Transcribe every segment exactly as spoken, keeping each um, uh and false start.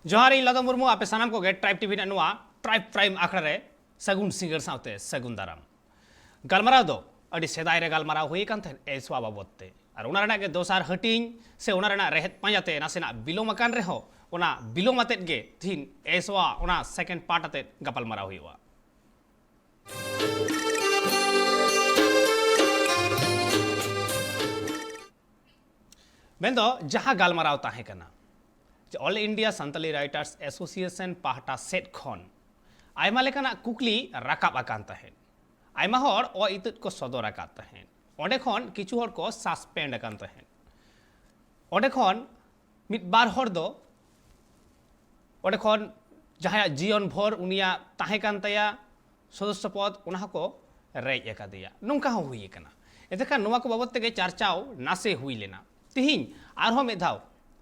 ᱡᱚᱦᱟᱨ, ᱤᱧ ᱞᱟᱫᱚ ᱢᱩᱨᱢᱩ᱾ ᱟᱯᱮ ᱥᱟᱱᱟᱢ ᱠᱚᱜᱮ ᱴᱨᱟᱭᱤᱵᱽ ᱴᱤᱵᱷᱤ ᱨᱮᱱᱟᱜ ᱱᱚᱣᱟ ᱴᱨᱟᱭᱤᱵᱽ ᱯᱨᱟᱭᱤᱢ ᱟᱠᱷᱲᱟ ᱨᱮ ᱥᱟᱹᱜᱩᱱ ᱥᱤᱸᱜᱟᱹᱲ ᱥᱟᱶᱛᱮ ᱥᱟᱹᱜᱩᱱ ᱫᱟᱨᱟᱢ᱾ ᱜᱟᱞᱢᱟᱨᱟᱣ ᱫᱚ ᱟᱹᱰᱤ ᱥᱮᱫᱟᱭ ᱨᱮ ᱜᱟᱞᱢᱟᱨᱟᱣ ᱦᱩᱭ ᱟᱠᱟᱱ ᱛᱟᱦᱮᱸᱫ ᱮᱭᱥᱣᱟ ᱵᱟᱵᱚᱫ ᱛᱮ, ᱟᱨ ᱚᱱᱟ ᱨᱮᱱᱟᱜ ᱜᱮ ᱫᱚᱥᱟᱨ ᱦᱟᱹᱴᱤᱧ ᱥᱮ ᱚᱱᱟ ᱨᱮᱱᱟᱜ ᱨᱮᱦᱮᱫ ᱯᱟᱸᱡᱟ ᱛᱮ ᱱᱟᱥᱮᱱᱟᱜ ᱵᱤᱞᱚᱢ ᱟᱠᱟᱱ ᱨᱮᱦᱚᱸ, ᱚᱱᱟ ᱵᱤᱞᱚᱢ ᱟᱛᱮᱫ ᱜᱮ ᱛᱤᱦᱤᱧ ᱮᱭᱥᱣᱟ ᱚᱱᱟ ᱥᱮᱠᱮᱱᱰ ᱯᱟᱨᱴ ᱟᱛᱮᱫ ᱜᱟᱯᱟᱞᱢᱟᱨᱟᱣ ᱦᱩᱭᱩᱜᱼᱟ᱾ ᱢᱮᱱᱫᱚ ᱡᱟᱦᱟᱸ ᱜᱟᱞᱢᱟᱨᱟᱣ ᱛᱟᱦᱮᱸ ᱠᱟᱱᱟ ᱡᱮ all India Santali writers association ᱯᱟᱦᱴᱟ ᱥᱮᱫ ᱠᱷᱚᱱ ᱟᱭᱢᱟ ᱞᱮᱠᱟᱱᱟᱜ ᱠᱩᱠᱞᱤ ᱨᱟᱠᱟᱵ ᱟᱠᱟᱱ ᱛᱟᱦᱮᱸᱫ, ᱟᱭᱢᱟ ᱦᱚᱲ ᱚ ᱤᱛᱟᱹᱫ ᱠᱚ ᱥᱚᱫᱚᱨ ᱟᱠᱟᱫ ᱛᱟᱦᱮᱸᱫ, ᱚᱸᱰᱮ ᱠᱷᱚᱱ ᱠᱤᱪᱷᱩ ᱦᱚᱲ ᱠᱚ ᱥᱟᱥᱯᱮᱱᱰ ᱟᱠᱟᱱ ᱛᱟᱦᱮᱸᱫ, ᱚᱸᱰᱮ ᱠᱷᱚᱱ ᱢᱤᱫ ᱵᱟᱨ ᱦᱚᱲ ᱫᱚ ᱚᱸᱰᱮ ᱠᱷᱚᱱ ᱡᱟᱦᱟᱸᱭᱟᱜ ᱡᱤᱭᱚᱱ ᱵᱷᱳᱨ ᱩᱱᱤᱭᱟᱜ ᱛᱟᱦᱮᱸ ᱠᱟᱱ ᱛᱟᱭᱟ ᱥᱚᱫᱚᱥᱥᱚ ᱯᱚᱫᱽ, ᱚᱱᱟ ᱦᱚᱸᱠᱚ ᱨᱮᱡ ᱟᱠᱟᱫᱮᱭᱟ, ᱱᱚᱝᱠᱟ ᱦᱚᱸ ᱦᱩᱭ ᱟᱠᱟᱱᱟ᱾ ᱮᱱᱛᱮ ᱠᱷᱟᱱ ᱱᱚᱣᱟ ᱠᱚ ᱵᱟᱵᱚᱫ ᱛᱮᱜᱮ ᱪᱟᱨᱪᱟᱣ ᱱᱟᱥᱮ ᱦᱩᱭ ᱞᱮᱱᱟ᱾ ᱛᱤᱦᱤᱧ ᱟᱨᱦᱚᱸ ᱢᱤᱫ ᱫᱷᱟᱣ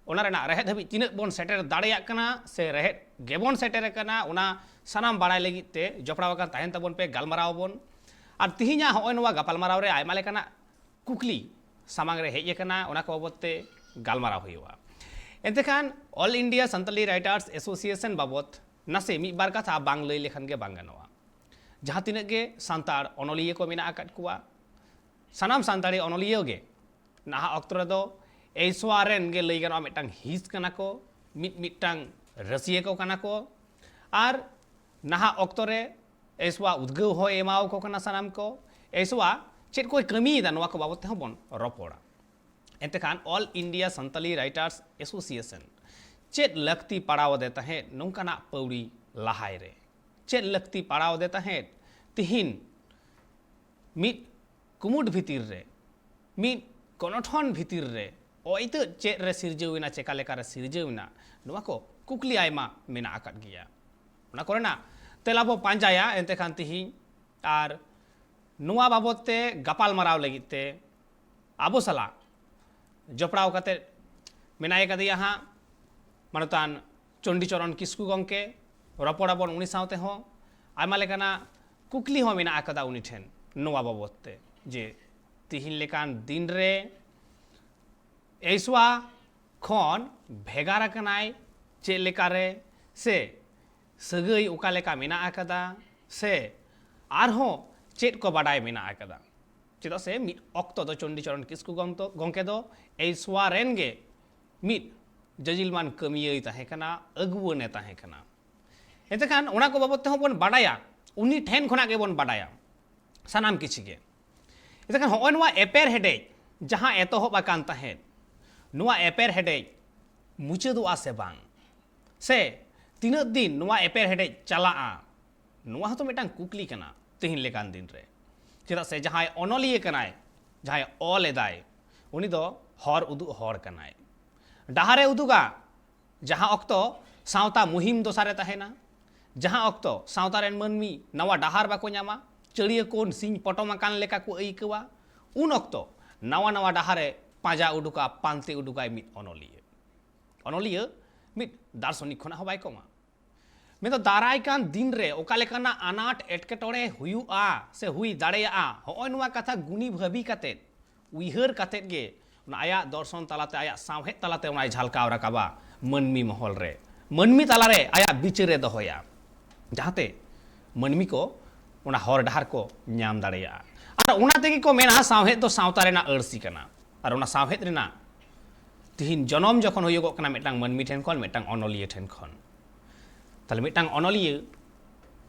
ᱚᱱᱟ ᱨᱮᱱᱟᱜ ᱨᱮᱦᱮᱫ ᱦᱟᱹᱵᱤᱡ ᱛᱤᱱᱟᱹᱜ ᱵᱚᱱ ᱥᱮᱴᱮᱨ ᱫᱟᱲᱮᱭᱟᱜ ᱠᱟᱱᱟ ᱥᱮ ᱨᱮᱦᱮᱫ ᱜᱮᱵᱚᱱ ᱥᱮᱴᱮᱨ ᱟᱠᱟᱱᱟ, ᱚᱱᱟ ᱥᱟᱱᱟᱢ ᱵᱟᱲᱟᱭ ᱞᱟᱹᱜᱤᱫ ᱛᱮ ᱡᱚᱯᱲᱟᱣ ᱟᱠᱟᱱ ᱛᱟᱦᱮᱱ ᱛᱟᱵᱚᱱ ᱯᱮ, ᱜᱟᱞᱢᱟᱨᱟᱣ ᱟᱵᱚᱱ᱾ ᱟᱨ ᱛᱤᱦᱤᱧᱟᱜ ᱦᱚᱸᱜᱼᱚᱭ ᱱᱚᱣᱟ ᱜᱟᱯᱟᱞᱢᱟᱨᱟᱣ ᱨᱮ ᱟᱭᱢᱟ ᱞᱮᱠᱟᱱᱟᱜ ᱠᱩᱠᱞᱤ ᱥᱟᱢᱟᱝ ᱨᱮ ᱦᱮᱡ ᱟᱠᱟᱱᱟ, ᱚᱱᱟ ᱠᱚ ᱵᱟᱵᱚᱫ ᱛᱮ ᱜᱟᱞᱢᱟᱨᱟᱣ ᱦᱩᱭᱩᱜᱼᱟ᱾ ᱮᱱᱛᱮ ᱠᱷᱟᱱ all India Santali writers association ᱵᱟᱵᱚᱫ ᱱᱟᱥᱮ ᱢᱤᱫ ᱵᱟᱨ ᱠᱟᱛᱷᱟ ᱵᱟᱝ ᱞᱟᱹᱭ ᱞᱮᱠᱷᱟᱱ ᱜᱮ ᱵᱟᱝ ᱜᱟᱱᱚᱜᱼᱟ᱾ ᱡᱟᱦᱟᱸ ᱛᱤᱱᱟᱹᱜ ᱜᱮ ᱥᱟᱱᱛᱟᱲ ᱚᱱᱚᱞᱤᱭᱟᱹ ᱠᱚ ᱢᱮᱱᱟᱜ ᱟᱠᱟᱫ ᱠᱚᱣᱟ, ᱥᱟᱱᱟᱢ ᱥᱟᱱᱛᱟᱲᱤ ᱚᱱᱚᱞᱤᱭᱟᱹ ᱜᱮ ᱱᱟᱦᱟᱜ ᱚᱠᱛᱚ ᱨᱮᱫᱚ ᱮᱭᱥᱣᱟ ᱨᱮᱱ ᱜᱮ ᱞᱟᱹᱭ ᱜᱟᱱᱚᱜᱼᱟ ᱢᱤᱫᱴᱟᱝ ᱦᱤᱸᱥ ᱠᱟᱱᱟ ᱠᱚ, ᱢᱤᱫ ᱢᱤᱫᱴᱟᱝ ᱨᱟᱹᱥᱤᱭᱟᱹ ᱠᱚ ᱠᱟᱱᱟ ᱠᱚ᱾ ᱟᱨ ᱱᱟᱦᱟᱜ ᱚᱠᱛᱚ ᱨᱮ ᱮᱭᱥᱣᱟ ᱩᱫᱽᱜᱟᱹᱣ ᱦᱚᱸᱭ ᱮᱢᱟᱣ ᱠᱚ ᱠᱟᱱᱟ ᱥᱟᱱᱟᱢ ᱠᱚ᱾ ᱮᱭᱥᱣᱟ ᱪᱮᱫ ᱠᱚᱭ ᱠᱟᱹᱢᱤᱭᱮᱫᱟ, ᱱᱚᱣᱟ ᱠᱚ ᱵᱟᱵᱚᱫ ᱛᱮᱦᱚᱸ ᱵᱚᱱ ᱨᱚᱯᱚᱲᱟ᱾ ᱮᱱᱛᱮ ᱠᱷᱟᱱ all India Santali writers association ᱪᱮᱫ ᱞᱟᱹᱠᱛᱤ ᱯᱟᱲᱟᱣ ᱟᱫᱮ ᱛᱟᱦᱮᱸᱫ ᱱᱚᱝᱠᱟᱱᱟᱜ ᱯᱟᱹᱣᱲᱤ ᱞᱟᱦᱟᱭ ᱨᱮ? ᱪᱮᱫ ᱞᱟᱹᱠᱛᱤ ᱯᱟᱲᱟᱣ ᱟᱫᱮ ᱛᱟᱦᱮᱸᱫ ᱛᱤᱦᱤᱧ ᱢᱤᱫ ᱠᱩᱢᱩᱴ ᱵᱷᱤᱛᱤᱨ ᱨᱮ, ᱢᱤᱫ ᱜᱚᱱᱚᱴᱷᱚᱱ ᱵᱷᱤᱛᱤᱨ ᱨᱮ ᱚᱭᱛᱟᱹᱫ ᱪᱮᱫ ᱨᱮ ᱥᱤᱨᱡᱟᱹᱣ ᱮᱱᱟ, ᱪᱮᱠᱟ ᱞᱮᱠᱟ ᱨᱮ ᱥᱤᱨᱡᱟᱹᱣ ᱮᱱᱟ, ᱱᱚᱣᱟ ᱠᱚ ᱠᱩᱠᱞᱤ ᱟᱭᱢᱟ ᱢᱮᱱᱟᱜ ᱟᱠᱟᱫ ᱜᱮᱭᱟ᱾ ᱚᱱᱟ ᱠᱚᱨᱮᱱᱟᱜ ᱛᱮᱞᱟ ᱵᱚ ᱯᱟᱸᱡᱟᱭᱟ ᱮᱱᱛᱮ ᱠᱷᱟᱱ ᱛᱤᱦᱤᱧ᱾ ᱟᱨ ᱱᱚᱣᱟ ᱵᱟᱵᱚᱫ ᱛᱮ ᱜᱟᱯᱟᱞ ᱢᱟᱨᱟᱣ ᱞᱟᱹᱜᱤᱫ ᱛᱮ ᱟᱵᱚ ᱥᱟᱞᱟᱜ ᱡᱚᱯᱲᱟᱣ ᱠᱟᱛᱮ ᱢᱮᱱᱟᱭ ᱠᱟᱫᱮᱭᱟ ᱦᱟᱸᱜ ᱢᱟᱱᱚᱛᱟᱱ ᱪᱚᱱᱰᱤᱪᱚᱨᱚᱱ ᱠᱤᱥᱠᱩ ᱜᱚᱢᱠᱮ᱾ ᱨᱚᱯᱚᱲ ᱟᱵᱚᱱ ᱩᱱᱤ ᱥᱟᱶ ᱛᱮᱦᱚᱸ, ᱟᱭᱢᱟ ᱞᱮᱠᱟᱱᱟᱜ ᱠᱩᱠᱞᱤ ᱦᱚᱸ ᱢᱮᱱᱟᱜ ᱟᱠᱟᱫᱟ ᱩᱱᱤ ᱴᱷᱮᱱ ᱱᱚᱣᱟ ᱵᱟᱵᱚᱫ ᱛᱮ, ᱡᱮ ᱛᱤᱦᱤᱧ ᱞᱮᱠᱟᱱ ᱫᱤᱱ ᱨᱮ ᱮᱭᱥᱣᱟ ᱠᱷᱚᱱ ᱵᱷᱮᱜᱟᱨ ᱟᱠᱟᱱᱟᱭ ᱪᱮᱫ ᱞᱮᱠᱟᱨᱮ ᱥᱮ ᱥᱟᱹᱜᱟᱹᱭ ᱚᱠᱟ ᱞᱮᱠᱟ ᱢᱮᱱᱟᱜ ᱟᱠᱟᱫᱟ ᱥᱮ ᱟᱨᱦᱚᱸ ᱪᱮᱫ ᱠᱚ ᱵᱟᱰᱟᱭ ᱢᱮᱱᱟᱜ ᱟᱠᱟᱫᱟ᱾ ᱪᱮᱫᱟᱜ ᱥᱮ ᱢᱤᱫ ᱚᱠᱛᱚ ᱫᱚ ᱪᱚᱱᱰᱤᱪᱚᱨᱚᱬ ᱠᱤᱥᱠᱩ ᱜᱚᱢᱛᱚ-, ᱜᱚᱢᱠᱮ ᱫᱚ ᱮᱭᱥᱣᱟ ᱨᱮᱱ ᱜᱮ ᱢᱤᱫ ᱡᱟᱹᱡᱤᱞᱢᱟᱱ ᱠᱟᱹᱢᱤᱭᱟᱹᱭ ᱛᱟᱦᱮᱸ ᱠᱟᱱᱟ, ᱟᱹᱜᱩᱣᱟᱹᱱᱮ ᱛᱟᱦᱮᱸ ᱠᱟᱱᱟ᱾ ᱮᱱᱛᱮ ᱠᱷᱟᱱ ᱚᱱᱟ ᱠᱚ ᱵᱟᱵᱚᱫ ᱛᱮᱦᱚᱸ ᱵᱚᱱ ᱵᱟᱰᱟᱭᱟ, ᱩᱱᱤ ᱴᱷᱮᱱ ᱠᱷᱚᱱᱟᱜ ᱜᱮᱵᱚᱱ ᱵᱟᱰᱟᱭᱟ ᱥᱟᱱᱟᱢ ᱠᱤᱪᱷᱤ ᱜᱮ᱾ ᱮᱱᱛᱮ ᱠᱷᱟᱱ ᱦᱚᱸᱜᱼᱚᱭ ᱱᱚᱣᱟ ᱮᱯᱮᱨ ᱦᱮᱰᱮᱡ ᱡᱟᱦᱟᱸ ᱮᱛᱚᱦᱚᱵ ᱟᱠᱟᱱ ᱛᱟᱦᱮᱸᱫ, ᱱᱚᱣᱟ ᱮᱯᱮᱨ ᱦᱮᱰᱮᱡ ᱢᱩᱪᱟᱹᱫᱚᱜᱼᱟ ᱥᱮ ᱵᱟᱝ, ᱥᱮ ᱛᱤᱱᱟᱹᱜ ᱫᱤᱱ ᱱᱚᱣᱟ ᱮᱯᱮᱨ ᱦᱮᱰᱮᱡ ᱪᱟᱞᱟᱜᱼᱟ, ᱱᱚᱣᱟ ᱦᱚᱸᱛᱚ ᱢᱤᱫᱴᱟᱝ ᱠᱩᱠᱞᱤ ᱠᱟᱱᱟ ᱛᱮᱦᱮᱧ ᱞᱮᱠᱟᱱ ᱫᱤᱱ ᱨᱮ᱾ ᱪᱮᱫᱟᱜ ᱥᱮ ᱡᱟᱦᱟᱸᱭ ᱚᱱᱚᱞᱤᱭᱟᱹ ᱠᱟᱱᱟᱭ, ᱡᱟᱦᱟᱸᱭ ᱚᱞ ᱮᱫᱟᱭ, ᱩᱱᱤ ᱫᱚ ᱦᱚᱨ ᱩᱫᱩᱜ ᱦᱚᱲ ᱠᱟᱱᱟᱭ, ᱰᱟᱦᱟᱨᱮ ᱩᱫᱩᱜᱟ᱾ ᱡᱟᱦᱟᱸ ᱚᱠᱛᱚ ᱥᱟᱶᱛᱟ ᱢᱩᱦᱤᱢ ᱫᱚᱥᱟᱨᱮ ᱛᱟᱦᱮᱱᱟ, ᱡᱟᱦᱟᱸ ᱚᱠᱛᱚ ᱥᱟᱶᱛᱟ ᱨᱮᱱ ᱢᱟᱹᱱᱢᱤ ᱱᱟᱣᱟ ᱰᱟᱦᱟᱨ ᱵᱟᱠᱚ ᱧᱟᱢᱟ, ᱪᱟᱹᱲᱤᱭᱟᱹ ᱠᱚᱱ ᱥᱤᱧ ᱯᱚᱴᱚᱢ ᱟᱠᱟᱱ ᱞᱮᱠᱟ ᱠᱚ ᱟᱹᱭᱠᱟᱹᱣᱟ, ᱩᱱ ᱚᱠᱛᱚ ᱱᱟᱣᱟ ᱱᱟᱣᱟ ᱰᱟᱦᱟᱨᱮ ᱯᱟᱸᱡᱟ ᱩᱰᱩᱠᱟ, ᱯᱟᱱᱛᱮ ᱩᱰᱩᱠᱟᱭ ᱢᱤᱫ ᱚᱱᱚᱞᱤᱭᱟᱹ᱾ ᱚᱱᱚᱞᱤᱭᱟᱹ ᱢᱤᱫ ᱫᱟᱨᱥᱚᱱᱤᱠ ᱠᱷᱚᱱᱟᱜ ᱦᱚᱸ ᱵᱟᱭ ᱠᱚᱢᱟ᱾ ᱢᱮᱱᱫᱚ ᱫᱟᱨᱟᱭ ᱠᱟᱱ ᱫᱤᱱ ᱨᱮ ᱚᱠᱟ ᱞᱮᱠᱟᱱᱟᱜ ᱟᱱᱟᱴ ᱮᱴᱠᱮᱴᱚᱬᱮ ᱦᱩᱭᱩᱜᱼᱟ ᱥᱮ ᱦᱩᱭ ᱫᱟᱲᱮᱭᱟᱜᱼᱟ, ᱦᱚᱸᱜᱼᱚᱭ ᱱᱚᱣᱟ ᱠᱟᱛᱷᱟ ᱜᱩᱱᱤ ᱵᱷᱟᱹᱵᱤ ᱠᱟᱛᱮᱫ, ᱩᱭᱦᱟᱹᱨ ᱠᱟᱛᱮᱫ ᱜᱮ ᱚᱱᱟ ᱟᱭᱟᱜ ᱫᱚᱨᱥᱚᱱ ᱛᱟᱞᱟᱛᱮ, ᱟᱭᱟᱜ ᱥᱟᱶᱦᱮᱫ ᱛᱟᱞᱟᱛᱮ ᱚᱱᱟᱭ ᱡᱷᱟᱞᱠᱟᱣ ᱨᱟᱠᱟᱵᱟ ᱢᱟᱹᱱᱢᱤ ᱢᱚᱦᱚᱞ ᱨᱮ, ᱢᱟᱹᱱᱢᱤ ᱛᱟᱞᱟᱨᱮ ᱟᱭᱟᱜ ᱵᱤᱪᱟᱹᱨᱮ ᱫᱚᱦᱚᱭᱟ, ᱡᱟᱦᱟᱸᱛᱮ ᱢᱟᱹᱱᱢᱤ ᱠᱚ ᱚᱱᱟ ᱦᱚᱨ ᱰᱟᱦᱟᱨ ᱠᱚ ᱧᱟᱢ ᱫᱟᱲᱮᱭᱟᱜᱼᱟ᱾ ᱟᱨ ᱚᱱᱟ ᱛᱮᱜᱮ ᱠᱚ ᱢᱮᱱᱟ ᱥᱟᱶᱦᱮᱫ ᱫᱚ ᱥᱟᱶᱛᱟ ᱨᱮᱱᱟᱜ ᱟᱹᱨᱥᱤ ᱠᱟᱱᱟ᱾ ᱟᱨ ᱚᱱᱟ ᱥᱟᱶᱦᱮᱫ ᱨᱮᱱᱟᱜ ᱛᱤᱦᱤᱧ ᱡᱚᱱᱚᱢ ᱡᱚᱠᱷᱚᱱ ᱦᱩᱭᱩᱜᱚᱜ ᱠᱟᱱᱟ ᱢᱤᱫᱴᱟᱝ ᱢᱟᱹᱱᱢᱤ ᱴᱷᱮᱱ ᱠᱷᱚᱱ, ᱢᱤᱫᱴᱟᱝ ᱚᱱᱚᱞᱤᱭᱟᱹ ᱴᱷᱮᱱ ᱠᱷᱚᱱ, ᱛᱟᱦᱞᱮ ᱢᱤᱫᱴᱟᱝ ᱚᱱᱚᱞᱤᱭᱟᱹ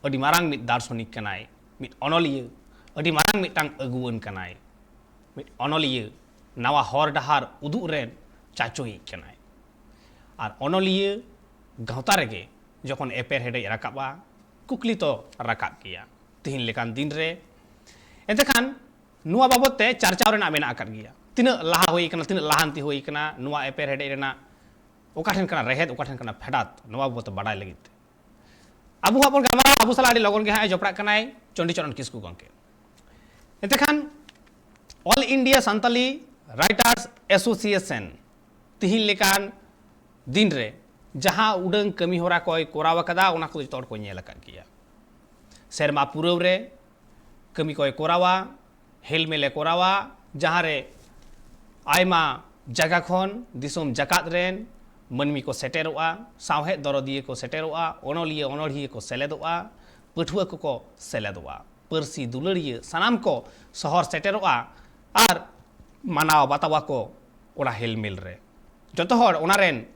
ᱟᱹᱰᱤ ᱢᱟᱨᱟᱝ ᱢᱤᱫ ᱫᱟᱨᱥᱚᱱᱤᱠ ᱠᱟᱱᱟᱭ, ᱢᱤᱫ ᱚᱱᱚᱞᱤᱭᱟᱹ ᱟᱹᱰᱤ ᱢᱟᱨᱟᱝ ᱢᱤᱫᱴᱟᱝ ᱟᱹᱜᱩᱣᱟᱹᱱ ᱠᱟᱱᱟᱭ, ᱢᱤᱫ ᱚᱱᱚᱞᱤᱭᱟᱹ ᱱᱟᱣᱟ ᱦᱚᱨ ᱰᱟᱦᱟᱨ ᱩᱫᱩᱜ ᱨᱮᱱ ᱪᱟᱪᱳᱭᱤᱡ ᱠᱟᱱᱟᱭ᱾ ᱟᱨ ᱚᱱᱚᱞᱤᱭᱟᱹ ᱜᱟᱶᱛᱟ ᱨᱮᱜᱮ ᱡᱚᱠᱷᱚᱱ ᱮᱯᱮᱨ ᱦᱮᱰᱮᱡ ᱨᱟᱠᱟᱵᱼᱟ, ᱠᱩᱠᱞᱤ ᱛᱚ ᱨᱟᱠᱟᱵ ᱜᱮᱭᱟ ᱛᱤᱦᱤᱧ ᱞᱮᱠᱟᱱ ᱫᱤᱱ ᱨᱮ᱾ ᱮᱱᱛᱮ ᱠᱷᱟᱱ ᱱᱚᱣᱟ ᱵᱟᱵᱚᱫ ᱛᱮ ᱪᱟᱨᱪᱟᱣ ᱨᱮᱱᱟᱜ ᱢᱮᱱᱟᱜ ᱟᱠᱟᱫ ᱜᱮᱭᱟ, ᱛᱤᱱᱟᱹᱜ ᱞᱟᱦᱟ ᱦᱩᱭ ᱟᱠᱟᱱᱟ, ᱛᱤᱱᱟᱹᱜ ᱞᱟᱦᱟᱱᱛᱤ ᱦᱩᱭ ᱟᱠᱟᱱᱟ, ᱱᱚᱣᱟ ᱮᱯᱮᱨ ᱦᱮᱰᱮᱡ ᱨᱮᱱᱟᱜ ᱚᱠᱟ ᱴᱷᱮᱱ ᱠᱟᱱᱟ ᱨᱮᱦᱮᱫ, ᱚᱠᱟ ᱴᱷᱮᱱ ᱠᱟᱱᱟ ᱯᱷᱮᱰᱟᱛ, ᱱᱚᱣᱟ ᱵᱟᱵᱚᱫ ᱛᱮ ᱵᱟᱰᱟᱭ ᱞᱟᱹᱜᱤᱫ ᱛᱮ ᱟᱵᱚ ᱦᱟᱸᱜ ᱵᱚᱱ ᱜᱟᱞᱢᱟᱨᱟᱣᱟ᱾ ᱟᱵᱚ ᱥᱟᱞᱟᱜ ᱟᱹᱰᱤ ᱞᱚᱜᱚᱱ ᱜᱮ ᱦᱟᱸᱜ ᱮ ᱡᱚᱯᱲᱟᱜ ᱠᱟᱱᱟᱭ ᱪᱚᱱᱰᱤᱪᱚᱨᱚᱬ ᱠᱤᱥᱠᱩ ᱜᱚᱢᱠᱮ᱾ ᱮᱱᱛᱮ ᱠᱷᱟᱱ All India Santali Writers Association ᱛᱤᱦᱤᱧ ᱞᱮᱠᱟᱱ ᱫᱤᱱ ᱨᱮ ᱡᱟᱦᱟᱸ ᱩᱰᱟᱹᱝ ᱠᱟᱹᱢᱤ ᱦᱚᱨᱟ ᱠᱚᱭ ᱠᱚᱨᱟᱣ ᱟᱠᱟᱫᱟ, ᱚᱱᱟ ᱠᱚᱫᱚ ᱡᱚᱛᱚ ᱦᱚᱲ ᱠᱚ ᱧᱮᱞ ᱟᱠᱟᱫ ᱜᱮᱭᱟ᱾ ᱥᱮᱨᱢᱟ ᱯᱩᱨᱟᱹᱣ ᱨᱮ ᱠᱟᱹᱢᱤ ᱠᱚᱭ ᱠᱚᱨᱟᱣᱟ, ᱦᱮᱞᱢᱮᱞᱮ ᱠᱚᱨᱟᱣᱟ, ᱡᱟᱦᱟᱸ ᱨᱮ ᱟᱭᱢᱟ ᱡᱟᱭᱜᱟ ᱠᱷᱚᱱ ᱫᱤᱥᱚᱢ ᱡᱟᱠᱟᱛ ᱨᱮᱱ ᱢᱟᱹᱱᱢᱤ ᱠᱚ ᱥᱮᱴᱮᱨᱚᱜᱼᱟ, ᱥᱟᱶᱦᱮᱫ ᱫᱚᱨᱚᱫᱤᱭᱟᱹ ᱠᱚ ᱥᱮᱴᱮᱨᱚᱜᱼᱟ, ᱚᱱᱚᱞᱤᱭᱟᱹ ᱚᱱᱚᱲᱦᱤᱭᱟᱹ ᱠᱚ ᱥᱮᱞᱮᱫᱚᱜᱼᱟ, ᱯᱟᱹᱴᱷᱩᱣᱟᱹ ᱠᱚᱠᱚ ᱥᱮᱞᱮᱫᱚᱜᱼᱟ, ᱯᱟᱹᱨᱥᱤ ᱫᱩᱞᱟᱹᱲᱤᱭᱟᱹ ᱥᱟᱱᱟᱢ ᱠᱚ ᱥᱚᱦᱚᱨ ᱥᱮᱴᱮᱨᱚᱜᱼᱟ ᱟᱨ ᱢᱟᱱᱟᱣ ᱵᱟᱛᱟᱣᱟ ᱠᱚ ᱚᱱᱟ ᱦᱮᱞᱢᱮᱞ ᱨᱮ᱾ ᱡᱚᱛᱚ ᱦᱚᱲ ᱚᱱᱟ ᱨᱮᱱ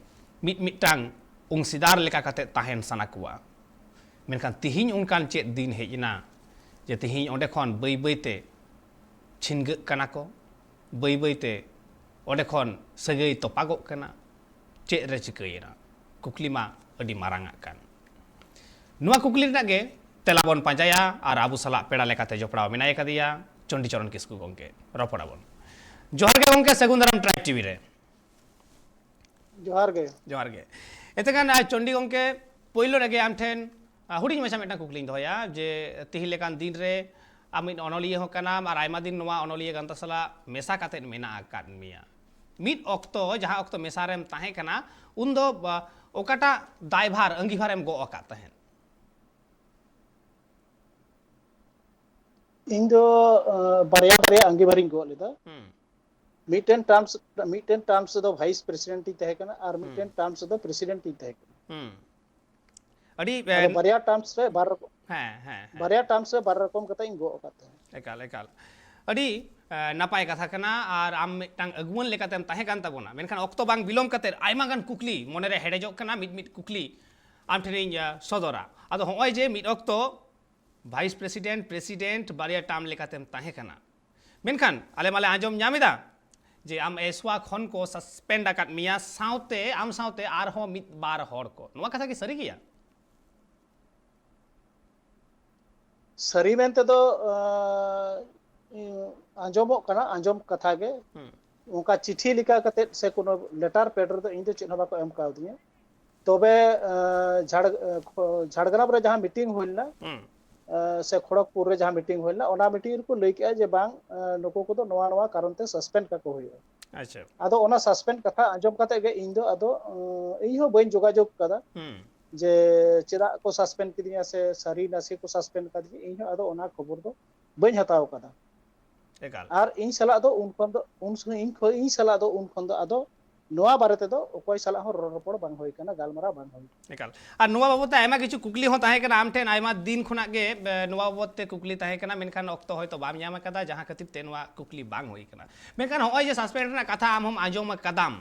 ᱢᱤᱫ ᱢᱤᱫᱴᱟᱝ ᱚᱝᱥᱤᱫᱟᱨ ᱞᱮᱠᱟ ᱠᱟᱛᱮ ᱛᱟᱦᱮᱱ ᱥᱟᱱᱟ ᱠᱚᱣᱟ᱾ ᱢᱮᱱᱠᱷᱟᱱ ᱛᱤᱦᱤᱧ ᱚᱱᱠᱟᱱ ᱪᱮᱫ ᱫᱤᱱ ᱦᱮᱡ ᱮᱱᱟ ᱡᱮ ᱛᱤᱦᱤᱧ ᱚᱸᱰᱮ ᱠᱷᱚᱱ ᱵᱟᱹᱭ ᱵᱟᱹᱭ ᱛᱮ ᱪᱷᱤᱱᱜᱟᱹᱜ ᱠᱟᱱᱟ ᱠᱚ, ᱵᱟᱹᱭ ᱵᱟᱹᱭ ᱛᱮ ᱚᱸᱰᱮ ᱠᱷᱚᱱ ᱥᱟᱹᱜᱟᱹᱭ ᱛᱚᱯᱟᱜᱚᱜ ᱠᱟᱱᱟ? ᱪᱮᱫ ᱨᱮ ᱪᱤᱠᱟᱹᱭᱮᱱᱟ? ᱠᱩᱠᱞᱤ ᱢᱟ ᱟᱹᱰᱤ ᱢᱟᱨᱟᱝ ᱟᱜ ᱠᱟᱱ᱾ ᱱᱚᱣᱟ ᱠᱩᱠᱞᱤ ᱨᱮᱱᱟᱜ ᱜᱮ ᱛᱮᱞᱟ ᱵᱚᱱ ᱯᱟᱸᱡᱟᱭᱟ ᱟᱨ ᱟᱵᱚ ᱥᱟᱞᱟᱜ ᱯᱮᱲᱟ ᱞᱮᱠᱟᱛᱮ ᱡᱚᱯᱲᱟᱣ ᱢᱮᱱᱟᱭ ᱟᱠᱟᱫᱮᱭᱟ ᱪᱚᱱᱰᱤᱪᱚᱨᱚᱱ ᱠᱤᱥᱠᱩ ᱜᱚᱢᱠᱮ᱾ ᱨᱚᱯᱚᱲ ᱟᱵᱚᱱ᱾ ᱡᱚᱦᱟᱨ ᱜᱮ ᱜᱚᱢᱠᱮ, ᱥᱟᱹᱜᱩᱱ ᱫᱟᱨᱟᱢ ᱴᱨᱟᱭᱤᱵᱽ ᱴᱤᱵᱷᱤ ᱨᱮ᱾ ᱡᱚᱦᱟᱨ ᱜᱮ᱾ ᱡᱚᱦᱟᱨ ᱜᱮ᱾ ᱮᱱᱛᱮ ᱠᱷᱟᱱ, ᱟᱨ ᱪᱚᱱᱰᱤ ᱜᱚᱢᱠᱮ, ᱯᱳᱭᱞᱳ ᱨᱮᱜᱮ ᱟᱢ ᱴᱷᱮᱱ, ᱟᱨ, ᱦᱩᱰᱤᱧ ᱢᱟᱪᱷᱟ ᱢᱤᱫᱴᱟᱝ ᱠᱩᱠᱞᱤᱧ ᱫᱚᱦᱚᱭᱟ ᱡᱮ ᱛᱤᱦᱤᱧ ᱞᱮᱠᱟᱱ ᱫᱤᱱ ᱨᱮ ᱟᱢ ᱢᱤᱫ ᱚᱱᱚᱞᱤᱭᱟᱹ ᱦᱚᱸ ᱠᱟᱱᱟᱢ ᱟᱨ ᱟᱭᱢᱟ ᱫᱤᱱ ᱱᱚᱣᱟ ᱚᱱᱚᱞᱤᱭᱟᱹ ᱜᱟᱶᱛᱟ ᱥᱟᱞᱟᱜ ᱢᱮᱥᱟ ᱠᱟᱛᱮᱫ ᱢᱮᱱᱟᱜ ᱟᱠᱟᱫ ᱢᱮᱭᱟ᱾ ᱢᱤᱫ ᱚᱠᱛᱚ, ᱡᱟᱦᱟᱸ ᱚᱠᱛᱚ ᱢᱮᱥᱟ ᱨᱮᱢ ᱛᱟᱦᱮᱸ ᱠᱟᱱᱟ, ᱩᱱᱫᱚ, ᱵᱟ, ᱚᱠᱟᱴᱟᱜ ᱫᱟᱭᱵᱷᱟᱨ, ᱟᱺᱜᱤᱵᱷᱟᱨᱮᱢ ᱜᱚᱜ ᱟᱠᱟᱫ ᱛᱟᱦᱮᱸᱫ? ᱤᱧ ᱫᱚ, ᱟᱸ, ᱵᱟᱨᱭᱟ ᱵᱟᱨᱭᱟ ᱟᱺᱜᱤᱵᱷᱟᱨᱤᱧ ᱜᱚᱜ ᱞᱮᱫᱟ᱾ ᱦᱩᱸ᱾ ᱢᱤᱫᱴᱮᱱ ᱴᱟᱨᱢᱥ, ᱢᱤᱫᱴᱮᱱ ᱴᱟᱨᱢᱥ ᱨᱮᱫᱚ ᱵᱷᱟᱭᱤᱥ ᱯᱨᱮᱥᱤᱰᱮᱱᱴ ᱤᱧ ᱛᱟᱦᱮᱸ ᱠᱟᱱᱟ ᱟᱨ ᱦᱩᱸ᱾ ᱢᱤᱫᱴᱮᱱ ᱴᱟᱨᱢᱥ ᱨᱮᱫᱚ ᱯᱨᱮᱥᱤᱰᱮᱱᱴ ᱤᱧ ᱛᱟᱦᱮᱸ ᱠᱟᱱᱟ᱾ ᱦᱩᱸ᱾ ᱟᱹᱰᱤ, ᱟᱫᱚ ᱮᱱ- ᱵᱟᱨᱭᱟ ᱴᱟᱨᱢᱥ ᱨᱮ ᱵᱟᱨ ᱨᱚᱠᱚᱢ, ᱦᱮᱸ, ᱦᱮᱸ, ᱦᱮᱸ᱾ ᱵᱟᱨᱭᱟ ᱴᱟᱨᱢᱥ ᱨᱮ ᱵᱟᱨ ᱨᱚᱠᱚᱢ ᱠᱟᱛᱮ ᱤᱧ ᱜᱚᱜ ᱟᱠᱟᱫ ᱛᱟᱦᱮᱸᱫ᱾ ᱮᱠᱟᱞ, ᱮᱠᱟᱞ᱾ ᱟᱹᱰᱤ, ᱮ, ᱱᱟᱯᱟᱭ ᱠᱟᱛᱷᱟ ᱠᱟᱱᱟ᱾ ᱟᱨ ᱟᱢ ᱢᱤᱫᱴᱟᱝ ᱟᱹᱜᱩᱣᱟᱹᱱ ᱞᱮᱠᱟᱛᱮᱢ ᱛᱟᱦᱮᱸ ᱠᱟᱱ ᱛᱟᱵᱚᱱᱟ, ᱢᱮᱱᱠᱷᱟᱱ ᱚᱠᱛᱚ ᱵᱟᱝ ᱵᱤᱞᱚᱢ ᱠᱟᱛᱮ ᱟᱭᱢᱟ ᱜᱟᱱ ᱠᱩᱠᱞᱤ ᱢᱚᱱᱮᱨᱮ ᱦᱮᱰᱮᱡᱚᱜ ᱠᱟᱱᱟ, ᱢᱤᱫ ᱢᱤᱫ ᱠᱩᱠᱞᱤ ᱟᱢ ᱴᱷᱮᱱᱤᱧ, ᱮ, ᱥᱚᱫᱚᱨᱟ᱾ ᱟᱫᱚ ᱦᱚᱸᱜᱼᱚᱭ ᱡᱮ ᱢᱤᱫ ᱚᱠᱛᱚ ᱵᱷᱟᱭᱤᱥ ᱯᱨᱮᱥᱤᱰᱮᱱᱴ, ᱯᱨᱮᱥᱤᱰᱮᱱᱴ ᱵᱟᱨᱭᱟ ᱴᱟᱨᱢ ᱞᱮᱠᱟᱛᱮᱢ ᱛᱟᱦᱮᱸ ᱠᱟᱱᱟ, ᱢᱮᱱᱠᱷᱟᱱ ᱟᱞᱮ ᱢᱟᱞᱮ ᱟᱸᱡᱚᱢ ᱧᱟᱢ ᱮᱫᱟ ᱡᱮ ᱟᱢ ᱮᱥᱣᱟ ᱠᱷᱚᱱ ᱠᱚ ᱥᱟᱥᱯᱮᱱᱰ ᱟᱠᱟᱫ ᱢᱮᱭᱟ, ᱥᱟᱶᱛᱮ ᱟᱢ ᱥᱟᱶᱛᱮ ᱟᱨᱦᱚᱸ ᱢᱤᱫ ᱵᱟᱨ ᱦᱚᱲ ᱠᱚ᱾ ᱱᱚᱣᱟ ᱠᱟᱛᱷᱟ ᱠᱤ ᱥᱟᱹᱨᱤ ᱜᱮᱭᱟ? ᱥᱟᱹᱨᱤ ᱢᱮᱱ ᱛᱮᱫᱚ, ᱟᱸ, ᱟᱸᱡᱚᱢᱚᱜ ᱠᱟᱱᱟ, ᱟᱸᱡᱚᱢ ᱠᱟᱛᱷᱟ ᱜᱮ᱾ ᱦᱩᱸ᱾ ᱚᱱᱠᱟ ᱪᱤᱴᱷᱤ ᱞᱮᱠᱟ ᱠᱟᱛᱮᱫ ᱥᱮ ᱠᱳᱱᱳ ᱞᱮᱴᱟᱨ ᱯᱮᱰ ᱨᱮᱫᱚ ᱤᱧ ᱫᱚ ᱪᱮᱫ ᱦᱚᱸ ᱵᱟᱠᱚ ᱮᱢ ᱠᱟᱣᱫᱤᱧᱟ᱾ ᱛᱚᱵᱮ, ᱟᱸ, ᱡᱷᱟᱲ-, ᱟᱸ, ᱠᱷᱚ-, ᱡᱷᱟᱲᱜᱨᱟᱢ ᱨᱮ ᱡᱟᱦᱟᱸ ᱢᱤᱴᱤᱝ ᱦᱩᱭ ᱞᱮᱱᱟ, ᱦᱩᱸ᱾ ᱟᱸ, ᱥᱮ ᱠᱷᱚᱲᱚᱜᱽᱯᱩᱨ ᱨᱮ ᱡᱟᱦᱟᱸ ᱢᱤᱴᱤᱝ ᱦᱩᱭ ᱞᱮᱱᱟ, ᱚᱱᱟ ᱢᱤᱴᱤᱝ ᱨᱮᱠᱚ ᱞᱟᱹᱭ ᱠᱮᱜᱼᱟ ᱡᱮ ᱵᱟᱝ, ᱟᱸ, ᱱᱩᱠᱩ ᱠᱚᱫᱚ ᱱᱚᱣᱟ ᱱᱚᱣᱟ ᱠᱟᱨᱚᱱ ᱛᱮ ᱥᱟᱥᱯᱮᱱᱰ ᱠᱟᱠᱚ ᱦᱩᱭᱩᱜᱼᱟ᱾ ᱟᱪᱪᱷᱟ᱾ ᱟᱫᱚ ᱚᱱᱟ ᱥᱟᱥᱯᱮᱱᱰ ᱠᱟᱛᱷᱟ ᱟᱸᱡᱚᱢ ᱠᱟᱛᱮ ᱜᱮ ᱤᱧ ᱫᱚ ᱟᱫᱚ, ᱟᱸ, ᱤᱧ ᱦᱚᱸ ᱵᱟᱹᱧ ᱡᱳᱜᱟᱡᱳᱜᱽ ᱠᱟᱫᱟ ᱦᱩᱸ᱾ ᱡᱮ ᱪᱮᱫᱟᱜ ᱠᱚ ᱥᱟᱥᱯᱮᱱᱰ ᱠᱤᱫᱤᱧᱟ ᱥᱮ ᱥᱟᱹᱨᱤ ᱱᱟᱥᱮ ᱠᱚ ᱥᱟᱥᱯᱮᱱᱰ ᱠᱟᱫᱤᱧᱟ, ᱤᱧ ᱦᱚᱸ ᱟᱫᱚ ᱚᱱᱟ ᱠᱷᱚᱵᱚᱨ ᱫᱚ ᱵᱟᱹᱧ ᱦᱟᱛᱟᱣ ᱠᱟᱫᱟ᱾ ᱮᱠᱟᱞ᱾ ᱟᱨ ᱤᱧ ᱥᱟᱞᱟᱜ ᱫᱚ ᱩᱱ ᱠᱷᱚᱱ ᱫᱚ, ᱩᱱ ᱥᱚᱢᱚᱭ ᱤᱧ ᱠᱷᱚᱱ, ᱤᱧ ᱥᱟᱞᱟᱜ ᱫᱚ ᱩᱱ ᱠᱷᱚᱱ ᱫᱚ ᱟᱫᱚ, ᱱᱚᱣᱟ ᱵᱟᱨᱮ ᱛᱮᱫᱚ ᱚᱠᱚᱭ ᱥᱟᱞᱟᱜ ᱦᱚᱸ ᱨᱚᱲ ᱨᱚᱯᱚᱲ ᱵᱟᱝ ᱦᱩᱭ ᱠᱟᱱᱟ, ᱜᱟᱞᱢᱟᱨᱟᱣ ᱵᱟᱝ ᱦᱩᱭ ᱠᱟᱱᱟ᱾ ᱮᱠᱟᱞ᱾ ᱟᱨ ᱱᱚᱣᱟ ᱵᱟᱵᱚᱛ ᱛᱮ ᱟᱭᱢᱟ ᱠᱤᱪᱷᱩ ᱠᱩᱠᱞᱤ ᱦᱚᱸ ᱛᱟᱦᱮᱸ ᱠᱟᱱᱟ ᱟᱢ ᱴᱷᱮᱱ, ᱟᱭᱢᱟ ᱫᱤᱱ ᱠᱷᱚᱱᱟᱜ ᱜᱮ ᱮ, ᱱᱚᱣᱟ ᱵᱟᱵᱚᱛ ᱛᱮ ᱠᱩᱠᱞᱤ ᱛᱟᱦᱮᱸ ᱠᱟᱱᱟ, ᱢᱮᱱᱠᱷᱟᱱ ᱚᱠᱛᱚ ᱦᱚᱭᱛᱳ ᱵᱟᱢ ᱧᱟᱢ ᱟᱠᱟᱫᱟ, ᱡᱟᱦᱟᱸ ᱠᱷᱟᱹᱛᱤᱨ ᱛᱮ ᱱᱚᱣᱟ ᱠᱩᱠᱞᱤ ᱵᱟᱝ ᱦᱩᱭ ᱠᱟᱱᱟ᱾ ᱢᱮᱱᱠᱷᱟᱱ ᱱᱚᱜᱼᱚᱭ ᱡᱮ ᱥᱟᱥᱯᱮᱱᱰ ᱨᱮᱱᱟᱜ ᱠᱟᱛᱷᱟ ᱟᱢ ᱦᱚᱸᱢ ᱟᱸᱡᱚᱢ ᱟᱠᱟᱫᱟᱢ,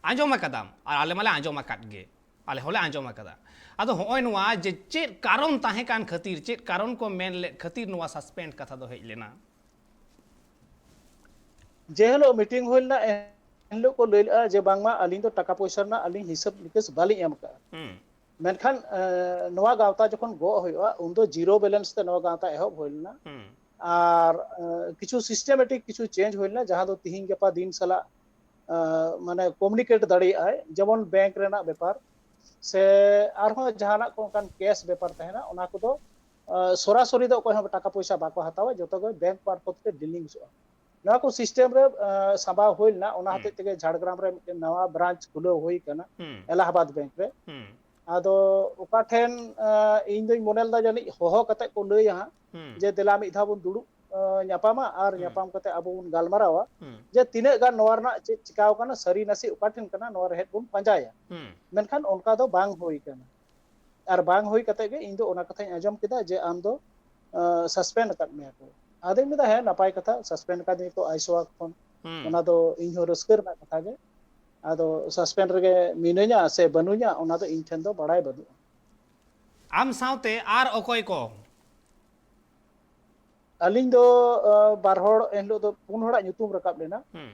ᱟᱸᱡᱚᱢ ᱟᱠᱟᱫᱟᱢ, ᱟᱨ ᱟᱞᱮ ᱢᱟᱞᱮ ᱟᱸᱡᱚᱢ ᱟᱠᱟᱫ ᱜᱮ, ᱟᱞᱮ ᱦᱚᱸᱞᱮ ᱟᱸᱡᱚᱢ ᱟᱠᱟᱫᱟ᱾ ᱟᱫᱚ ᱦᱚᱸᱜᱼᱚᱭ ᱱᱚᱣᱟ ᱡᱮ ᱪᱮᱫ ᱠᱟᱨᱚᱱ ᱛᱟᱦᱮᱸ ᱠᱟᱱ ᱠᱷᱟᱹᱛᱤᱨ, ᱪᱮᱫ ᱠᱟᱨᱚᱱ ᱠᱚ ᱢᱮᱱ ᱞᱮᱫ ᱠᱷᱟᱹᱛᱤᱨ ᱱᱚᱣᱟ ᱥᱟᱥᱯᱮᱱᱰ ᱠᱟᱛᱷᱟ ᱫᱚ ᱦᱮᱡ ᱞᱮᱱᱟ? ᱡᱮ ᱦᱤᱞᱳᱜ ᱢᱤᱴᱤᱝ ᱦᱩᱭ ᱞᱮᱱᱟ, ᱮᱱ ᱦᱤᱞᱳᱜ ᱠᱚ ᱞᱟᱹᱭ ᱞᱮᱫᱼᱟ ᱡᱮ ᱵᱟᱝᱢᱟ ᱟᱹᱞᱤᱧ ᱫᱚ ᱴᱟᱠᱟ ᱯᱚᱭᱥᱟ ᱨᱮᱱᱟᱜ ᱟᱹᱞᱤᱧ ᱦᱤᱥᱟᱹᱵ ᱱᱤᱠᱟᱹᱥ ᱵᱟᱹᱞᱤᱧ ᱮᱢ ᱠᱟᱜᱼᱟ᱾ ᱦᱩᱸ ᱢᱮᱱᱠᱷᱟᱱ ᱮ, ᱱᱚᱣᱟ ᱜᱟᱶᱛᱟ ᱡᱚᱠᱷᱚᱱ ᱜᱚᱜ ᱦᱩᱭᱩᱜᱼᱟ, ᱩᱱᱫᱚ ᱡᱤᱨᱳ ᱵᱮᱞᱮᱱᱥ ᱛᱮ ᱱᱚᱣᱟ ᱜᱟᱶᱛᱟ ᱮᱦᱚᱵ ᱦᱩᱭ ᱞᱮᱱᱟ᱾ ᱦᱩᱸ ᱟᱨ ᱮ, ᱠᱤᱪᱷᱩ ᱥᱤᱥᱴᱮᱢᱮᱴᱤᱠ ᱠᱤᱪᱷᱩ ᱪᱮᱧᱡᱽ ᱦᱩᱭ ᱞᱮᱱᱟ, ᱡᱟᱦᱟᱸ ᱫᱚ ᱛᱤᱦᱤᱧ ᱜᱟᱯᱟ ᱫᱤᱱ ᱥᱟᱞᱟᱜ ᱮ, ᱢᱟᱱᱮ ᱠᱚᱢᱤᱭᱩᱱᱤᱠᱮᱴ ᱫᱟᱲᱮᱭᱟᱜᱼᱟᱭ, ᱡᱮᱢᱚᱱ ᱵᱮᱝᱠ ᱨᱮᱱᱟᱜ ᱵᱮᱯᱟᱨ ᱥᱮ ᱟᱨᱦᱚᱸ ᱡᱟᱦᱟᱱᱟᱜ ᱠᱚ ᱚᱱᱠᱟᱱ ᱠᱮᱥ ᱵᱮᱯᱟᱨ ᱛᱟᱦᱮᱱᱟ, ᱚᱱᱟ ᱠᱚᱫᱚ ᱮ, ᱥᱚᱨᱟᱥᱚᱨᱤ ᱫᱚ ᱚᱠᱚᱭ ᱦᱚᱸ ᱴᱟᱠᱟ ᱯᱚᱭᱥᱟ ᱵᱟᱠᱚ ᱦᱟᱛᱟᱣᱟ, ᱡᱚᱛᱚ ᱜᱮ ᱵᱮᱝᱠ ᱢᱟᱨᱯᱷᱚᱛ ᱛᱮ ᱰᱤᱞᱤᱝᱥᱚᱜᱼᱟ᱾ ᱱᱚᱣᱟ ᱠᱚ ᱥᱤᱥᱴᱮᱢ ᱨᱮ ᱮ, ᱥᱟᱸᱵᱟᱣ ᱦᱩᱭ ᱞᱮᱱᱟ, ᱚᱱᱟ ᱦᱩᱸ ᱦᱚᱛᱮᱡ ᱛᱮᱜᱮ ᱡᱷᱟᱲᱜᱨᱟᱢ ᱨᱮ ᱢᱤᱫᱴᱮᱱ ᱱᱟᱣᱟ ᱵᱨᱟᱧᱪ ᱠᱷᱩᱞᱟᱹᱣ ᱦᱩᱭ ᱠᱟᱱᱟ ᱦᱩᱸ ᱮᱞᱟᱦᱟᱵᱟᱫ ᱵᱮᱝᱠ ᱨᱮ᱾ ᱦᱩᱸ ᱟᱫᱚ ᱚᱠᱟ ᱴᱷᱮᱱ ᱮ, ᱤᱧ ᱫᱩᱧ ᱢᱚᱱᱮ ᱞᱮᱫᱟ ᱡᱟᱹᱱᱤᱡ ᱦᱚᱦᱚ ᱠᱟᱛᱮ ᱠᱚ ᱞᱟᱹᱭᱟ ᱦᱟᱸᱜ ᱦᱩᱸ ᱡᱮ ᱫᱮᱞᱟ ᱢᱤᱫ ᱫᱷᱟᱣ ᱵᱚᱱ ᱫᱩᱲᱩᱵ ᱮ, ᱧᱟᱯᱟᱢᱟ ᱟᱨ ᱦᱩᱸ ᱧᱟᱯᱟᱢ ᱠᱟᱛᱮ ᱟᱵᱚ ᱵᱚᱱ ᱜᱟᱞᱢᱟᱨᱟᱣᱟ ᱦᱩᱸ ᱡᱮ ᱛᱤᱱᱟᱹᱜ ᱜᱟᱱ ᱱᱚᱣᱟ ᱨᱮᱱᱟᱜ ᱪᱮᱫ ᱪᱤᱠᱟᱣ ᱠᱟᱱᱟ, ᱥᱟᱹᱨᱤ ᱱᱟᱥᱮ ᱚᱠᱟ ᱴᱷᱮᱱ ᱠᱟᱱᱟ, ᱱᱚᱣᱟ ᱨᱮᱦᱮᱫ ᱵᱚᱱ ᱯᱟᱸᱡᱟᱭᱟ᱾ ᱦᱩᱸ ᱢᱮᱱᱠᱷᱟᱱ ᱚᱱᱠᱟ ᱫᱚ ᱵᱟᱝ ᱦᱩᱭ ᱠᱟᱱᱟ᱾ ᱟᱨ ᱵᱟᱝ ᱦᱩᱭ ᱠᱟᱛᱮ ᱜᱮ ᱤᱧ ᱫᱚ ᱚᱱᱟ ᱠᱟᱛᱷᱟᱧ ᱟᱸᱡᱚᱢ ᱠᱮᱫᱟ ᱡᱮ ᱟᱢ ᱫᱚ ᱥᱟᱥᱯᱮᱱᱰ ᱟᱠᱟᱫ ᱢᱮᱭᱟ ᱠᱚ᱾ ᱟᱫᱚᱧ ᱢᱮᱱᱫᱟ, ᱦᱮᱸ, ᱱᱟᱯᱟᱭ ᱠᱟᱛᱷᱟ, ᱥᱟᱥᱯᱮᱱᱰ ᱟᱠᱟᱫᱤᱧᱟ ᱠᱚ ᱟᱭᱥᱳᱣᱟ ᱠᱷᱚᱱ, ᱦᱩᱸ ᱚᱱᱟ ᱫᱚ ᱤᱧ ᱦᱚᱸ ᱨᱟᱹᱥᱠᱟᱹ ᱨᱮᱱᱟᱜ ᱠᱟᱛᱷᱟ ᱜᱮ᱾ ᱟᱫᱚ ᱥᱟᱥᱯᱮᱱᱰ ᱨᱮᱜᱮ ᱢᱤᱱᱟᱹᱧᱟ ᱥᱮ ᱵᱟᱹᱱᱩᱧᱟ, ᱚᱱᱟ ᱫᱚ ᱤᱧ ᱴᱷᱮᱱ ᱫᱚ ᱵᱟᱲᱟᱭ ᱵᱟᱹᱱᱩᱜᱼᱟ᱾ ᱟᱢ ᱥᱟᱶᱛᱮ ᱟᱨ ᱚᱠᱚᱭ ᱠᱚ? ᱟᱹᱞᱤᱧ ᱫᱚ ᱟᱸ, ᱵᱟᱨ ᱦᱚᱲ, ᱮᱱᱦᱤᱞᱳᱜ ᱫᱚ ᱯᱩᱱ ᱦᱚᱲᱟᱜ ᱧᱩᱛᱩᱢ ᱨᱟᱠᱟᱵ ᱞᱮᱱᱟ᱾ ᱦᱩᱸ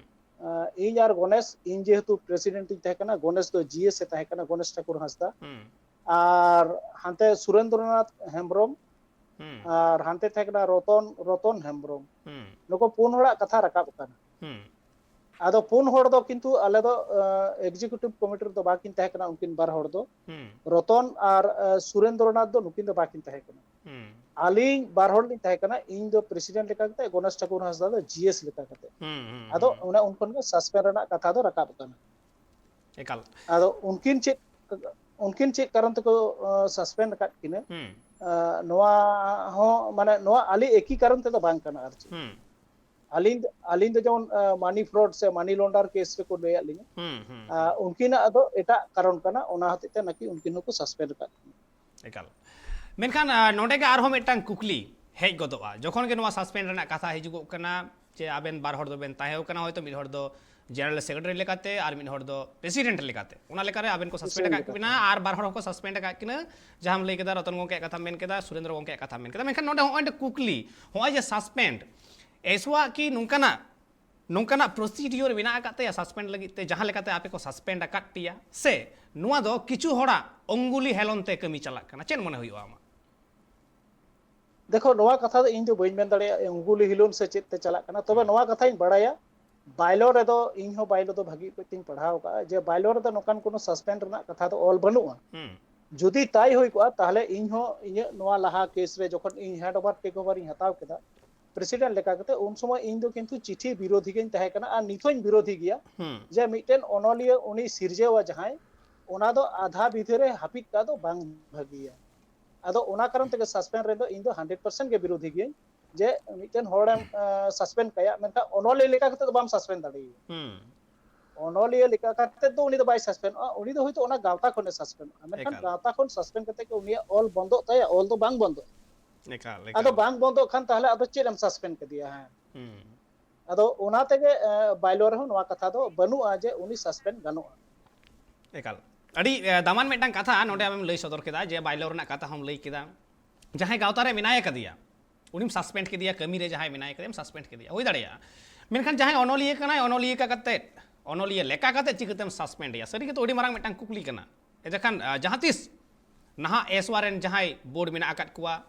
ᱟᱸ, ᱤᱧ ᱟᱨ ᱜᱚᱱᱮᱥ, ᱤᱧ ᱡᱮᱦᱮᱛᱩ ᱯᱨᱮᱥᱤᱰᱮᱱᱴ ᱤᱧ ᱛᱟᱦᱮᱸ ᱠᱟᱱᱟ, ᱜᱚᱱᱮᱥ ᱫᱚ ᱡᱤ ᱮᱥ ᱮ ᱛᱟᱦᱮᱸ ᱠᱟᱱᱟ, ᱜᱚᱱᱮᱥ ᱴᱷᱟᱠᱩᱨ ᱦᱟᱸᱥᱫᱟ᱾ ᱦᱩᱸ ᱟᱨ ᱦᱟᱱᱛᱮ ᱥᱩᱨᱮᱱᱫᱨᱚᱱᱟᱛᱷ ᱦᱮᱢᱵᱨᱚᱢ, ᱦᱩᱸ ᱟᱨ ᱦᱟᱱᱛᱮ ᱛᱟᱦᱮᱸ ᱠᱟᱱᱟ ᱨᱚᱛᱚᱱ, ᱨᱚᱛᱚᱱ ᱦᱮᱢᱵᱨᱚᱢ᱾ ᱦᱩᱸ ᱱᱩᱠᱩ ᱯᱩᱱ ᱦᱚᱲᱟᱜ ᱠᱟᱛᱷᱟ ᱨᱟᱠᱟᱵ ᱟᱠᱟᱱᱟ᱾ ᱦᱩᱸ ᱟᱫᱚ ᱯᱩᱱ ᱦᱚᱲ ᱫᱚ ᱠᱤᱱᱛᱩ ᱟᱞᱮ ᱫᱚ ᱮᱠᱡᱤᱠᱤᱭᱩᱴᱤᱵᱷ ᱠᱚᱢᱤᱴᱤ ᱨᱮᱫᱚ ᱵᱟᱠᱤᱱ ᱛᱟᱦᱮᱸ ᱠᱟᱱᱟ, ᱩᱱᱠᱤᱱ ᱵᱟᱨ ᱦᱚᱲ ᱫᱚ᱾ ᱦᱩᱸ ᱨᱚᱛᱚᱱ ᱟᱨ ᱟᱸ, ᱥᱩᱨᱮᱱᱫᱨᱚᱱᱟᱛᱷ ᱫᱚ ᱱᱩᱠᱤᱱ ᱫᱚ ᱵᱟᱠᱤᱱ ᱛᱟᱦᱮᱸ ᱠᱟᱱᱟ᱾ ᱦᱩᱸ ᱟᱹᱞᱤᱧ ᱵᱟᱨ ᱦᱚᱲ ᱞᱤᱧ ᱛᱟᱦᱮᱸ ᱠᱟᱱᱟ, ᱤᱧ ᱫᱚ ᱯᱨᱮᱥᱤᱰᱮᱱᱴ ᱞᱮᱠᱟ ᱠᱟᱛᱮ, ᱜᱚᱱᱮᱥ ᱴᱷᱟᱠᱩᱨ ᱦᱟᱸᱥᱫᱟ ᱫᱚ ᱡᱤ ᱮᱥ ᱞᱮᱠᱟ ᱠᱟᱛᱮ᱾ ᱦᱩᱸ ᱦᱩᱸ ᱟᱫᱚ ᱦᱩᱸ ᱚᱱᱮ ᱩᱱ ᱠᱷᱚᱱ ᱜᱮ ᱥᱟᱥᱯᱮᱱᱰ ᱨᱮᱱᱟᱜ ᱠᱟᱛᱷᱟ ᱫᱚ ᱨᱟᱠᱟᱵ ᱟᱠᱟᱱᱟ᱾ ᱮᱠᱟᱞ᱾ ᱟᱫᱚ ᱩᱱᱠᱤᱱ ᱪᱮᱫ, ᱩᱱᱠᱤᱱ ᱪᱮᱫ ᱠᱟᱨᱚᱱ ᱛᱮᱠᱚ ᱥᱟᱥᱯᱮᱱᱰ ᱟᱠᱟᱫ ᱠᱤᱱᱟ, ᱦᱩᱸ ᱟᱸ, ᱱᱚᱣᱟ ᱦᱚᱸ ᱢᱟᱱᱮ ᱱᱚᱣᱟ ᱟᱞᱮ ᱮᱠᱤ ᱠᱟᱨᱚᱱ ᱛᱮᱫᱚ ᱵᱟᱝ ᱠᱟᱱᱟ ᱟᱨ ᱪᱮᱫ᱾ ᱦᱩᱸ ᱟᱹᱞᱤᱧ ᱟᱹᱞᱤᱧ ᱫᱚ ᱡᱮᱢᱚᱱ ᱢᱟᱱᱤ ᱯᱷᱨᱚᱰ ᱥᱮ ᱢᱟᱱᱤ ᱞᱚᱱᱰᱟᱨ ᱠᱮᱥ ᱨᱮᱠᱚ ᱞᱟᱹᱭᱟᱫ ᱞᱤᱧᱟ᱾ ᱦᱩᱸ, ᱦᱩᱸ, ᱟᱨ ᱩᱱᱠᱤᱱᱟᱜ ᱫᱚ ᱮᱴᱟᱜ ᱠᱟᱨᱚᱱ ᱠᱟᱱᱟ, ᱚᱱᱟ ᱦᱚᱛᱮᱡ ᱛᱮ ᱱᱟᱠᱤ ᱩᱱᱠᱤᱱ ᱦᱚᱸᱠᱚ ᱥᱟᱥᱯᱮᱱᱰ ᱟᱠᱟᱫ ᱠᱤᱱᱟ᱾ ᱮᱠᱟᱞ᱾ ᱢᱮᱱᱠᱷᱟᱱ, ᱟ, ᱱᱚᱰᱮ ᱜᱮ ᱟᱨᱦᱚᱸ ᱢᱤᱫᱴᱟᱝ ᱠᱩᱠᱞᱤ ᱦᱮᱡ ᱜᱚᱫᱚᱜᱼᱟ, ᱡᱚᱠᱷᱚᱱ ᱜᱮ ᱱᱚᱣᱟ ᱥᱟᱥᱯᱮᱱᱰ ᱨᱮᱱᱟᱜ ᱠᱟᱛᱷᱟ ᱦᱤᱡᱩᱜᱚᱜ ᱠᱟᱱᱟ, ᱡᱮ ᱟᱵᱮᱱ ᱵᱟᱨ ᱦᱚᱲ ᱫᱚᱵᱮᱱ ᱛᱟᱦᱮᱸ ᱠᱟᱱᱟ, ᱦᱚᱭᱛᱳ ᱢᱤᱫ ᱦᱚᱲ ᱫᱚ ᱡᱮᱱᱟᱨᱮᱞ ᱥᱮᱠᱨᱮᱴᱟᱨᱤ ᱞᱮᱠᱟᱛᱮ ᱟᱨ ᱢᱤᱫ ᱦᱚᱲ ᱫᱚ ᱯᱨᱮᱥᱤᱰᱮᱱᱴ ᱞᱮᱠᱟᱛᱮ, ᱚᱱᱟ ᱞᱮᱠᱟᱨᱮ ᱟᱵᱮᱱ ᱠᱚ ᱥᱟᱥᱯᱮᱱᱰ ᱯᱨᱮᱥᱤᱰᱮᱱᱴ ᱟᱠᱟᱫ ᱞᱮᱠᱟᱛᱮ᱾ ᱵᱮᱱᱟ ᱟᱨ ᱵᱟᱨ ᱦᱚᱲ ᱦᱚᱸᱠᱚ ᱥᱟᱥᱯᱮᱱᱰ ᱟᱠᱟᱫ ᱠᱤᱱᱟ, ᱡᱟᱦᱟᱸᱢ ᱞᱟᱹᱭ ᱠᱮᱫᱟ ᱨᱚᱛᱚᱱ ᱜᱚᱢᱠᱮᱭᱟᱜ ᱠᱟᱛᱷᱟᱢ ᱢᱮᱱ ᱠᱮᱫᱟ, ᱥᱩᱨᱮᱱᱫᱨᱚ ᱜᱚᱢᱠᱮᱭᱟᱜ ᱠᱟᱛᱷᱟᱢ ᱢᱮᱱ ᱠᱮᱫᱟ᱾ ᱢᱮᱱᱠᱷᱟᱱ ᱱᱚᱰᱮ ᱦᱚᱸᱜᱼᱚᱭ ᱢᱤᱫᱴᱮᱱ ᱠᱩᱠᱞᱤ, ᱦᱚᱸᱜᱼᱚᱭ ᱡᱮ ᱥᱟᱥᱯᱮᱱᱰ, ᱮᱥᱣᱟ ᱠᱤ ᱱᱚᱝᱠᱟᱱᱟᱜ ᱱᱚᱝᱠᱟᱱᱟᱜ ᱯᱨᱚᱥᱤᱰᱤᱭᱳᱨ ᱢᱮᱱᱟᱜ ᱟᱠᱟᱫ ᱛᱟᱭᱟ ᱥᱟᱥᱯᱮᱱᱰ ᱞᱟᱹᱜᱤᱫ ᱛᱮ, ᱡᱟᱦᱟᱸ ᱞᱮᱠᱟᱛᱮ ᱟᱯᱮ ᱠᱚ ᱥᱟᱥᱯᱮᱱᱰ ᱟᱠᱟᱫ ᱯᱮᱭᱟ, ᱥᱮ ᱱᱚᱣᱟ ᱫᱚ ᱠᱤᱪᱷᱩ ᱦᱚᱲᱟᱜ ᱚᱝᱜᱩᱞᱤ ᱦᱮᱞᱚᱱ ᱛᱮ ᱠᱟᱹᱢᱤ ᱪᱟᱞᱟᱜ ᱠᱟᱱᱟ? ᱪᱮᱫ ᱢᱚᱱᱮ ᱦᱩᱭᱩᱜᱼᱟ ᱟᱢᱟᱜ? ᱫᱮᱠᱷᱚ, ᱱᱚᱣᱟ ᱠᱟᱛᱷᱟ ᱫᱚ ᱤᱧ ᱫᱚ ᱵᱟᱹᱧ ᱢᱮᱱ ᱫᱟᱲᱮᱭᱟᱜᱼᱟ ᱚᱝᱜᱩᱞᱤ ᱦᱤᱞᱚᱱ ᱥᱮ ᱪᱮᱫ ᱛᱮ ᱪᱟᱞᱟᱜ ᱠᱟᱱᱟ᱾ ᱛᱚᱵᱮ ᱦᱩᱸ᱾ ᱱᱚᱣᱟ ᱠᱟᱛᱷᱟᱧ ᱵᱟᱲᱟᱭᱟ, ᱵᱟᱭᱞᱚ ᱨᱮᱫᱚ, ᱤᱧ ᱦᱚᱸ ᱵᱟᱭᱞᱚ ᱫᱚ ᱵᱷᱟᱹᱜᱤ ᱚᱠᱚᱡ ᱛᱤᱧ ᱯᱟᱲᱦᱟᱣ ᱟᱠᱟᱫᱼᱟ, ᱡᱮ ᱵᱟᱭᱞᱚ ᱨᱮᱫᱚ ᱱᱚᱝᱠᱟᱱ ᱠᱳᱱᱳ ᱥᱟᱥᱯᱮᱱᱰ ᱨᱮᱱᱟᱜ ᱠᱟᱛᱷᱟ ᱫᱚ ᱚᱞ ᱵᱟᱹᱱᱩᱜᱼᱟ᱾ ᱦᱩᱸ᱾ ᱡᱩᱫᱤ ᱛᱟᱭ ᱦᱩᱭ ᱠᱚᱜᱼᱟ, ᱛᱟᱦᱚᱞᱮ ᱤᱧ ᱦᱚᱸ ᱤᱧᱟᱹᱜ ᱱᱚᱣᱟ ᱞᱟᱦᱟ ᱠᱮᱥ ᱨᱮ ᱡᱚᱠᱷᱚᱱ ᱤᱧ ᱦᱮᱱᱰ ᱳᱵᱷᱟᱨ, ᱴᱮᱠ ᱳᱵᱷᱟᱨ ᱤᱧ ᱦᱟᱛᱟᱣ ᱠᱮᱫᱟ ᱯᱨᱮᱥᱤᱰᱮᱱᱴ ᱞᱮᱠᱟ ᱠᱟᱛᱮ, ᱩᱱ ᱥᱚᱢᱚᱭ ᱤᱧ ᱫᱚ ᱠᱤᱱᱛᱩ ᱪᱤᱴᱷᱤ ᱵᱤᱨᱳᱫᱷᱤ ᱜᱤᱧ ᱛᱟᱦᱮᱸ ᱠᱟᱱᱟ ᱟᱨ ᱱᱤᱛ ᱦᱚᱸᱧ ᱵᱤᱨᱳᱫᱷᱤ ᱜᱮᱭᱟ᱾ ᱦᱩᱸ᱾ ᱡᱮ ᱢᱤᱫᱴᱮᱱ ᱚᱱᱚᱞᱤᱭᱟᱹ ᱩᱱᱤ ᱥᱤᱨᱡᱟᱹᱣᱟ ᱡᱟᱦᱟᱸᱭ, ᱚᱱᱟ ᱫᱚ ᱟᱫᱷᱟ ᱵᱤᱫᱷᱟᱹ ᱨᱮ ᱦᱟᱹᱯᱤᱫ ᱠᱟᱜ ᱫᱚ ᱵᱟᱝ ᱵᱷᱟᱹᱜᱤᱭᱟ᱾ ᱟᱫᱚ ᱚᱱᱟ ᱠᱟᱨᱚᱱ ᱛᱮᱜᱮ ᱥᱟᱥᱯᱮᱱᱰ ᱨᱮᱫᱚ ᱤᱧ ᱫᱚ ᱦᱟᱱᱰᱨᱮᱰ ᱯᱟᱨᱥᱮᱱᱴ ᱜᱮ ᱵᱤᱨᱳᱫᱷᱤ ᱜᱤᱭᱟᱹᱧ, ᱡᱮ ᱢᱤᱫᱴᱮᱱ ᱦᱚᱲᱮᱢ, ᱟᱸ, ᱥᱟᱥᱯᱮᱱᱰ ᱠᱟᱭᱟ, ᱢᱮᱱᱠᱷᱟᱱ ᱚᱱᱚᱞᱤᱭᱟᱹ ᱞᱮᱠᱟ ᱠᱟᱛᱮ ᱫᱚ ᱵᱟᱢ ᱥᱟᱥᱯᱮᱱᱰ ᱫᱟᱲᱮᱭᱟᱭᱟ᱾ ᱦᱩᱸ᱾ ᱚᱱᱚᱞᱤᱭᱟᱹ ᱞᱮᱠᱟ ᱠᱟᱛᱮ ᱫᱚ ᱩᱱᱤ ᱫᱚ ᱵᱟᱭ ᱥᱟᱥᱯᱮᱱᱰᱚᱜᱼᱟ, ᱩᱱᱤ ᱫᱚ ᱦᱚᱭᱛᱳ ᱚᱱᱟ ᱜᱟᱶᱛᱟ ᱠᱷᱚᱱᱮ ᱥᱟᱥᱯᱮᱱᱰᱚᱜᱼᱟ, ᱢᱮᱱᱠᱷᱟᱱ ᱮᱠᱟᱞ᱾ ᱜᱟᱶᱛᱟ ᱠᱷᱚᱱ ᱥᱟᱥᱯᱮᱱᱰ ᱠᱟᱛᱮ ᱜᱮ ᱩᱱᱤᱭᱟᱜ ᱚᱞ ᱵᱚᱱᱫᱚᱜ ᱛᱟᱭᱟ? ᱚᱞ ᱫᱚ ᱵᱟᱝ ᱵᱚᱱᱫᱚᱜᱼᱟ᱾ ᱮᱠᱟᱞ, ᱟᱫᱚ ᱮᱠᱟᱞ᱾ ᱵᱟᱝ ᱵᱚᱱᱫᱚᱜ ᱠᱷᱟᱱ ᱛᱟᱦᱚᱞᱮ ᱟᱫᱚ ᱪᱮᱫ ᱮᱢ ᱥᱟᱥᱯᱮᱱᱰ ᱠᱮᱫᱮᱭᱟ? ᱦᱮᱸ᱾ ᱦᱩᱸ᱾ ᱟᱫᱚ ᱚᱱᱟ ᱛᱮᱜᱮ, ᱮ, ᱵᱟᱭᱞᱚ ᱨᱮᱦᱚᱸ ᱱᱚᱣᱟ ᱠᱟᱛᱷᱟ ᱫᱚ ᱵᱟᱹᱱᱩᱜᱼᱟ ᱡᱮ ᱩᱱᱤ ᱥᱟᱥᱯᱮᱱᱰ ᱜᱟᱱᱚᱜᱼᱟ᱾ ᱮᱠᱟᱞ᱾ ᱟᱹᱰᱤ, ᱮ, ᱫᱟᱢᱟᱱ ᱢᱤᱫᱴᱟᱝ ᱠᱟᱛᱷᱟ ᱱᱚᱰᱮ ᱟᱢᱮᱢ ᱞᱟᱹᱭ ᱥᱚᱫᱚᱨ ᱠᱮᱫᱟ, ᱡᱮ ᱵᱟᱭᱞᱚ ᱨᱮᱱᱟᱜ ᱠᱟᱛᱷᱟ ᱦᱚᱸᱢ ᱞᱟᱹᱭ ᱠᱮᱫᱟ᱾ ᱡᱟᱦᱟᱸᱭ ᱜᱟᱶᱛᱟ ᱨᱮ ᱢᱮᱱᱟᱭ ᱟᱠᱟᱫᱮᱭᱟ, ᱩᱱᱤᱢ ᱥᱟᱥᱯᱮᱱᱰ ᱠᱮᱫᱮᱭᱟ, ᱠᱟᱹᱢᱤ ᱨᱮ ᱡᱟᱦᱟᱸᱭ ᱢᱮᱱᱟᱭ ᱟᱠᱟᱫᱮᱭᱟ, ᱥᱟᱥᱯᱮᱱᱰ ᱠᱮᱫᱮᱭᱟ, ᱦᱩᱭ ᱫᱟᱲᱮᱭᱟᱜᱼᱟ᱾ ᱢᱮᱱᱠᱷᱟᱱ ᱡᱟᱦᱟᱸᱭ ᱚᱱᱚᱞᱤᱭᱟᱹ ᱠᱟᱱᱟᱭ, ᱚᱱᱚᱞᱤᱭᱟᱹ ᱠᱟ-, ᱠᱟᱛᱮᱫ, ᱚᱱᱚᱞᱤᱭᱟᱹ ᱞᱮᱠᱟ ᱠᱟᱛᱮᱫ ᱪᱤᱠᱟᱹᱛᱮᱢ ᱥᱟᱥᱯᱮᱱᱰ ᱮᱭᱟ? ᱥᱟᱹᱨᱤ ᱜᱮᱛᱚ ᱟᱹᱰᱤ ᱢᱟᱨᱟᱝ ᱢᱤᱫᱴᱟᱝ ᱠᱩᱠᱞᱤ ᱠᱟᱱᱟ᱾ ᱮᱸᱰᱮᱠᱷᱟᱱ, ᱟ, ᱡᱟᱦᱟᱸ ᱛᱤᱥ ᱱᱟᱦᱟᱜ ᱮᱥᱣᱟ ᱨᱮᱱ ᱡᱟᱦᱟᱸᱭ ᱵᱳᱨᱰ ᱢᱮᱱᱟᱜ ᱟᱠᱟᱫ ᱠᱚᱣᱟ,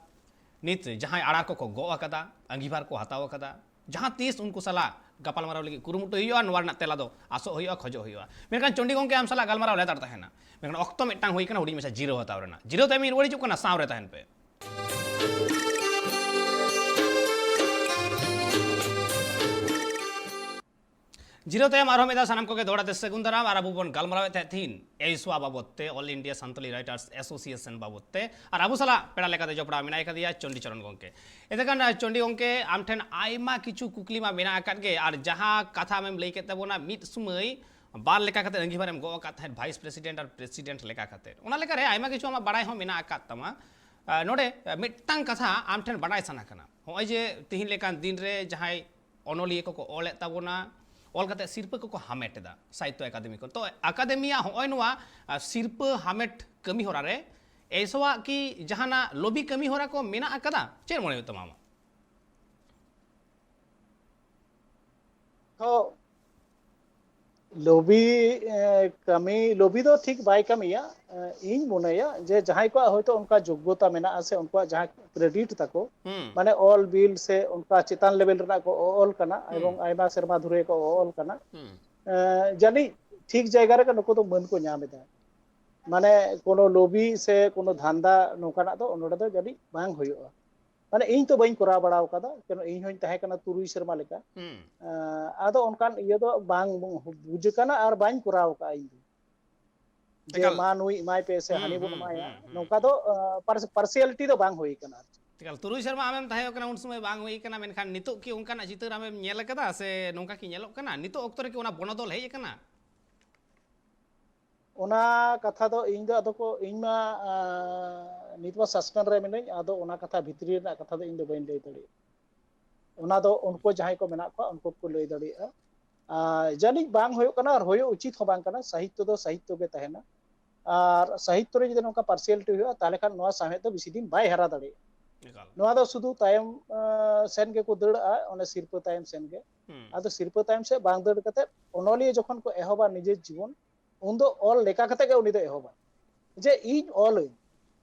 ᱱᱤᱛ ᱡᱟᱦᱟᱸᱭ ᱟᱲᱟᱨ ᱠᱚᱠᱚ ᱜᱚᱜ ᱟᱠᱟᱫᱟ, ᱟᱸᱜᱤᱵᱷᱟᱨ ᱠᱚ ᱦᱟᱛᱟᱣ ᱟᱠᱟᱫᱟ, ᱡᱟᱦᱟᱸ ᱛᱤᱥ ᱩᱱᱠᱩ ᱥᱟᱞᱟᱜ ᱜᱟᱯᱟᱞᱢᱟᱨᱟᱣ ᱞᱟᱹᱜᱤᱫ ᱠᱩᱨᱩᱢᱩᱴᱩ ᱦᱩᱭᱩᱜᱼᱟ, ᱱᱚᱣᱟ ᱨᱮᱱᱟᱜ ᱛᱮᱞᱟ ᱫᱚ ᱟᱥᱚᱜ ᱦᱩᱭᱩᱜᱼᱟ, ᱠᱷᱚᱡᱚᱜ ᱦᱩᱭᱩᱜᱼᱟ᱾ ᱢᱮᱱᱠᱷᱟᱱ ᱪᱚᱱᱰᱤ ᱜᱚᱢᱠᱮ ᱟᱢ ᱥᱟᱞᱟᱜ ᱜᱟᱞᱢᱟᱨᱟᱣ ᱞᱮᱛᱟᱲ ᱛᱟᱦᱮᱱᱟ, ᱢᱮᱱᱠᱷᱟᱱ ᱚᱠᱛᱚ ᱢᱤᱫᱴᱟᱝ ᱦᱩᱭ ᱠᱟᱱᱟ ᱦᱩᱰᱤᱧ ᱢᱟᱪᱷᱟ ᱡᱤᱨᱟᱹᱣ ᱦᱟᱛᱟᱣ ᱨᱮᱱᱟᱜ᱾ ᱡᱤᱨᱟᱹᱣ ᱛᱟᱭᱚᱢ ᱤᱧ ᱨᱩᱣᱟᱹᱲ ᱦᱤᱡᱩᱜ ᱠᱟᱱᱟ, ᱥᱟᱶ ᱨᱮ ᱛᱟᱦᱮᱱ ᱯᱮ᱾ ᱡᱤᱨᱟᱹᱣ ᱛᱟᱭᱚᱢ ᱟᱨᱦᱚᱸ ᱢᱤᱫ ᱫᱷᱟᱣ ᱥᱟᱱᱟᱢ ᱠᱚᱜᱮ ᱫᱚᱦᱲᱟ ᱛᱮ ᱥᱟᱹᱜᱩᱱ ᱫᱟᱨᱟᱢ᱾ ᱟᱨ ᱟᱵᱚ ᱵᱚᱱ ᱜᱟᱞᱢᱟᱨᱟᱣᱮᱫ ᱛᱟᱦᱮᱸᱫ ᱛᱤᱦᱤᱧ ᱮᱭᱥᱚᱣᱟ ᱵᱟᱵᱚᱛ ᱛᱮ, All India Santali Writers Association ᱵᱟᱵᱚᱛ ᱛᱮ᱾ ᱟᱨ ᱟᱵᱚ ᱥᱟᱞᱟᱜ ᱯᱮᱲᱟ ᱞᱮᱠᱟᱛᱮ ᱡᱚᱯᱲᱟᱣ ᱢᱮᱱᱟᱭ ᱠᱟᱫᱮᱭᱟ ᱪᱚᱱᱰᱤ ᱪᱚᱨᱚᱱ ᱜᱚᱝᱠᱮ᱾ ᱮᱱᱛᱮ ᱠᱷᱟᱱ, ᱪᱚᱱᱰᱤ ᱜᱚᱝᱠᱮ, ᱟᱢ ᱴᱷᱮᱱ ᱟᱭᱢᱟ ᱠᱤᱪᱷᱩ ᱠᱩᱠᱞᱤ ᱢᱟ ᱢᱮᱱᱟᱜ ᱟᱠᱟᱫ ᱜᱮ, ᱟᱨ ᱡᱟᱦᱟᱸ ᱠᱟᱛᱷᱟ ᱟᱢᱮᱢ ᱞᱟᱹᱭ ᱠᱮᱫ ᱛᱟᱵᱚᱱᱟ, ᱢᱤᱫ ᱥᱩᱢᱟᱹᱭ ᱵᱟᱨ ᱞᱮᱠᱟ ᱠᱟᱛᱮ ᱟᱺᱜᱤᱵᱷᱟᱨ ᱮᱢ ᱜᱚᱜ ᱟᱠᱟᱫ ᱛᱟᱦᱮᱸᱫ, vice president ᱟᱨ president ᱞᱮᱠᱟ ᱠᱟᱛᱮ᱾ ᱚᱱᱟ ᱞᱮᱠᱟᱨᱮ ᱟᱭᱢᱟ ᱠᱤᱪᱷᱩ ᱟᱢᱟᱜ ᱵᱟᱲᱟᱭ ᱦᱚᱸ ᱢᱮᱱᱟᱜ ᱟᱠᱟᱫ ᱛᱟᱢᱟ᱾ ᱟᱨ ᱱᱚᱰᱮ ᱢᱤᱫᱴᱟᱝ ᱠᱟᱛᱷᱟ ᱟᱢ ᱴᱷᱮᱱ ᱵᱟᱰᱟᱭ ᱥᱟᱱᱟ ᱠᱟᱱᱟ, ᱱᱚᱜᱼᱚᱭ ᱡᱮ ᱛᱤᱦᱤᱧ ᱞᱮᱠᱟᱱ ᱫᱤᱱ ᱨᱮ ᱡᱟᱦᱟᱸᱭ ᱚᱱᱚᱞᱤᱭᱟᱹ ᱠᱚᱠᱚ ᱚᱞᱮᱫ ᱛᱟᱵᱚᱱᱟ, ᱚᱞ ᱠᱟᱛᱮ ᱥᱤᱨᱯᱟᱹ ᱠᱚᱠᱚ ᱦᱟᱢᱮᱴ ᱮᱫᱟ ᱥᱟᱦᱤᱛᱛᱚ ᱟᱠᱟᱫᱮᱢᱤ ᱠᱷᱚᱱ, ᱛᱚ ᱟᱠᱟᱫᱮᱢᱤᱭᱟᱜ ᱦᱚᱸᱜᱼᱚᱭ ᱱᱚᱣᱟ, ᱟᱨ, ᱥᱤᱨᱯᱟᱹ ᱦᱟᱢᱮᱴ ᱠᱟᱹᱢᱤ ᱦᱚᱨᱟ ᱨᱮ ᱮᱭᱥᱚᱣᱟᱜ ᱠᱤ ᱡᱟᱦᱟᱱᱟᱜ ᱞᱚᱵᱤ ᱠᱟᱹᱢᱤ ᱦᱚᱨᱟ ᱠᱚ ᱢᱮᱱᱟᱜ ᱟᱠᱟᱫᱟ? ᱪᱮᱫ ᱢᱚᱱᱮ ᱦᱩᱭᱩᱜ ᱛᱟᱢᱟ ᱟᱢᱟᱜ? ᱛᱚ ᱞᱚᱵᱤ, ᱮ, ᱠᱟᱹᱢᱤ, ᱞᱚᱵᱤ ᱫᱚ ᱴᱷᱤᱠ ᱵᱟᱭ ᱠᱟᱹᱢᱤᱭᱟ᱾ ᱮ, ᱤᱧ ᱢᱚᱱᱮᱭᱟ ᱡᱮ ᱡᱟᱦᱟᱸᱭ ᱠᱚᱣᱟᱜ ᱦᱚᱭᱛᱳ ᱚᱱᱠᱟ ᱡᱳᱜᱽᱜᱚᱛᱟ ᱢᱮᱱᱟᱜᱼᱟ ᱥᱮ ᱩᱱᱠᱩᱣᱟᱜ ᱡᱟᱦᱟᱸ ᱠᱨᱮᱰᱤᱴ ᱛᱟᱠᱚ, ᱦᱩᱸ ᱢᱟᱱᱮ ᱚᱞ ᱵᱤᱞ ᱥᱮ ᱚᱱᱠᱟ ᱪᱮᱛᱟᱱ ᱞᱮᱵᱮᱞ ᱨᱮᱱᱟᱜ ᱠᱚ ᱚᱞ ᱠᱟᱱᱟ ᱦᱩᱸ ᱮᱵᱚᱝ ᱟᱭᱢᱟ ᱥᱮᱨᱢᱟ ᱫᱷᱚᱨᱮ ᱠᱚ ᱚᱞ ᱠᱟᱱᱟ, ᱦᱩᱸ ᱮ, ᱡᱟᱹᱱᱤᱡ ᱴᱷᱤᱠ ᱡᱟᱭᱜᱟ ᱨᱮᱜᱮ ᱱᱩᱠᱩ ᱫᱚ ᱢᱟᱹᱱ ᱠᱚ ᱧᱟᱢ ᱮᱫᱟ᱾ ᱢᱟᱱᱮ ᱠᱳᱱᱳ ᱞᱚᱵᱤ ᱥᱮ ᱠᱳᱱᱳ ᱫᱷᱟᱱᱫᱟ ᱱᱚᱝᱠᱟᱱᱟᱜ ᱫᱚ ᱱᱚᱰᱮ ᱫᱚ ᱡᱟᱹᱱᱤᱡ ᱵᱟᱝ ᱦᱩᱭᱩᱜᱼᱟ᱾ ᱢᱟᱱᱮ ᱤᱧ ᱛᱚ ᱵᱟᱹᱧ ᱠᱚᱨᱟᱣ ᱵᱟᱲᱟ ᱟᱠᱟᱫᱟ, ᱠᱟᱨᱚᱱ ᱤᱧ ᱦᱚᱧ ᱛᱟᱦᱮᱸ ᱠᱟᱱᱟ ᱛᱩᱨᱩᱭ ᱥᱮᱨᱢᱟ ᱞᱮᱠᱟ᱾ ᱦᱩᱸ ᱟᱸ, ᱟᱫᱚ ᱚᱱᱠᱟᱱ ᱤᱭᱟᱹ ᱫᱚ ᱵᱟᱝ ᱵᱩᱡᱽ ᱟᱠᱟᱱᱟ ᱟᱨ ᱵᱟᱹᱧ ᱠᱚᱨᱟᱣ ᱟᱠᱟᱫᱼᱟ ᱤᱧ ᱫᱚ, ᱡᱮ ᱮᱠᱟᱞ᱾ ᱢᱟ ᱱᱩᱭ ᱮᱢᱟᱭ ᱯᱮ ᱥᱮ ᱦᱩᱸ ᱦᱟᱹᱱᱤ ᱵᱚᱱ ᱦᱩᱸ ᱮᱢᱟᱭᱟ, ᱦᱩᱸ ᱦᱩᱸ ᱱᱚᱝᱠᱟ ᱫᱚ ᱯᱟᱨᱥᱤᱭᱟᱞᱤᱴᱤ ᱫᱚ ᱵᱟᱝ ᱦᱩᱭ ᱟᱠᱟᱱᱟ ᱟᱨ ᱪᱮᱫ᱾ ᱮᱠᱟᱞ, ᱛᱩᱨᱩᱭ ᱥᱮᱨᱢᱟ ᱟᱢᱮᱢ ᱛᱟᱦᱮᱸ ᱠᱟᱱᱟ, ᱩᱱ ᱥᱚᱢᱚᱭ ᱵᱟᱝ ᱦᱩᱭ ᱠᱟᱱᱟ, ᱢᱮᱱᱠᱷᱟᱱ ᱱᱤᱛᱚᱜ ᱠᱤ ᱚᱱᱠᱟᱱᱟᱜ ᱪᱤᱛᱟᱹᱨ ᱟᱢᱮᱢ ᱧᱮᱞ ᱟᱠᱟᱫᱟ ᱥᱮ ᱱᱚᱝᱠᱟ ᱠᱤ ᱧᱮᱞᱚᱜ ᱠᱟᱱᱟ? ᱱᱤᱛᱚᱜ ᱚᱠᱛᱚ ᱨᱮᱠᱤ ᱚᱱᱟ ᱵᱚᱱᱚᱫᱚᱞ ᱦᱮᱡ ᱟᱠᱟᱱᱟ? ᱚᱱᱟ ᱠᱟᱛᱷᱟ ᱫᱚ ᱤᱧ ᱫᱚ ᱟᱫᱚ ᱠᱚ, ᱤᱧ ᱢᱟ, ᱟᱸ, ᱱᱤᱛ ᱢᱟ ᱥᱟᱥᱯᱮᱱ ᱨᱮ ᱢᱤᱱᱟᱹᱧ, ᱟᱫᱚ ᱚᱱᱟ ᱠᱟᱛᱷᱟ ᱵᱷᱤᱛᱨᱤ ᱨᱮᱱᱟᱜ ᱠᱟᱛᱷᱟ ᱫᱚ ᱤᱧ ᱫᱚ ᱵᱟᱹᱧ ᱞᱟᱹᱭ ᱫᱟᱲᱮᱭᱟᱜᱼᱟ᱾ ᱚᱱᱟ ᱫᱚ ᱩᱱᱠᱩ ᱡᱟᱦᱟᱸᱭ ᱠᱚ ᱢᱮᱱᱟᱜ ᱠᱚᱣᱟ, ᱩᱱᱠᱩ ᱠᱚ ᱞᱟᱹᱭ ᱫᱟᱲᱮᱭᱟᱜᱼᱟ᱾ ᱟᱨ ᱡᱟᱹᱱᱤᱡ ᱵᱟᱝ ᱦᱩᱭᱩᱜ ᱠᱟᱱᱟ ᱟᱨ ᱦᱩᱭᱩᱜ ᱩᱪᱤᱛ ᱦᱚᱸ ᱵᱟᱝ ᱠᱟᱱᱟ᱾ ᱥᱟᱦᱤᱛᱛᱚ ᱫᱚ ᱥᱟᱦᱤᱛᱛᱚ ᱜᱮ ᱛᱟᱦᱮᱱᱟ, ᱟᱨ ᱥᱟᱦᱤᱛᱛᱚ ᱨᱮ ᱡᱩᱫᱤ ᱱᱚᱝᱠᱟ ᱯᱟᱨᱥᱤᱭᱟᱞᱤᱴᱤ ᱦᱩᱭᱩᱜᱼᱟ, ᱛᱟᱦᱚᱞᱮ ᱠᱷᱟᱱ ᱱᱚᱣᱟ ᱥᱟᱶᱦᱮᱫ ᱫᱚ ᱵᱮᱥᱤ ᱫᱤᱱ ᱵᱟᱭ ᱦᱟᱨᱟ ᱫᱟᱲᱮᱭᱟᱜᱼᱟ᱾ ᱮᱠᱟᱞ᱾ ᱱᱚᱣᱟ ᱫᱚ ᱥᱩᱫᱷᱩ ᱛᱟᱭᱚᱢ, ᱟᱸ, ᱥᱮᱱ ᱜᱮᱠᱚ ᱫᱟᱹᱲᱟᱜᱼᱟ, ᱚᱱᱮ ᱥᱤᱨᱯᱟᱹ ᱛᱟᱭᱚᱢ ᱥᱮᱱ ᱜᱮ᱾ ᱦᱩᱸ᱾ ᱟᱫᱚ ᱥᱤᱨᱯᱟᱹ ᱛᱟᱭᱚᱢ ᱥᱮᱫ ᱵᱟᱝ ᱫᱟᱹᱲ ᱠᱟᱛᱮᱫ ᱚᱱᱚᱞᱤᱭᱟᱹ ᱡᱚᱠᱷᱚᱱ ᱠᱚ ᱮᱦᱚᱵᱟ ᱱᱤᱡᱮᱨ ᱡᱤᱵᱚᱱ, ᱩᱱᱫᱚ ᱚᱞ ᱞᱮᱠᱟ ᱠᱟᱛᱮ ᱜᱮ ᱩᱱᱤ ᱫᱚ ᱮᱦᱚᱵᱟ, ᱡᱮ ᱤᱧ ᱚᱞᱟᱹᱧ,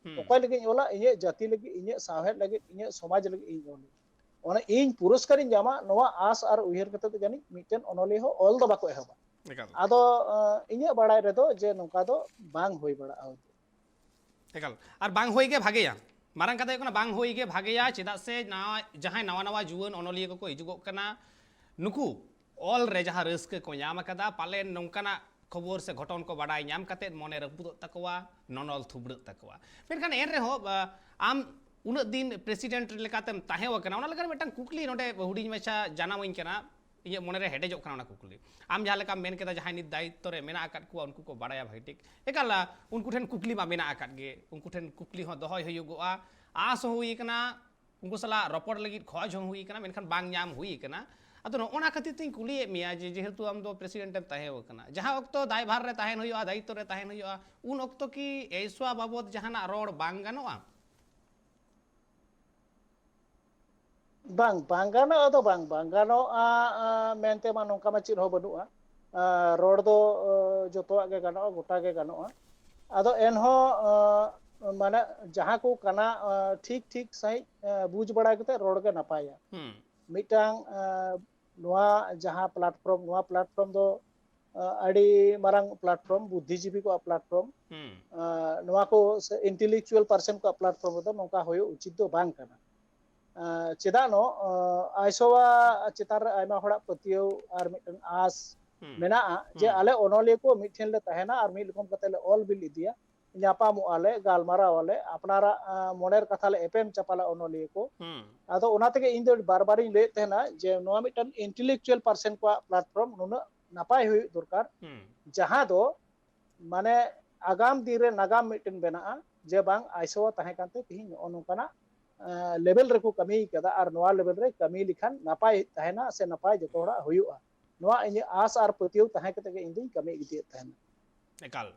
ᱦᱩᱸ᱾ ᱚᱠᱚᱭ ᱞᱟᱹᱜᱤᱫ ᱤᱧ ᱚᱞᱟ? ᱤᱧᱟᱹᱜ ᱡᱟᱹᱛᱤ ᱞᱟᱹᱜᱤᱫ, ᱤᱧᱟᱹᱜ ᱥᱟᱶᱦᱮᱫ ᱞᱟᱹᱜᱤᱫ, ᱤᱧᱟᱹᱜ ᱥᱚᱢᱟᱡᱽ ᱞᱟᱹᱜᱤᱫ ᱤᱧ ᱚᱞᱟᱹᱧ, ᱚᱱᱟ ᱤᱧ ᱯᱩᱨᱚᱥᱠᱟᱨᱤᱧ ᱧᱟᱢᱟ, ᱱᱚᱣᱟ ᱟᱸᱥ ᱟᱨ ᱩᱭᱦᱟᱹᱨ ᱠᱟᱛᱮ ᱫᱚ ᱡᱟᱹᱱᱤᱡ ᱢᱤᱫᱴᱮᱱ ᱚᱱᱚᱞᱤᱭᱟᱹ ᱦᱚᱸ ᱚᱞ ᱫᱚ ᱵᱟᱠᱚ ᱮᱦᱚᱵᱟ᱾ ᱮᱠᱟᱞ᱾ ᱟᱫᱚ ᱟᱸ, ᱤᱧᱟᱹᱜ ᱵᱟᱲᱟᱭ ᱨᱮᱫᱚ ᱡᱮ ᱱᱚᱝᱠᱟ ᱫᱚ ᱵᱟᱝ ᱦᱩᱭ ᱵᱟᱲᱟᱜᱼᱟ ᱦᱚᱭᱛᱳ᱾ ᱮᱠᱟᱞ, ᱟᱨ ᱵᱟᱝ ᱦᱩᱭ ᱜᱮ ᱵᱷᱟᱜᱮᱭᱟ᱾ ᱢᱟᱨᱟᱝ ᱠᱟᱛᱷᱟ ᱦᱩᱭᱩᱜ ᱠᱟᱱᱟ, ᱵᱟᱝ ᱦᱩᱭ ᱜᱮ ᱵᱷᱟᱜᱮᱭᱟ᱾ ᱪᱮᱫᱟᱜ ᱥᱮ ᱱᱟᱣᱟ, ᱡᱟᱦᱟᱸᱭ ᱱᱟᱣᱟ ᱱᱟᱣᱟ ᱡᱩᱣᱟᱹᱱ ᱚᱱᱚᱞᱤᱭᱟᱹ ᱠᱚᱠᱚ ᱦᱤᱡᱩᱜᱚᱜ ᱠᱟᱱᱟ, ᱱᱩᱠᱩ ᱚᱞ ᱨᱮ ᱡᱟᱦᱟᱸ ᱨᱟᱹᱥᱠᱟᱹ ᱠᱚ ᱧᱟᱢ ᱟᱠᱟᱫᱟ, ᱯᱟᱞᱮᱱ ᱱᱚᱝᱠᱟᱱᱟᱜ ᱠᱷᱚᱵᱚᱨ ᱥᱮ ᱜᱷᱚᱴᱚᱱ ᱠᱚ ᱵᱟᱰᱟᱭ ᱧᱟᱢ ᱠᱟᱛᱮᱫ ᱢᱚᱱᱮ ᱨᱟᱹᱯᱩᱫᱚᱜ ᱛᱟᱠᱚᱣᱟ, ᱱᱚᱱᱚᱞ ᱛᱷᱩᱵᱲᱟᱹᱜ ᱛᱟᱠᱚᱣᱟ᱾ ᱢᱮᱱᱠᱷᱟᱱ ᱮᱱ ᱨᱮᱦᱚᱸ, ᱟ, ᱟᱢ ᱩᱱᱟᱹᱜ ᱫᱤᱱ ᱯᱨᱮᱥᱤᱰᱮᱱᱴ ᱞᱮᱠᱟᱛᱮᱢ ᱛᱟᱦᱮᱸ ᱟᱠᱟᱱᱟ, ᱚᱱᱟ ᱞᱮᱠᱟᱱ ᱢᱤᱫᱴᱟᱝ ᱠᱩᱠᱞᱤ ᱱᱚᱰᱮ ᱦᱩᱰᱤᱧ ᱢᱟᱪᱷᱟ ᱡᱟᱱᱟᱢᱟᱹᱧ ᱠᱟᱱᱟ, ᱤᱧᱟᱹᱜ ᱢᱚᱱᱮᱨᱮ ᱦᱮᱰᱮᱡᱚᱜ ᱠᱟᱱᱟ ᱚᱱᱟ ᱠᱩᱠᱞᱤ᱾ ᱟᱢ ᱡᱟᱦᱟᱸ ᱞᱮᱠᱟᱢ ᱢᱮᱱ ᱠᱮᱫᱟ, ᱡᱟᱦᱟᱸᱭ ᱱᱤᱛ ᱫᱟᱭᱤᱛᱛᱚ ᱨᱮ ᱢᱮᱱᱟᱜ ᱟᱠᱟᱫ ᱠᱚᱣᱟ, ᱩᱱᱠᱩ ᱠᱚ ᱵᱟᱲᱟᱭᱟ ᱵᱷᱟᱹᱜᱤ ᱴᱷᱤᱠ᱾ ᱮᱠᱟᱞ, ᱟ, ᱩᱱᱠᱩ ᱴᱷᱮᱱ ᱠᱩᱠᱞᱤ ᱢᱟ ᱢᱮᱱᱟᱜ ᱟᱠᱟᱫ ᱜᱮ, ᱩᱱᱠᱩ ᱴᱷᱮᱱ ᱠᱩᱠᱞᱤ ᱦᱚᱸ ᱫᱚᱦᱚᱭ ᱦᱩᱭᱩᱜᱚᱜᱼᱟ, ᱟᱸᱥ ᱦᱚᱸ ᱦᱩᱭ ᱟᱠᱟᱱᱟ, ᱩᱱᱠᱩ ᱥᱟᱞᱟᱜ ᱨᱚᱯᱚᱲ ᱞᱟᱹᱜᱤᱫ ᱠᱷᱚᱡᱽ ᱦᱚᱸ ᱦᱩᱭ ᱟᱠᱟᱱᱟ, ᱢᱮᱱᱠᱷᱟᱱ ᱵᱟᱝ ᱧᱟᱢ ᱦᱩᱭ ᱟᱠᱟᱱᱟ᱾ ᱟᱫᱚ ᱱᱚᱜᱼᱚ ᱱᱟ ᱠᱷᱟᱹᱛᱤᱨ ᱛᱤᱧ ᱠᱩᱞᱤᱭᱮᱫ ᱢᱮᱭᱟ ᱡᱮ, ᱡᱮᱦᱮᱛᱩ ᱟᱢ ᱫᱚ ᱯᱨᱮᱥᱤᱰᱮᱱᱴ ᱮᱢ ᱛᱟᱦᱮᱸ ᱟᱠᱟᱱᱟ, ᱡᱟᱦᱟᱸ ᱚᱠᱛᱚ ᱫᱟᱭᱵᱷᱟᱨ ᱨᱮ ᱛᱟᱦᱮᱱ ᱦᱩᱭᱩᱜᱼᱟ, ᱫᱟᱭᱤᱛᱛᱚ ᱨᱮ ᱛᱟᱦᱮᱱ ᱦᱩᱭᱩᱜᱼᱟ, ᱩᱱ ᱚᱠᱛᱚ ᱠᱤ ᱮᱭᱥᱣᱟ ᱵᱟᱵᱚᱫ ᱡᱟᱦᱟᱱᱟᱜ ᱨᱚᱲ ᱵᱟᱝ ᱜᱟᱱᱚᱜᱼᱟ? ᱵᱟᱝ, ᱵᱟᱝ ᱜᱟᱱᱚᱜᱼᱟ ᱫᱚ ᱵᱟᱝ, ᱵᱟᱝ ᱜᱟᱱᱚᱜᱼᱟ, ᱟ, ᱢᱮᱱᱛᱮ ᱢᱟ ᱱᱚᱝᱠᱟ ᱢᱟ ᱪᱮᱫ ᱦᱚᱸ ᱵᱟᱹᱱᱩᱜᱼᱟ᱾ ᱟ, ᱨᱚᱲ ᱫᱚ, ᱟ, ᱡᱚᱛᱚᱣᱟᱜ ᱜᱮ ᱜᱟᱱᱚᱜᱼᱟ, ᱜᱚᱴᱟ ᱜᱮ ᱜᱟᱱᱚᱜᱼᱟ᱾ ᱟᱫᱚ ᱮᱱᱦᱚᱸ, ᱟ, ᱢᱟᱱᱮ ᱡᱟᱦᱟᱸ ᱠᱚ ᱠᱟᱱᱟ, ᱟ, ᱴᱷᱤᱠ ᱴᱷᱤᱠ ᱥᱟᱺᱦᱤᱡ, ᱟ, ᱵᱩᱡᱽ ᱵᱟᱲᱟ ᱠᱟᱛᱮ ᱨᱚᱲ ᱜᱮ ᱱᱟᱯᱟᱭᱟ᱾ ᱦᱩᱸ᱾ ᱢᱤᱫᱴᱟᱝ, ᱟ, ᱱᱚᱣᱟ ᱡᱟᱦᱟᱸ ᱯᱞᱟᱴᱯᱷᱚᱨᱢ, ᱱᱚᱣᱟ ᱯᱞᱟᱴᱯᱷᱚᱨᱢ ᱫᱚ, ᱟ, ᱟᱹᱰᱤ ᱢᱟᱨᱟᱝ ᱯᱞᱟᱴᱯᱷᱚᱨᱢ, ᱵᱩᱫᱽᱫᱷᱤᱡᱤᱵᱤ ᱠᱚᱣᱟᱜ ᱯᱞᱟᱴᱯᱷᱚᱨᱢ᱾ ᱦᱩᱸ᱾ ᱟ, ᱱᱚᱣᱟ ᱠᱚ ᱥᱮ ᱤᱱᱴᱮᱞᱮᱠᱪᱩᱣᱟᱞ ᱯᱟᱨᱥᱚᱱ ᱠᱚᱣᱟᱜ ᱯᱞᱟᱴᱯᱷᱚᱨᱢ ᱨᱮᱫᱚ ᱱᱚᱝᱠᱟ ᱦᱩᱭᱩᱜ ᱩᱪᱤᱛ ᱫᱚ ᱵᱟᱝ ᱠᱟᱱᱟ᱾ ᱟ, ᱪᱮᱫᱟᱜ ᱱᱚ, ᱟ, ᱟᱭᱥᱳᱣᱟ ᱪᱮᱛᱟᱱ ᱨᱮ ᱟᱭᱢᱟ ᱦᱚᱲᱟᱜ ᱯᱟᱹᱛᱭᱟᱹᱣ ᱟᱨ ᱢᱤᱫᱴᱟᱝ ᱟᱸᱥ ᱦᱩᱸ᱾ ᱢᱮᱱᱟᱜᱼᱟ ᱡᱮ ᱦᱩᱸ᱾ ᱟᱞᱮ ᱚᱱᱚᱞᱤᱭᱟᱹ ᱠᱚ ᱢᱤᱫ ᱴᱷᱮᱱ ᱞᱮ ᱛᱟᱦᱮᱱᱟ ᱟᱨ ᱢᱤᱫ ᱨᱚᱠᱚᱢ ᱠᱟᱛᱮ ᱞᱮ ᱚᱞ ᱵᱤᱞ ᱤᱫᱤᱭᱟ, ᱧᱟᱯᱟᱢᱚᱜᱼᱟ ᱞᱮ, ᱜᱟᱞᱢᱟᱨᱟᱣ ᱟᱞᱮ, ᱟᱯᱱᱟᱨᱟᱜ, ᱟ, ᱢᱚᱱᱮᱨ ᱠᱟᱛᱷᱟ ᱞᱮ ᱮᱯᱮᱢ ᱪᱟᱯᱟᱞᱟ ᱚᱱᱚᱞᱤᱭᱟᱹ ᱠᱚ᱾ ᱦᱩᱸ᱾ ᱟᱫᱚ ᱚᱱᱟ ᱛᱮᱜᱮ ᱤᱧ ᱫᱚ ᱵᱟᱨ ᱵᱟᱨᱤᱧ ᱞᱟᱹᱭᱮᱫ ᱛᱟᱦᱮᱱᱟ ᱡᱮ ᱱᱚᱣᱟ ᱢᱤᱫᱴᱟᱝ ᱤᱱᱴᱮᱞᱮᱠᱪᱩᱣᱟᱞ ᱯᱟᱨᱥᱚᱱ ᱠᱚᱣᱟᱜ ᱯᱞᱟᱴᱯᱷᱚᱨᱢ ᱱᱩᱱᱟᱹᱜ ᱱᱟᱯᱟᱭ ᱦᱩᱭᱩᱜ ᱫᱚᱨᱠᱟᱨ, ᱦᱩᱸ᱾ ᱡᱟᱦᱟᱸ ᱫᱚ ᱢᱟᱱᱮ ᱟᱜᱟᱢ ᱫᱤᱱ ᱨᱮ ᱱᱟᱜᱟᱢ ᱢᱤᱫᱴᱮᱱ ᱵᱮᱱᱟᱜᱼᱟ ᱡᱮ ᱵᱟᱝ ᱟᱭᱥᱳᱣᱟ ᱛᱟᱦᱮᱸ ᱠᱟᱱᱛᱮ ᱛᱮᱦᱮᱧ ᱱᱚᱜᱼᱚ ᱱᱚᱝᱠᱟᱱᱟᱜ, ᱟ, ᱞᱮᱵᱮᱞ ᱨᱮᱠᱚ ᱠᱟᱹᱢᱤ ᱠᱟᱫᱟ ᱟᱨ ᱱᱚᱣᱟ ᱞᱮᱵᱮᱞ ᱨᱮ ᱠᱟᱹᱢᱤ ᱞᱮᱠᱷᱟᱱ ᱱᱟᱯᱟᱭ ᱛᱟᱦᱮᱱᱟ ᱥᱮ ᱱᱟᱯᱟᱭ ᱡᱚᱛᱚ ᱦᱚᱲᱟᱜ ᱦᱩᱭᱩᱜᱼᱟ᱾ ᱱᱚᱣᱟ ᱤᱧᱟᱹᱜ ᱟᱸᱥ ᱟᱨ ᱯᱟᱹᱛᱭᱟᱹᱣ ᱛᱟᱦᱮᱸ ᱠᱟᱛᱮ ᱜᱮ ᱤᱧ ᱫᱩᱧ ᱠᱟᱹᱢᱤ ᱤᱫᱤᱭᱮᱫ ᱛᱟᱦᱮᱱᱟ᱾ ᱮᱠᱟᱞ᱾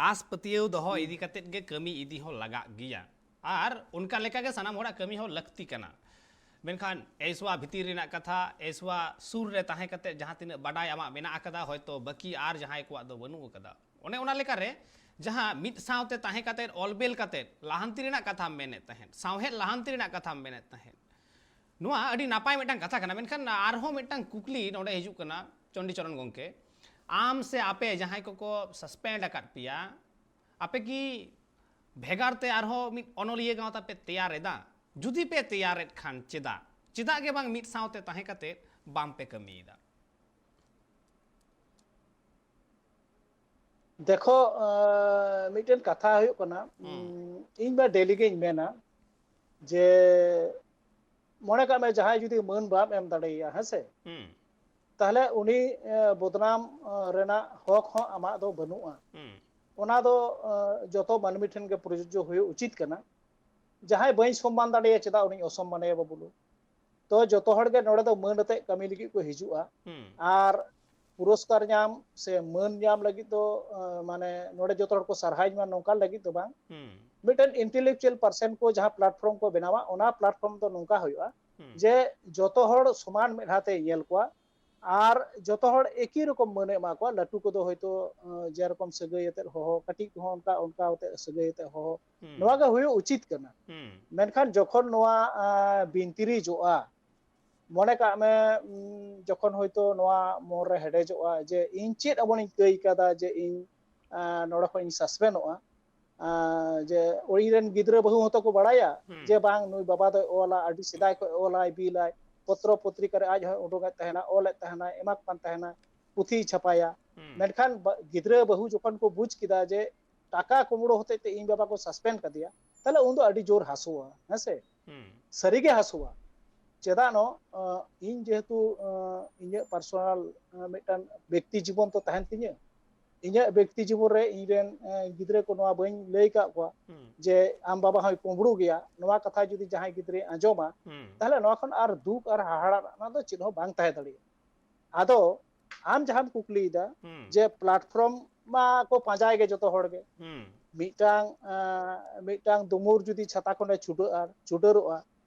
ᱟᱸᱥ ᱯᱟᱹᱛᱭᱟᱹᱣ ᱫᱚᱦᱚ ᱤᱫᱤ ᱠᱟᱛᱮᱫ ᱜᱮ ᱠᱟᱹᱢᱤ ᱤᱫᱤ ᱦᱚᱸ ᱞᱟᱜᱟᱜ ᱜᱮᱭᱟ, ᱟᱨ ᱚᱱᱠᱟ ᱞᱮᱠᱟ ᱜᱮ ᱥᱟᱱᱟᱢ ᱦᱚᱲᱟᱜ ᱠᱟᱹᱢᱤ ᱦᱚᱸ ᱞᱟᱹᱠᱛᱤ ᱠᱟᱱᱟ᱾ ᱢᱮᱱᱠᱷᱟᱱ ᱮᱭᱥᱣᱟ ᱵᱷᱤᱛᱤᱨ ᱨᱮᱱᱟᱜ ᱠᱟᱛᱷᱟ, ᱮᱭᱥᱣᱟ ᱥᱩᱨ ᱨᱮ ᱛᱟᱦᱮᱸ ᱠᱟᱛᱮᱫ ᱡᱟᱦᱟᱸ ᱛᱤᱱᱟᱹᱜ ᱵᱟᱰᱟᱭ ᱟᱢᱟᱜ ᱢᱮᱱᱟᱜ ᱟᱠᱟᱫᱟ, ᱦᱚᱭᱛᱳ ᱵᱟᱹᱠᱤ ᱟᱨ ᱡᱟᱦᱟᱸᱭ ᱠᱚᱣᱟᱜ ᱫᱚ ᱵᱟᱹᱱᱩᱜ ᱟᱠᱟᱫᱟ᱾ ᱚᱱᱮ ᱚᱱᱟ ᱞᱮᱠᱟᱨᱮ ᱡᱟᱦᱟᱸ ᱢᱤᱫ ᱥᱟᱶᱛᱮ ᱛᱟᱦᱮᱸ ᱠᱟᱛᱮᱫ ᱚᱞ ᱵᱮᱞ ᱠᱟᱛᱮᱫ ᱞᱟᱦᱟᱱᱛᱤ ᱨᱮᱱᱟᱜ ᱠᱟᱛᱷᱟᱢ ᱢᱮᱱᱮᱫ ᱛᱟᱦᱮᱸᱫ, ᱥᱟᱶᱦᱮᱫ ᱞᱟᱦᱟᱱᱛᱤ ᱨᱮᱱᱟᱜ ᱠᱟᱛᱷᱟᱢ ᱢᱮᱱᱮᱫ ᱛᱟᱦᱮᱸᱫ, ᱱᱚᱣᱟ ᱟᱹᱰᱤ ᱱᱟᱯᱟᱭ ᱢᱤᱫᱴᱟᱝ ᱠᱟᱛᱷᱟ ᱠᱟᱱᱟ᱾ ᱢᱮᱱᱠᱷᱟᱱ ᱟᱨᱦᱚᱸ ᱢᱤᱫᱴᱟᱝ ᱠᱩᱠᱞᱤ ᱱᱚᱰᱮ ᱦᱤᱡᱩᱜ ᱠᱟᱱᱟ, ᱪᱚᱱᱰᱤᱪᱚᱨᱚᱱ ᱜᱚᱢᱠᱮ, ᱟᱢ ᱥᱮ ᱟᱯᱮ ᱡᱟᱦᱟᱸᱭ ᱠᱚᱠᱚ ᱥᱟᱥᱯᱮᱱᱰ ᱟᱠᱟᱫ ᱯᱮᱭᱟ, ᱟᱯᱮ ᱠᱤ ᱵᱷᱮᱜᱟᱨ ᱛᱮ ᱟᱨᱦᱚᱸ ᱢᱤᱫ ᱚᱱᱚᱞᱤᱭᱟᱹ ᱜᱟᱶᱛᱟ ᱯᱮ ᱛᱮᱭᱟᱨ ᱮᱫᱟ? ᱡᱩᱫᱤ ᱯᱮ ᱛᱮᱭᱟᱨᱮᱫ ᱠᱷᱟᱱ ᱪᱮᱫᱟᱜ? ᱪᱮᱫᱟᱜ ᱜᱮ ᱵᱟᱝ ᱢᱤᱫ ᱥᱟᱶᱛᱮ ᱛᱟᱦᱮᱸ ᱠᱟᱛᱮ ᱵᱟᱝ ᱯᱮ ᱠᱟᱹᱢᱤᱭᱮᱫᱟ? ᱫᱮᱠᱷᱚ, ᱟᱸ, ᱢᱤᱫᱴᱮᱱ ᱠᱟᱛᱷᱟ ᱦᱩᱭᱩᱜ ᱠᱟᱱᱟ, ᱦᱩᱸ᱾ ᱩᱸ, ᱤᱧ ᱢᱟ ᱰᱮᱞᱤ ᱜᱤᱧ ᱢᱮᱱᱟ ᱡᱮ, ᱢᱚᱱᱮ ᱠᱟᱜ ᱢᱮ, ᱡᱟᱦᱟᱸᱭ ᱡᱩᱫᱤ ᱢᱟᱹᱱ ᱵᱟᱢ ᱮᱢ ᱫᱟᱲᱮᱭᱟᱭᱟ, ᱦᱮᱸ ᱥᱮ? ᱦᱩᱸ᱾ ᱛᱟᱦᱞᱮ ᱩᱱᱤ, ᱮ, ᱵᱚᱫᱱᱟᱢ, ᱮ, ᱨᱮᱱᱟᱜ ᱦᱚᱠ ᱦᱚᱸ ᱟᱢᱟᱜ ᱫᱚ ᱵᱟᱹᱱᱩᱜᱼᱟ᱾ ᱦᱩᱸ᱾ ᱚᱱᱟ ᱫᱚ, ᱮ, ᱡᱚᱛᱚ ᱢᱟᱹᱱᱢᱤ ᱴᱷᱮᱱ ᱜᱮ ᱯᱨᱚᱡᱳᱡᱡᱚ ᱦᱩᱭᱩᱜ ᱩᱪᱤᱛ ᱠᱟᱱᱟ᱾ ᱡᱟᱦᱟᱸᱭ ᱵᱟᱹᱧ ᱥᱚᱢᱢᱟᱱ ᱫᱟᱲᱮᱭᱟᱭᱟ, ᱪᱮᱫᱟᱜ ᱩᱱᱤᱧ ᱚᱥᱚᱢᱢᱟᱱᱮᱭᱟ, ᱵᱟᱹᱵᱩᱞᱩ? ᱛᱚ, ᱡᱚᱛᱚ ᱦᱚᱲ ᱜᱮ ᱱᱚᱰᱮ ᱫᱚ ᱢᱟᱹᱱ ᱟᱛᱮᱫ ᱠᱟᱹᱢᱤ ᱞᱟᱹᱜᱤᱫ ᱠᱚ ᱦᱤᱡᱩᱜᱼᱟ᱾ ᱦᱩᱸ᱾ ᱟᱨ ᱯᱩᱨᱚᱥᱠᱟᱨ ᱧᱟᱢ ᱥᱮ ᱢᱟᱹᱱ ᱧᱟᱢ ᱞᱟᱹᱜᱤᱫ ᱫᱚ, ᱮ, ᱢᱟᱱᱮ, ᱱᱚᱰᱮ ᱡᱚᱛᱚ ᱦᱚᱲ ᱠᱚ ᱥᱟᱨᱦᱟᱣᱤᱧ ᱢᱟ, ᱱᱚᱝᱠᱟᱱ ᱞᱟᱹᱜᱤᱫ ᱫᱚ ᱵᱟᱝ᱾ ᱦᱩᱸ᱾ ᱢᱤᱫᱴᱮᱱ intellectual person ᱠᱚ ᱡᱟᱦᱟᱸ platform ᱠᱚ ᱵᱮᱱᱟᱣᱟ, ᱚᱱᱟ platform ᱫᱚ ᱱᱚᱝᱠᱟ ᱦᱩᱭᱩᱜᱼᱟ ᱦᱩᱸ᱾ ᱡᱮ ᱡᱚᱛᱚ ᱦᱚᱲ ᱥᱚᱢᱟᱱ ᱢᱮᱫᱦᱟ ᱛᱮᱭ ᱧᱮᱞ ᱠᱚᱣᱟ ᱟᱨ ᱡᱚᱛᱚ ᱦᱚᱲ ᱮᱠᱤ ᱨᱚᱠᱚᱢ ᱢᱟᱹᱱᱮ ᱮᱢᱟ ᱠᱚᱣᱟ᱾ ᱞᱟᱹᱴᱩ ᱠᱚᱫᱚ ᱦᱚᱭᱛᱳ, ᱮ, ᱡᱮᱨᱚᱠᱚᱢ ᱥᱟᱹᱜᱟᱹᱭ ᱟᱛᱮᱫ ᱦᱚᱦᱚ, ᱠᱟᱹᱴᱤᱡ ᱠᱚᱦᱚᱸ ᱚᱱᱠᱟ, ᱚᱱᱠᱟ ᱟᱛᱮᱫ ᱥᱟᱹᱜᱟᱹᱭ ᱟᱛᱮᱫ ᱦᱚᱦᱚ᱾ ᱦᱩᱸ᱾ ᱱᱚᱣᱟ ᱜᱮ ᱦᱩᱭᱩᱜ ᱩᱪᱤᱛ ᱠᱟᱱᱟ᱾ ᱦᱩᱸ᱾ ᱢᱮᱱᱠᱷᱟᱱ ᱡᱚᱠᱷᱚᱱ ᱱᱚᱣᱟ, ᱮ, ᱵᱤᱱᱛᱤᱨᱤᱡᱚᱜᱼᱟ, ᱢᱚᱱᱮ ᱠᱟᱜ ᱢᱮ, ᱩᱸ, ᱡᱚᱠᱷᱚᱱ ᱦᱚᱭᱛᱳ ᱱᱚᱣᱟ ᱢᱚᱱ ᱨᱮ ᱦᱮᱰᱮᱡᱚᱜᱼᱟ ᱡᱮ ᱤᱧ ᱪᱮᱫ ᱮᱢᱚᱱᱤᱧ ᱠᱟᱹᱭ ᱠᱟᱫᱟ ᱡᱮ ᱤᱧ, ᱮᱸ, ᱱᱚᱰᱮ ᱠᱷᱚᱱ ᱤᱧ ᱥᱟᱥᱯᱮᱱᱚᱜᱼᱟ, ᱮᱸ, ᱡᱮ ᱤᱧ ᱨᱮᱱ ᱜᱤᱫᱽᱨᱟᱹ ᱵᱟᱹᱦᱩ ᱦᱚᱸᱛᱚ ᱠᱚ ᱵᱟᱲᱟᱭᱟ ᱦᱩᱸ᱾ ᱡᱮ ᱵᱟᱝ, ᱱᱩᱭ ᱵᱟᱵᱟ ᱫᱚᱭ ᱚᱞᱟ, ᱟᱹᱰᱤ ᱥᱮᱫᱟᱭ ᱠᱷᱚᱱ ᱚᱞᱟᱭ, ᱵᱤᱞᱟᱭ, ᱯᱚᱛᱨᱚ ᱯᱚᱛᱨᱤᱠᱟ ᱨᱮ ᱟᱡ ᱦᱚᱸᱭ ᱩᱰᱩᱝᱮᱫ ᱛᱟᱦᱮᱱᱟ, ᱚᱞᱮᱫ ᱛᱟᱦᱮᱱᱟ, ᱮᱢᱟᱜ ᱠᱟᱱ ᱛᱟᱦᱮᱱᱟ, ᱯᱩᱛᱷᱤᱭ ᱪᱷᱟᱯᱟᱭᱟ᱾ ᱦᱩᱸ᱾ ᱢᱮᱱᱠᱷᱟᱱ ᱵᱟ-, ᱜᱤᱫᱽᱨᱟᱹ ᱵᱟᱹᱦᱩ ᱡᱚᱠᱷᱚᱱ ᱠᱚ ᱵᱩᱡᱽ ᱠᱮᱫᱟ ᱡᱮ ᱴᱟᱠᱟ ᱠᱩᱢᱵᱽᱲᱩ ᱦᱚᱛᱮᱡ ᱛᱮ ᱤᱧ ᱵᱟᱵᱟ ᱠᱚ ᱥᱟᱥᱯᱮᱱᱰ ᱠᱟᱫᱮᱭᱟ, ᱛᱟᱦᱞᱮ ᱩᱱ ᱫᱚ ᱟᱹᱰᱤ ᱡᱳᱨ ᱦᱟᱹᱥᱩᱣᱟ, ᱦᱮᱸ ᱥᱮ? ᱦᱩᱸ᱾ ᱥᱟᱹᱨᱤᱜᱮ ᱦᱟᱹᱥᱩᱣᱟ᱾ ᱪᱮᱫᱟᱜ ᱱᱚ, ᱟᱸ, ᱤᱧ ᱡᱮᱦᱮᱛᱩ, ᱟᱸ, ᱤᱧᱟᱹᱜ personal, ᱟᱸ, ᱢᱤᱫᱴᱟᱝ ᱵᱮᱠᱛᱤ ᱡᱤᱵᱚᱱ ᱛᱚ ᱛᱟᱦᱮᱱ ᱛᱤᱧᱟᱹ, ᱤᱧᱟᱹᱜ ᱵᱮᱠᱛᱤ ᱡᱤᱵᱚᱱ ᱨᱮ ᱤᱧ ᱨᱮᱱ, ᱟᱸ, ᱜᱤᱫᱽᱨᱟᱹ ᱠᱚ ᱱᱚᱣᱟ ᱵᱟᱹᱧ ᱞᱟᱹᱭ ᱟᱠᱟᱫ ᱠᱚᱣᱟ ᱦᱩᱸ᱾ ᱡᱮ ᱟᱢ ᱵᱟᱵᱟ ᱦᱚᱸᱭ ᱠᱩᱢᱵᱽᱲᱩ ᱜᱮᱭᱟ, ᱱᱚᱣᱟ ᱠᱟᱛᱷᱟ ᱡᱩᱫᱤ ᱡᱟᱦᱟᱸᱭ ᱜᱤᱫᱽᱨᱟᱹᱭ ᱟᱸᱡᱚᱢᱟ, ᱦᱩᱸ᱾ ᱛᱟᱦᱞᱮ ᱱᱚᱣᱟ ᱠᱷᱚᱱ ᱟᱨ ᱫᱩᱠ ᱟᱨ ᱦᱟᱦᱟᱲᱟᱜ ᱨᱮᱱᱟᱜ ᱫᱚ ᱪᱮᱫ ᱦᱚᱸ ᱵᱟᱝ ᱛᱟᱦᱮᱸ ᱫᱟᱲᱮᱭᱟᱜᱼᱟ᱾ ᱟᱫᱚ ᱟᱢ ᱡᱟᱦᱟᱸᱢ ᱠᱩᱠᱞᱤᱭᱮᱫᱟ ᱦᱩᱸ᱾ ᱡᱮ platform ᱢᱟ ᱠᱚ ᱯᱟᱸᱡᱟᱭ ᱜᱮ ᱡᱚᱛᱚ ᱦᱚᱲ ᱜᱮ᱾ ᱦᱩᱸ᱾ ᱢᱤᱫᱴᱟᱝ, ᱟᱸ, ᱢᱤᱫᱴᱟᱝ ᱫᱩᱢᱩᱨ ᱡᱩᱫᱤ ᱪᱷᱟᱛᱟ ᱠᱷᱚᱱᱮ ᱪᱷᱩᱰᱟᱹᱜᱼᱟ, ᱪᱷᱩᱰᱟᱹᱨᱚᱜᱼᱟ,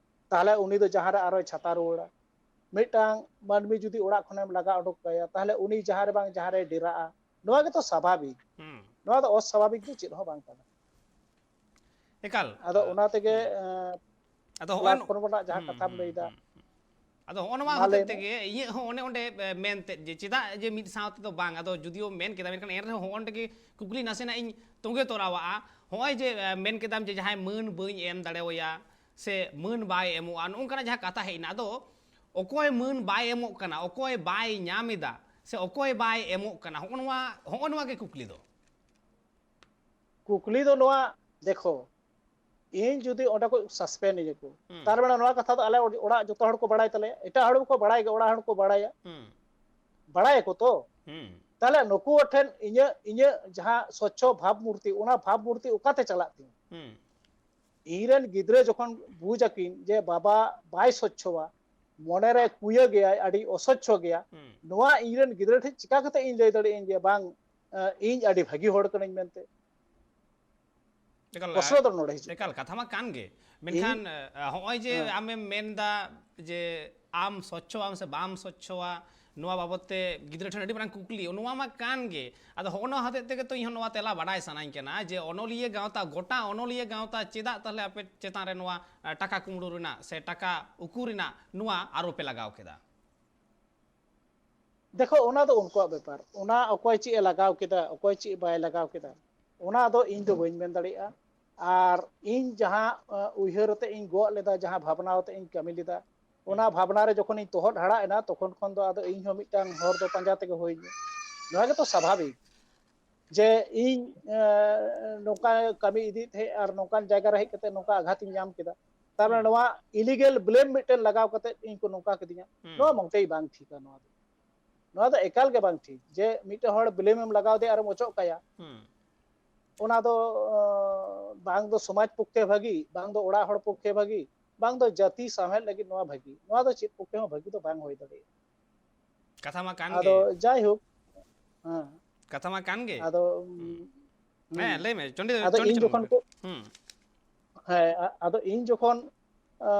ᱛᱟᱦᱞᱮ ᱩᱱᱤ ᱫᱚ ᱡᱟᱦᱟᱸ ᱨᱮ ᱟᱨᱚᱭ ᱪᱷᱟᱛᱟ ᱨᱩᱣᱟᱹᱲᱟ᱾ ᱢᱤᱫᱴᱟᱝ ᱢᱟᱹᱱᱢᱤ ᱡᱩᱫᱤ ᱚᱲᱟᱜ ᱠᱷᱚᱱᱮᱢ ᱞᱟᱜᱟ ᱩᱰᱩᱠ ᱠᱟᱭᱟ, ᱛᱟᱦᱞᱮ ᱩᱱᱤ ᱡᱟᱦᱟᱸ ᱨᱮ ᱵᱟᱝ ᱡᱟᱦᱟᱸ ᱨᱮᱭ ᱰᱮᱨᱟᱜᱼᱟ᱾ ᱱᱚᱣᱟ ᱜᱮᱛᱚ ᱥᱟᱵᱷᱟᱵᱤᱠ᱾ ᱦᱩᱸ᱾ ᱱᱚᱣᱟ ᱫᱚ ᱚᱥᱟᱵᱷᱟᱵᱤᱠ ᱫᱚ ᱪᱮᱫ ᱦᱚᱸ ᱵᱟᱝ ᱠᱟᱱᱟ᱾ ᱮᱠᱟᱞ᱾ ᱟᱫᱚ ᱚᱱᱟ ᱛᱮᱜᱮ, ᱦᱩᱸ᱾ ᱮᱸ, ᱟᱫᱚ ᱦᱚᱸᱜᱼᱚᱭ ᱱᱚ-, platform ᱨᱮᱱᱟᱜ ᱡᱟᱦᱟᱸ ᱦᱩᱸ, ᱠᱟᱛᱷᱟᱢ ᱦᱩᱸ, ᱞᱟᱹᱭᱫᱟ, ᱦᱩᱸ, ᱦᱩᱸ᱾ ᱟᱫᱚ ᱦᱚᱸᱜᱼᱚ ᱱᱚᱣᱟ ᱢᱟ ᱞᱟᱹᱭ ᱦᱚᱛᱮᱡ ᱢᱮ᱾ ᱛᱮᱜᱮ ᱤᱧᱟᱹᱜ ᱦᱚᱸ ᱚᱱᱮ ᱚᱸᱰᱮ, ᱮ, ᱢᱮᱱ ᱛᱮᱫ ᱡᱮ ᱪᱮᱫᱟᱜ ᱡᱮ ᱢᱤᱫ ᱥᱟᱶ ᱛᱮᱫᱚ ᱵᱟᱝ, ᱟᱫᱚ ᱡᱩᱫᱤᱭᱳ ᱢᱮᱱ ᱠᱮᱫᱟ, ᱢᱮᱱᱠᱷᱟᱱ ᱮᱱ ᱨᱮᱦᱚᱸ ᱦᱚᱸᱜᱼᱚ ᱱᱚᱸᱰᱮ ᱜᱮ ᱠᱩᱠᱞᱤ ᱱᱟᱥᱮᱱᱟᱜ ᱤᱧ ᱛᱚᱸᱜᱮ ᱛᱚᱨᱟᱣᱟᱜᱼᱟ᱾ ᱦᱚᱸᱜᱼᱚᱭ ᱡᱮ, ᱮ, ᱢᱮᱱ ᱠᱮᱫᱟᱢ ᱡᱮ ᱡᱟᱦᱟᱸᱭ ᱢᱟᱹᱱ ᱵᱟᱹᱧ ᱮᱢ ᱫᱟᱲᱮᱣᱟᱭᱟ ᱥᱮ ᱢᱟᱹᱱ ᱵᱟᱭ ᱮᱢᱚᱜᱼᱟ, ᱱᱚᱜᱼᱚ ᱱᱚᱝᱠᱟᱱᱟᱜ ᱡᱟᱦᱟᱸ ᱠᱟᱛᱷᱟ ᱦᱮᱡ ᱮᱱᱟ, ᱟᱫᱚ ᱚᱠᱚᱭ ᱢᱟᱹᱱ ᱵᱟᱭ ᱮᱢᱚᱜ ᱠᱟᱱᱟ, ᱚᱠᱚᱭ ᱵᱟᱭ ᱧᱟᱢ ᱮᱫᱟ ᱥᱮ ᱚᱠᱚᱭ ᱵᱟᱭ ᱮᱢᱚᱜ ᱠᱟᱱᱟ, ᱦᱚᱸᱜᱼᱚ ᱱᱚᱣᱟ, ᱦᱚᱸᱜᱼᱚ ᱱᱚᱣᱟ ᱜᱮ ᱠᱩᱠᱞᱤ ᱫᱚ᱾ ᱠᱩᱠᱞᱤ ᱫᱚ ᱱᱚᱣᱟ, ᱫᱮᱠᱷᱚ, ᱤᱧ ᱡᱩᱫᱤ ᱚᱸᱰᱮ ᱠᱚ ᱥᱟᱥᱯᱮᱱᱰ ᱤᱧᱟ ᱠᱚ, ᱦᱩᱸ᱾ ᱛᱟᱨ ᱢᱟᱱᱮ ᱱᱚᱣᱟ ᱠᱟᱛᱷᱟ ᱫᱚ ᱟᱞᱮ ᱚᱲᱟᱜ ᱡᱚᱛᱚ ᱦᱚᱲ ᱠᱚ ᱵᱟᱲᱟᱭ ᱛᱟᱞᱮᱭᱟ, ᱮᱴᱟᱜ ᱦᱚᱲ ᱠᱚ ᱵᱟᱲᱟᱭ ᱜᱮᱭᱟ, ᱚᱲᱟᱜ ᱦᱚᱲ ᱠᱚ ᱵᱟᱲᱟᱭᱟ, ᱦᱩᱸ᱾ ᱵᱟᱲᱟᱭᱟᱠᱚ ᱛᱚ᱾ ᱦᱩᱸ᱾ ᱛᱟᱦᱞᱮ ᱱᱩᱠᱩ ᱴᱷᱮᱱ ᱤᱧᱟᱹᱜ, ᱤᱧᱟᱹᱜ ᱡᱟᱦᱟᱸ ᱥᱚᱪᱪᱷᱚ ᱵᱷᱟᱵᱽ ᱢᱩᱨᱛᱤ, ᱚᱱᱟ ᱵᱷᱟᱵᱽ ᱢᱩᱨᱛᱤ ᱚᱠᱟᱛᱮ ᱪᱟᱞᱟᱜ ᱛᱤᱧᱟ? ᱦᱩᱸ᱾ ᱤᱧ ᱨᱮᱱ ᱜᱤᱫᱽᱨᱟᱹ ᱡᱚᱠᱷᱚᱱ ᱵᱩᱡᱽ ᱟᱹᱠᱤᱱ ᱡᱮ ᱵᱟᱵᱟ ᱵᱟᱭ ᱥᱚᱪᱪᱷᱚᱣᱟ, ᱢᱚᱱᱮᱨᱮ ᱠᱩᱭᱟᱹ ᱜᱮᱭᱟᱭ, ᱟᱹᱰᱤ ᱚᱥᱚᱪᱪᱷᱚ ᱜᱮᱭᱟ, ᱦᱩᱸ᱾ ᱱᱚᱣᱟ ᱤᱧ ᱨᱮᱱ ᱜᱤᱫᱽᱨᱟᱹ ᱴᱷᱮᱱ ᱪᱤᱠᱟ ᱠᱟᱛᱮ ᱤᱧ ᱞᱟᱹᱭ ᱫᱟᱲᱮᱭᱟᱜᱼᱟᱹᱧ ᱡᱮ ᱵᱟᱝ, ᱮ, ᱤᱧ ᱟᱹᱰᱤ ᱵᱷᱟᱹᱜᱤ ᱦᱚᱲ ᱠᱟᱹᱱᱟᱹᱧ ᱢᱮᱱᱛᱮ? ᱮᱠᱟᱞ, ᱯᱨᱚᱥᱱᱚ ᱫᱚ ᱱᱚᱰᱮ ᱦᱤᱡᱩᱜ ᱮᱠᱟᱞ ᱠᱟᱛᱷᱟ ᱢᱟ ᱠᱟᱱ ᱜᱮ, ᱢᱮᱱᱠᱷᱟᱱ ᱮ, ᱦᱚᱸᱜᱼᱚᱭ ᱡᱮ ᱦᱮᱸ᱾ ᱟᱢᱮᱢ ᱢᱮᱱᱫᱟ ᱡᱮ ᱟᱢ ᱥᱚᱪᱪᱷᱚ ᱟᱢ ᱥᱮ ᱵᱟᱢ ᱥᱚᱪᱪᱷᱚᱣᱟ, ᱱᱚᱣᱟ ᱵᱟᱵᱚᱛ ᱛᱮ ᱜᱤᱫᱽᱨᱟᱹ ᱴᱷᱮᱱ ᱟᱹᱰᱤ ᱢᱟᱨᱟᱝ ᱠᱩᱠᱞᱤ, ᱱᱚᱣᱟ ᱢᱟ ᱠᱟᱱ ᱜᱮ᱾ ᱟᱫᱚ ᱦᱚᱸᱜᱼᱚ ᱱᱚᱣᱟ ᱦᱚᱛᱮᱡ ᱛᱮᱜᱮ ᱛᱚ ᱤᱧ ᱦᱚᱸ ᱱᱚᱣᱟ ᱛᱮᱞᱟ ᱵᱟᱰᱟᱭ ᱥᱟᱱᱟᱧ ᱠᱟᱱᱟ ᱡᱮ ᱚᱱᱚᱞᱤᱭᱟᱹ ᱜᱟᱶᱛᱟ, ᱜᱚᱴᱟ ᱚᱱᱚᱞᱤᱭᱟᱹ ᱜᱟᱶᱛᱟ ᱪᱮᱫᱟᱜ ᱛᱟᱦᱞᱮ ᱟᱯᱮ ᱪᱮᱛᱟᱱ ᱨᱮ ᱱᱚᱣᱟ, ᱮ, ᱴᱟᱠᱟ ᱠᱩᱢᱵᱽᱲᱩ ᱨᱮᱱᱟᱜ ᱥᱮ ᱴᱟᱠᱟ ᱩᱠᱩ ᱨᱮᱱᱟᱜ ᱱᱚᱣᱟ ᱟᱨᱚ ᱯᱮ ᱞᱟᱜᱟᱣ ᱠᱮᱫᱟ? ᱫᱮᱠᱷᱚ, ᱚᱱᱟ ᱫᱚ ᱩᱱᱠᱩᱣᱟᱜ ᱵᱮᱯᱟᱨ, ᱚᱱᱟ ᱚᱠᱚᱭ ᱪᱮᱫ ᱮ ᱞᱟᱜᱟᱣ ᱠᱮᱫᱟ, ᱚᱠᱚᱭ ᱪᱮᱫ ᱵᱟᱭ ᱞᱟᱜᱟᱣ ᱠᱮᱫᱟ, ᱚᱱᱟ ᱫᱚ ᱤᱧ ᱫᱚ ᱵᱟᱹᱧ ᱢᱮᱱ ᱫᱟᱲᱮᱭᱟᱜᱼᱟ᱾ ᱟᱨ ᱤᱧ ᱡᱟᱦᱟᱸ, ᱮ, ᱩᱭᱦᱟᱹᱨ ᱟᱛᱮ ᱤᱧ ᱜᱚᱜ ᱞᱮᱫᱟ, ᱡᱟᱦᱟᱸ ᱵᱷᱟᱵᱽᱱᱟ ᱟᱛᱮ ᱤᱧ ᱠᱟᱹᱢᱤ ᱞᱮᱫᱟ, ᱚᱱᱟ ᱵᱷᱟᱵᱽᱱᱟ ᱨᱮ ᱡᱚᱠᱷᱚᱱᱤᱧ ᱛᱚᱦᱚᱫ ᱦᱟᱲᱟᱜ ᱮᱱᱟ, ᱛᱚᱠᱷᱚᱱ ᱠᱷᱚᱱ ᱫᱚ ᱟᱫᱚ ᱤᱧ ᱦᱚᱸ ᱢᱤᱫᱴᱟᱝ ᱦᱚᱨ ᱫᱚ ᱯᱟᱸᱡᱟ ᱛᱮᱜᱮ ᱦᱩᱭ ᱤᱧᱟᱹ᱾ ᱱᱚᱣᱟ ᱜᱮᱛᱚ ᱥᱟᱵᱷᱟᱵᱤᱠ ᱡᱮ ᱤᱧ, ᱮ, ᱱᱚᱝᱠᱟ ᱠᱟᱹᱢᱤ ᱤᱫᱤᱭᱮᱫ ᱛᱟᱦᱮᱸᱫ ᱟᱨ ᱱᱚᱝᱠᱟᱱ ᱡᱟᱭᱜᱟ ᱨᱮ ᱦᱮᱡ ᱠᱟᱛᱮ ᱱᱚᱝᱠᱟ ᱟᱜᱷᱟᱛ ᱤᱧ ᱧᱟᱢ ᱠᱮᱫᱟ᱾ ᱛᱟᱨ ᱢᱟᱱᱮ ᱱᱚᱣᱟ ᱤᱞᱤᱜᱮᱞ ᱵᱞᱮᱢ ᱢᱤᱫᱴᱮᱱ ᱞᱟᱜᱟᱣ ᱠᱟᱛᱮ ᱤᱧ ᱠᱚ ᱱᱚᱝᱠᱟ ᱠᱤᱫᱤᱧᱟ, ᱱᱚᱣᱟ ᱢᱚᱴᱮᱭ ᱵᱟᱝ ᱴᱷᱤᱠᱟ᱾ ᱱᱚᱣᱟ ᱫᱚ, ᱱᱚᱣᱟ ᱫᱚ ᱮᱠᱟᱞ ᱜᱮ ᱵᱟᱝ ᱴᱷᱤᱠ ᱡᱮ ᱢᱤᱫᱴᱮᱱ ᱦᱚᱲ ᱵᱞᱮᱢ ᱮᱢ ᱞᱟᱜᱟᱣ ᱫᱮᱭᱟ ᱟᱨᱮᱢ ᱚᱪᱚᱜ ᱠᱟᱭᱟ᱾ ᱦᱩᱸ᱾ ᱚᱱᱟ ᱫᱚ, ᱚ, ᱵᱟᱝ ᱫᱚ ᱥᱚᱢᱟᱡᱽ ᱯᱚᱠᱠᱷᱮ ᱵᱷᱟᱹᱜᱤ, ᱵᱟᱝ ᱫᱚ ᱚᱲᱟᱜ ᱦᱚᱲ ᱯᱚᱠᱠᱷᱮ ᱵᱷᱟᱹᱜᱤ, ᱵᱟᱝ ᱫᱚ ᱡᱟᱹᱛᱤ ᱥᱟᱶᱦᱮᱫ ᱞᱟᱹᱜᱤᱫ ᱱᱚᱣᱟ ᱵᱷᱟᱹᱜᱤ᱾ ᱱᱚᱣᱟ ᱫᱚ ᱪᱮᱫ ᱯᱚᱠᱠᱷᱮ ᱦᱚᱸ ᱵᱷᱟᱹᱜᱤ ᱫᱚ ᱵᱟᱝ ᱦᱩᱭ ᱫᱟᱲᱮᱭᱟᱜᱼᱟ᱾ ᱠᱟᱛᱷᱟ ᱢᱟ ᱠᱟᱱ ᱟᱫᱚ ᱜᱮ᱾ ᱡᱟᱭᱦᱳᱠ, ᱦᱮᱸ, ᱠᱟᱛᱷᱟ ᱢᱟ ᱠᱟᱱ ᱜᱮ᱾ ᱟᱫᱚ, ᱦᱮᱸ, ᱦᱩᱸ, ᱞᱟᱹᱭ ᱢᱮ, ᱪᱚᱱᱰᱤ, ᱟᱫᱚ ᱪᱚᱱᱰᱤ ᱤᱧ ᱪᱚᱨᱚᱱ ᱡᱚᱠᱷᱚᱱ ᱜᱚᱢᱠᱮ᱾ ᱠᱚ, ᱦᱩᱸ᱾ ᱦᱮᱸ, ᱟ-, ᱟᱫᱚ ᱤᱧ ᱡᱚᱠᱷᱚᱱ, ᱟ,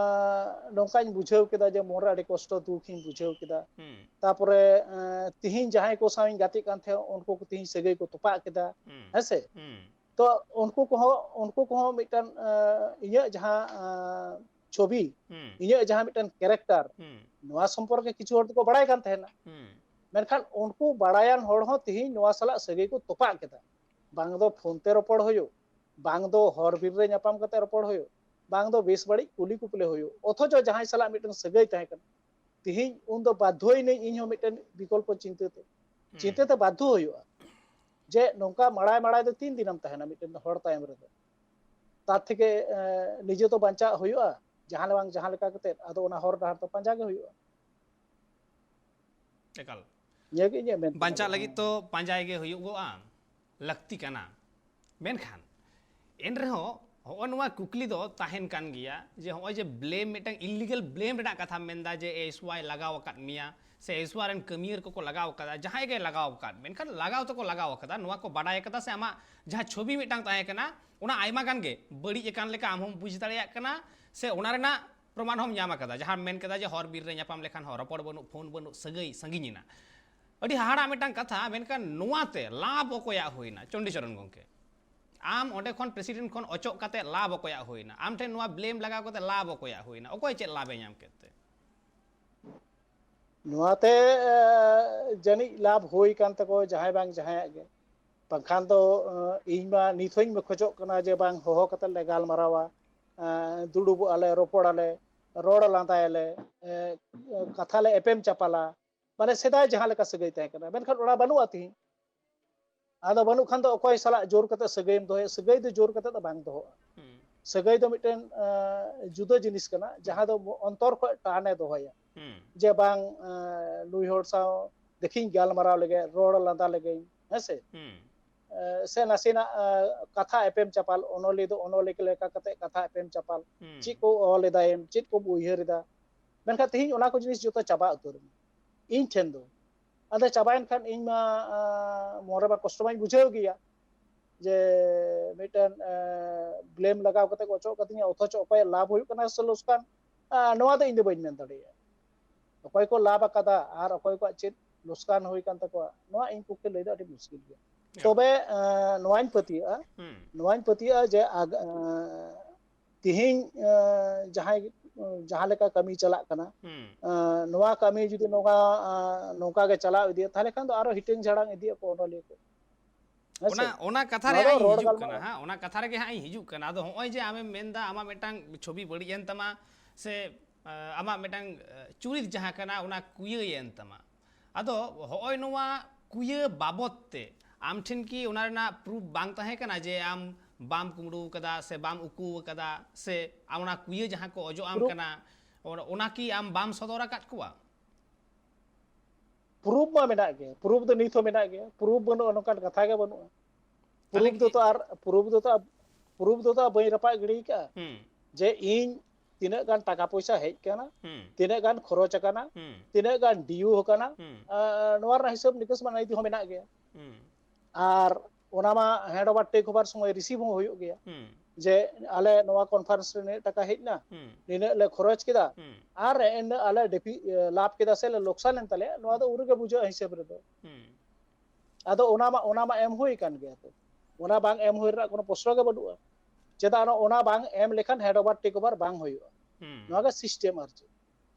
ᱱᱚᱝᱠᱟᱧ ᱵᱩᱡᱷᱟᱹᱣ ᱠᱮᱫᱟ ᱡᱮ ᱢᱚᱱᱨᱮ ᱟᱹᱰᱤ ᱠᱚᱥᱴᱚ ᱫᱩᱠ ᱤᱧ ᱵᱩᱡᱷᱟᱹᱣ ᱠᱮᱫᱟ, ᱦᱩᱸ᱾ ᱛᱟᱯᱚᱨᱮ, ᱮ, ᱛᱤᱦᱤᱧ ᱡᱟᱦᱟᱸᱭ ᱠᱚ ᱥᱟᱶ ᱤᱧ ᱜᱟᱛᱮᱜ ᱠᱟᱱ ᱛᱟᱦᱮᱸᱫ ᱩᱱᱠᱩ ᱠᱚ ᱛᱤᱦᱤᱧ ᱥᱟᱹᱜᱟᱹᱭ ᱠᱚ ᱛᱚᱯᱟᱜ ᱠᱮᱫᱟ, ᱦᱩᱸ᱾ ᱦᱮᱸᱥᱮ? ᱦᱩᱸ᱾ ᱛᱚ ᱩᱱᱠᱩ ᱠᱚᱦᱚᱸ, ᱩᱱᱠᱩ ᱠᱚᱦᱚᱸ ᱢᱤᱫᱴᱟᱝ, ᱮ, ᱤᱧᱟᱹᱜ ᱡᱟᱦᱟᱸ, ᱮ, ᱪᱷᱚᱵᱤ, ᱦᱩᱸ᱾ ᱤᱧᱟᱹᱜ ᱡᱟᱦᱟᱸ ᱢᱤᱫᱴᱟᱝ ᱠᱮᱨᱮᱠᱴᱟᱨ, ᱦᱩᱸ᱾ ᱱᱚᱣᱟ ᱥᱚᱢᱯᱚᱨᱠᱮ ᱠᱤᱪᱷᱩ ᱦᱚᱲ ᱫᱚᱠᱚ ᱵᱟᱲᱟᱭ ᱠᱟᱱ ᱛᱟᱦᱮᱱᱟ᱾ ᱦᱩᱸ᱾ ᱢᱮᱱᱠᱷᱟᱱ ᱩᱱᱠᱩ ᱵᱟᱲᱟᱭᱟᱱ ᱦᱚᱲ ᱦᱚᱸ ᱛᱤᱦᱤᱧ ᱱᱚᱣᱟ ᱥᱟᱞᱟᱜ ᱥᱟᱹᱜᱟᱹᱭ ᱠᱚ ᱛᱚᱯᱟᱜ ᱠᱮᱫᱟ᱾ ᱵᱟᱝ ᱫᱚ ᱯᱷᱳᱱ ᱛᱮ ᱨᱚᱯᱚᱲ ᱦᱩᱭᱩᱜ, ᱵᱟᱝ ᱫᱚ ᱦᱚᱨ ᱵᱤᱨ ᱨᱮ ᱧᱟᱯᱟᱢ ᱠᱟᱛᱮ ᱨᱚᱯᱚᱲ ᱦᱩᱭᱩᱜ, ᱵᱟᱝ ᱫᱚ ᱵᱮᱥ ᱵᱟᱹᱲᱤᱡ ᱠᱩᱞᱤ ᱠᱩᱯᱞᱤ ᱦᱩᱭᱩᱜ, ᱚᱛᱷᱚᱪᱚ ᱡᱟᱦᱟᱸᱭ ᱥᱟᱞᱟᱜ ᱢᱤᱫᱴᱟᱝ ᱥᱟᱹᱜᱟᱹᱭ ᱛᱟᱦᱮᱸ ᱠᱟᱱᱟ, ᱛᱤᱦᱤᱧ ᱩᱱ ᱫᱚ ᱵᱟᱫᱽᱫᱷᱚᱭᱮᱱᱟᱹᱧ ᱤᱧ ᱦᱚᱸ ᱢᱤᱫᱴᱟᱝ ᱵᱤᱠᱚᱞᱯᱚ ᱪᱤᱱᱛᱟᱹ ᱛᱮ, ᱦᱩᱸ᱾ ᱪᱤᱱᱛᱟᱹ ᱛᱮ ᱵᱟᱫᱽᱫᱷᱚ ᱦᱩᱭᱩᱜᱼᱟ᱾ ᱡᱮ ᱱᱚᱝᱠᱟ ᱢᱟᱲᱟᱭ ᱢᱟᱲᱟᱭ ᱫᱚ ᱛᱤᱱ ᱫᱤᱱᱮᱢ ᱛᱟᱦᱮᱱᱟ ᱢᱤᱫᱴᱮᱱ ᱦᱚᱲ ᱛᱟᱭᱚᱢ ᱨᱮᱫᱚ? ᱛᱟᱨ ᱛᱷᱮᱠᱮ ᱱᱤᱡᱮ ᱫᱚ ᱵᱟᱧᱪᱟᱜ ᱦᱩᱭᱩᱜᱼᱟ ᱡᱟᱦᱟᱸ ᱵᱟᱝ ᱡᱟᱦᱟᱸ ᱞᱮᱠᱟ ᱠᱟᱛᱮ, ᱟᱫᱚ ᱚᱱᱟ ᱦᱚᱨ ᱰᱟᱦᱟᱨ ᱫᱚ ᱯᱟᱸᱡᱟ ᱜᱮ ᱦᱩᱭᱩᱜᱼᱟ᱾ ᱮᱠᱟᱞ᱾ ᱱᱤᱭᱟᱹᱜᱮ ᱤᱧᱟᱹᱜ ᱢᱮᱱ ᱛᱮᱱᱟᱜ ᱵᱟᱧᱪᱟᱜ ᱫᱚ᱾ ᱞᱟᱹᱜᱤᱫ ᱛᱚ ᱯᱟᱸᱡᱟᱭ ᱜᱮ ᱦᱩᱭᱩᱜᱚᱜᱼᱟ, ᱞᱟᱹᱠᱛᱤ ᱠᱟᱱᱟ᱾ ᱢᱮᱱᱠᱷᱟᱱ ᱮᱱ ᱨᱮᱦᱚᱸ ᱦᱚᱸᱜᱼᱚ ᱱᱚᱣᱟ ᱠᱩᱠᱞᱤ ᱫᱚ ᱛᱟᱦᱮᱱ ᱠᱟᱱ ᱜᱮᱭᱟ ᱡᱮ ᱦᱚᱸᱜᱼᱚᱭ ᱡᱮ ᱵᱞᱮᱢ, ᱢᱤᱫᱴᱟᱝ ᱤᱞᱤᱜᱟᱞ ᱵᱞᱮᱢ ᱨᱮᱱᱟᱜ ᱠᱟᱛᱷᱟᱢ ᱢᱮᱱᱫᱟ ᱡᱮ ᱮᱥ ᱣᱟᱭ ᱞᱟᱜᱟᱣ ᱟᱠᱟᱫ ᱢᱮᱭᱟ ᱥᱮ ᱮᱥ ᱣᱟᱭ ᱨᱮᱱ ᱠᱟᱹᱢᱤᱭᱟᱹ ᱠᱚᱠᱚ ᱞᱟᱜᱟᱣ ᱟᱠᱟᱫᱟ, ᱡᱟᱦᱟᱸᱭ ᱜᱮ ᱞᱟᱜᱟᱣ ᱟᱠᱟᱫ, ᱢᱮᱱᱠᱷᱟᱱ ᱞᱟᱜᱟᱣ ᱛᱮᱠᱚ ᱞᱟᱜᱟᱣ ᱟᱠᱟᱫᱟ, ᱱᱚᱣᱟ ᱠᱚ ᱵᱟᱰᱟᱭ ᱟᱠᱟᱫᱟ ᱥᱮ ᱟᱢᱟᱜ ᱡᱟᱦᱟᱸ ᱪᱷᱚᱵᱤ ᱢᱤᱫᱴᱟᱝ ᱛᱟᱦᱮᱸ ᱠᱟᱱᱟ ᱚᱱᱟ ᱟᱭᱢᱟ ᱜᱟᱱ ᱜᱮ ᱵᱟᱹᱲᱤᱡ ᱟᱠᱟᱱ ᱞᱮᱠᱟ ᱟᱢ ᱦᱚᱸᱢ ᱵᱩᱡᱽ ᱫᱟᱲᱮᱭᱟᱜ ᱠᱟᱱᱟ ᱥᱮ ᱚᱱᱟ ᱨᱮᱱᱟᱜ ᱯᱨᱚᱢᱟᱱ ᱦᱚᱸᱢ ᱧᱟᱢ ᱟᱠᱟᱫᱟ, ᱡᱟᱦᱟᱸᱢ ᱢᱮᱱ ᱠᱮᱫᱟ ᱡᱮ ᱦᱚᱨ ᱵᱤᱨ ᱨᱮ ᱧᱟᱯᱟᱢ ᱞᱮᱠᱷᱟᱱ ᱦᱚᱸ ᱨᱚᱯᱚᱲ ᱵᱟᱹᱱᱩᱜ, ᱯᱷᱳᱱ ᱵᱟᱹᱱᱩᱜ, ᱥᱟᱹᱜᱟᱹᱭ ᱥᱟᱺᱜᱤᱧ ᱮᱱᱟ᱾ ᱟᱹᱰᱤ ᱦᱟᱦᱟᱲᱟᱜ ᱢᱤᱫᱴᱟᱝ ᱠᱟᱛᱷᱟ, ᱢᱮᱱᱠᱷᱟᱱ ᱱᱚᱣᱟᱛᱮ ᱞᱟᱵᱷ ᱚᱠᱚᱭᱟᱜ ᱦᱩᱭᱱᱟ? ᱪᱚᱱᱰᱤᱪᱚᱨᱚᱱ ᱜᱚᱢᱠᱮ, ᱟᱢ ᱚᱸᱰᱮ ᱠᱷᱚᱱ ᱯᱨᱮᱥᱤᱰᱮᱱᱴ ᱠᱷᱚᱱ ᱚᱪᱚᱜ ᱠᱟᱛᱮ ᱞᱟᱵᱷ ᱚᱠᱚᱭᱟᱜ ᱦᱩᱭᱱᱟ? ᱟᱢ ᱴᱷᱮᱱ ᱱᱚᱣᱟ ᱵᱞᱮᱢ ᱞᱟᱜᱟᱣ ᱠᱟᱛᱮ ᱞᱟᱵᱷ ᱚᱠᱚᱭᱟᱜ ᱦᱩᱭᱱᱟ? ᱚᱠᱚᱭ ᱪᱮᱫ ᱞᱟᱵᱷ ᱮ ᱧᱟᱢ ᱠᱮᱫ ᱛᱮ? ᱱᱚᱣᱟᱛᱮ ᱮ, ᱡᱟᱹᱱᱤᱡ ᱞᱟᱵᱷ ᱦᱩᱭ ᱠᱟᱱ ᱛᱟᱠᱚ ᱡᱟᱦᱟᱸᱭ ᱵᱟᱝ ᱡᱟᱦᱟᱸᱭᱟᱜ ᱜᱮ᱾ ᱵᱟᱝᱠᱷᱟᱱ ᱫᱚ ᱮ, ᱤᱧ ᱢᱟ ᱱᱤᱛ ᱦᱚᱸᱧ ᱠᱷᱚᱡᱚᱜ ᱠᱟᱱᱟ ᱡᱮ ᱵᱟᱝ, ᱦᱚᱦᱚ ᱠᱟᱛᱮ ᱞᱮ ᱜᱟᱞᱢᱟᱨᱟᱣᱟ, ᱮ, ᱫᱩᱲᱩᱵᱚᱜ ᱟᱞᱮ, ᱨᱚᱯᱚᱲᱟᱞᱮ, ᱨᱚᱲ ᱞᱟᱸᱫᱟᱭᱟᱞᱮ, ᱮ, ᱠᱟᱛᱷᱟ ᱞᱮ ᱮᱯᱮᱢ ᱪᱟᱯᱟᱞᱟ, ᱢᱟᱱᱮ ᱥᱮᱫᱟᱭ ᱡᱟᱦᱟᱸ ᱞᱮᱠᱟ ᱥᱟᱹᱜᱟᱹᱭ ᱛᱟᱦᱮᱸ ᱠᱟᱱᱟ, ᱢᱮᱱᱠᱷᱟᱱ ᱚᱱᱟ ᱵᱟᱹᱱᱩᱜᱼᱟ ᱛᱤᱦᱤᱧ᱾ ᱟᱫᱚ ᱵᱟᱹᱱᱩᱜ ᱠᱷᱟᱱ ᱫᱚ ᱚᱠᱚᱭ ᱥᱟᱞᱟᱜ ᱡᱳᱨ ᱠᱟᱛᱮ ᱥᱟᱹᱜᱟᱹᱭᱮᱢ ᱫᱚᱦᱚᱭᱟ? ᱥᱟᱹᱜᱟᱹᱭ ᱫᱚ ᱡᱳᱨ ᱠᱟᱛᱮ ᱫᱚ ᱵᱟᱝ ᱫᱚᱦᱚᱜᱼᱟ᱾ ᱦᱩᱸ᱾ ᱥᱟᱹᱜᱟᱹᱭ ᱫᱚ ᱢᱤᱫᱴᱮᱱ ᱮ, ᱡᱩᱫᱟᱹ ᱡᱤᱱᱤᱥ ᱠᱟᱱᱟ, ᱡᱟᱦᱟᱸ ᱫᱚ ᱚᱱᱛᱚᱨ ᱠᱷᱚᱱ ᱴᱟᱱᱮ ᱫᱚᱦᱚᱭᱟ᱾ ᱦᱩᱸ᱾ ᱡᱮ ᱵᱟᱝ, ᱮ, ᱱᱩᱭ ᱦᱚᱲ ᱥᱟᱶ ᱫᱮᱠᱷᱤᱧ ᱜᱟᱞᱢᱟᱨᱟᱣ ᱞᱮᱜᱮ, ᱨᱚᱲ ᱞᱟᱸᱫᱟ ᱞᱮᱜᱮᱧ, ᱦᱮᱸᱥᱮ? ᱦᱩᱸ᱾ ᱮ, ᱥᱮ ᱱᱟᱥᱮᱱᱟᱜ ᱮ, ᱠᱟᱛᱷᱟ ᱮᱯᱮᱢ ᱪᱟᱯᱟᱞ, ᱚᱱᱚᱞᱤᱭᱟᱹ ᱫᱚ ᱚᱱᱚᱞᱤᱭᱟᱹ ᱞᱮᱠᱟ ᱠᱟᱛᱮ ᱠᱟᱛᱷᱟ ᱮᱯᱮᱢ ᱪᱟᱯᱟᱞ, ᱦᱩᱸ᱾ ᱪᱮᱫ ᱠᱚ ᱚᱞ ᱮᱫᱟᱭᱮᱢ, ᱪᱮᱫ ᱠᱚᱢ ᱩᱭᱦᱟᱹᱨ ᱮᱫᱟ᱾ ᱢᱮᱱᱠᱷᱟᱱ ᱛᱮᱦᱮᱧ ᱚᱱᱟ ᱠᱚ ᱡᱤᱱᱤᱥ ᱡᱚᱛᱚ ᱪᱟᱵᱟ ᱩᱛᱟᱹᱨ ᱮᱱᱟ ᱤᱧ ᱴᱷᱮᱱ ᱫᱚ᱾ ᱟᱫᱚ ᱪᱟᱵᱟᱭᱮᱱ ᱠᱷᱟᱱ ᱤᱧ ᱢᱟ ᱮ, ᱢᱚᱱᱮ ᱢᱟ ᱠᱚᱥᱴᱚ ᱢᱟᱧ ᱵᱩᱡᱷᱟᱹᱣ ᱜᱮᱭᱟ ᱡᱮ ᱢᱤᱫᱴᱮᱱ ᱮ, ᱵᱞᱮᱢ ᱞᱟᱜᱟᱣ ᱠᱟᱛᱮ ᱠᱚ ᱚᱪᱚᱜ ᱠᱟᱫᱤᱧᱟ, ᱚᱛᱷᱚᱪᱚ ᱚᱠᱚᱭᱟᱜ ᱞᱟᱵᱷ ᱦᱩᱭᱩᱜ ᱠᱟᱱᱟ ᱥᱮ ᱞᱚᱥᱠᱟᱱ, ᱮ, ᱱᱚᱣᱟ ᱫᱚ ᱤᱧ ᱫᱚ ᱵᱟᱹᱧ ᱢᱮᱱ ᱫᱟᱲᱮᱭᱟᱜᱼᱟ᱾ ᱚᱠᱚᱭ ᱠᱚ ᱞᱟᱵᱷ ᱟᱠᱟᱫᱟ ᱟᱨ ᱚᱠᱚᱭ ᱠᱚᱣᱟᱜ ᱪᱮᱫ ᱞᱚᱥᱠᱟᱱ ᱦᱩᱭ ᱠᱟᱱ ᱛᱟᱠᱚᱣᱟ, ᱱᱚᱣᱟ ᱤᱧ ᱯᱚᱠᱠᱷᱮ ᱞᱟᱹᱭ ᱫᱚ ᱟᱹᱰᱤ ᱢᱩᱥᱠᱤᱞ ᱜᱮᱭᱟ᱾ ᱦᱮᱸ᱾ ᱛᱚᱵᱮ ᱮ, ᱱᱚᱣᱟᱧ ᱯᱟᱹᱛᱭᱟᱹᱜᱼᱟ, ᱦᱩᱸ᱾ ᱱᱚᱣᱟᱧ ᱯᱟᱹᱛᱭᱟᱹᱜᱼᱟ ᱡᱮ ᱟᱜ-, ᱮ, ᱛᱤᱦᱤᱧ ᱮ, ᱡᱟᱦᱟᱸᱭ ᱮ, ᱡᱟᱦᱟᱸ ᱞᱮᱠᱟ ᱠᱟᱹᱢᱤ ᱪᱟᱞᱟᱜ ᱠᱟᱱᱟ, ᱦᱩᱸ᱾ ᱮ, ᱱᱚᱣᱟ ᱠᱟᱹᱢᱤ ᱡᱩᱫᱤ ᱱᱚᱝᱠᱟ ᱮ, ᱱᱚᱝᱠᱟ ᱜᱮ ᱪᱟᱞᱟᱣ ᱤᱫᱤᱭᱟ, ᱛᱟᱦᱚᱞᱮ ᱠᱷᱟᱱ ᱫᱚ ᱟᱨᱚ ᱦᱤᱴᱟᱹᱝ ᱡᱷᱟᱲᱟᱝ ᱤᱫᱤᱭᱟᱠᱚ ᱚᱱᱚᱞᱤᱭᱟᱹ ᱠᱚ᱾ ᱦᱮᱸ ᱥᱮ? ᱚᱱᱟ ᱚᱱᱟ ᱠᱟᱛᱷᱟ ᱱᱚᱣᱟ ᱨᱮ ᱫᱚ ᱦᱟᱸᱜ ᱤᱧ ᱨᱚᱲ ᱦᱤᱡᱩᱜ ᱠᱟᱱᱟ ᱜᱟᱞᱢᱟᱨᱟᱣ᱾ ᱦᱟᱸᱜ, ᱚᱱᱟ ᱠᱟᱛᱷᱟ ᱨᱮᱜᱮ ᱦᱟᱸᱜ ᱤᱧ ᱦᱤᱡᱩᱜ ᱠᱟᱱᱟ᱾ ᱟᱫᱚ ᱦᱚᱸᱜᱼᱚᱭ ᱡᱮ ᱟᱢᱮᱢ ᱢᱮᱱᱫᱟ ᱟᱢᱟᱜ ᱢᱤᱫᱴᱟᱝ ᱪᱷᱚᱵᱤ ᱵᱟᱹᱲᱤᱡ ᱮᱱ ᱛᱟᱢᱟ ᱥᱮ ᱮ, ᱟᱢᱟᱜ ᱢᱤᱫᱴᱟᱝ ᱮ, ᱪᱩᱨᱤᱛ ᱡᱟᱦᱟᱸ ᱠᱟᱱᱟ ᱚᱱᱟ ᱠᱩᱭᱟᱹᱭᱮᱱ ᱛᱟᱢᱟ, ᱟᱫᱚ ᱦᱚᱸᱜᱼᱚᱭ ᱱᱚᱣᱟ ᱠᱩᱭᱟᱹ ᱵᱟᱵᱚᱛ ᱛᱮ ᱟᱢ ᱴᱷᱮᱱ ᱠᱤ ᱚᱱᱟ ᱨᱮᱱᱟᱜ ᱯᱨᱩᱯᱷ ᱵᱟᱝ ᱛᱟᱦᱮᱸ ᱠᱟᱱᱟ ᱡᱮ ᱟᱢ ᱵᱟᱢ ᱠᱩᱢᱵᱽᱲᱩ ᱟᱠᱟᱫᱟ ᱥᱮ ᱵᱟᱢ ᱩᱠᱩ ᱟᱠᱟᱫᱟ, ᱥᱮ ᱟᱢ ᱚᱱᱟ ᱠᱩᱭᱟᱹ ᱡᱟᱦᱟᱸ ᱠᱚ ᱚᱡᱚᱜ ᱟᱢ ᱯᱨᱩᱯᱷ ᱠᱟᱱᱟ, ᱚᱱ-, ᱚᱱᱟ ᱠᱤ ᱟᱢ ᱵᱟᱢ ᱥᱚᱫᱚᱨ ᱟᱠᱟᱫ ᱠᱚᱣᱟ? ᱯᱨᱩᱯᱷ ᱢᱟ ᱢᱮᱱᱟᱜ ᱜᱮ, ᱯᱨᱩᱯᱷ ᱫᱚ ᱱᱤᱛ ᱦᱚᱸ ᱢᱮᱱᱟᱜ ᱜᱮᱭᱟ, ᱯᱨᱩᱯᱷ ᱵᱟᱹᱱᱩᱜᱼᱟ ᱱᱚᱝᱠᱟᱱ ᱠᱟᱛᱷᱟ ᱜᱮ ᱵᱟᱹᱱᱩᱜᱼᱟ᱾ ᱛᱟᱦᱞᱮ ᱯᱨᱩᱯᱷ ᱫᱚ ᱠᱤ- ᱛᱚ ᱟᱨ ᱯᱨᱩᱯᱷ ᱫᱚ ᱛᱚ ᱯᱨᱩᱯᱷ ᱫᱚ ᱛᱚ ᱵᱟᱹᱧ ᱨᱟᱯᱟᱜ ᱜᱤᱰᱤ ᱠᱟᱜᱼᱟ ᱦᱩᱸ, ᱡᱮ ᱤᱧ ᱛᱤᱱᱟᱹᱜ ᱜᱟᱱ ᱴᱟᱠᱟ ᱯᱚᱭᱥᱟ ᱦᱮᱡ ᱟᱠᱟᱱᱟ, ᱦᱩᱸ, ᱛᱤᱱᱟᱹᱜ ᱜᱟᱱ ᱠᱷᱚᱨᱚᱪ ᱟᱠᱟᱱᱟ, ᱦᱩᱸ, ᱛᱤᱱᱟᱹᱜ ᱜᱟᱱ ᱰᱤᱭᱩ ᱟᱠᱟᱱᱟ, ᱦᱩᱸ, ᱟᱸ, ᱱᱚᱣᱟ ᱨᱮᱱᱟᱜ ᱦᱤᱥᱟᱹᱵ ᱱᱤᱠᱟᱹᱥ ᱢᱟ ᱱᱤᱛ ᱦᱚᱸ ᱢᱮᱱᱟᱜ ᱜᱮᱭᱟ᱾ ᱦᱩᱸ, ᱟᱨ ᱚᱱᱟ ᱢᱟ hand over take over ᱥᱚᱢᱚᱭ receive ᱦᱚᱸ ᱦᱩᱭᱩᱜ ᱜᱮᱭᱟ ᱦᱩᱸ, ᱡᱮ ᱟᱞᱮ ᱱᱚᱣᱟ conference ᱨᱮ ᱱᱤᱱᱟᱹᱜ ᱴᱟᱠᱟ ᱦᱮᱡ ᱮᱱᱟ, ᱦᱩᱸ, ᱱᱤᱱᱟᱹᱜ ᱞᱮ ᱠᱷᱚᱨᱚᱪ ᱠᱮᱫᱟ, ᱦᱩᱸ, ᱟᱨ ᱱᱤᱱᱟᱹᱜ ᱟᱞᱮ ᱰᱮᱯᱷᱤ ᱞᱟᱵᱷ ᱠᱮᱫᱟ ᱥᱮ ᱞᱮ ᱞᱚᱠᱥᱟᱱ ᱮᱱ ᱛᱟᱞᱮᱭᱟ, ᱱᱚᱣᱟ ᱫᱚ ᱩᱱ ᱨᱮᱜᱮ ᱵᱩᱡᱷᱟᱹᱜᱼᱟ ᱦᱤᱥᱟᱹᱵ ᱨᱮᱫᱚ᱾ ᱦᱩᱸ, ᱟᱫᱚ ᱚᱱᱟ ᱢᱟ ᱚᱱᱟ ᱢᱟ ᱮᱢ ᱦᱩᱭ ᱟᱠᱟᱱ ᱜᱮᱭᱟ ᱛᱚ, ᱚᱱᱟ ᱵᱟᱝ ᱮᱢ ᱦᱩᱭ ᱨᱮᱱᱟᱜ ᱠᱳᱱᱳ ᱯᱨᱚᱥᱱᱚ ᱜᱮ ᱵᱟᱹᱱᱩᱜᱼᱟ᱾ ᱪᱮᱫᱟᱜ ᱚᱱᱟ ᱚᱱᱟ ᱵᱟᱝ ᱮᱢ ᱞᱮᱠᱷᱟᱱ hand over take over ᱵᱟᱝ ᱦᱩᱭᱩᱜᱼᱟ᱾ ᱦᱩᱸ, ᱱᱚᱣᱟ ᱜᱮ ᱥᱤᱥᱴᱮᱢ ᱟᱨ ᱪᱮᱫ᱾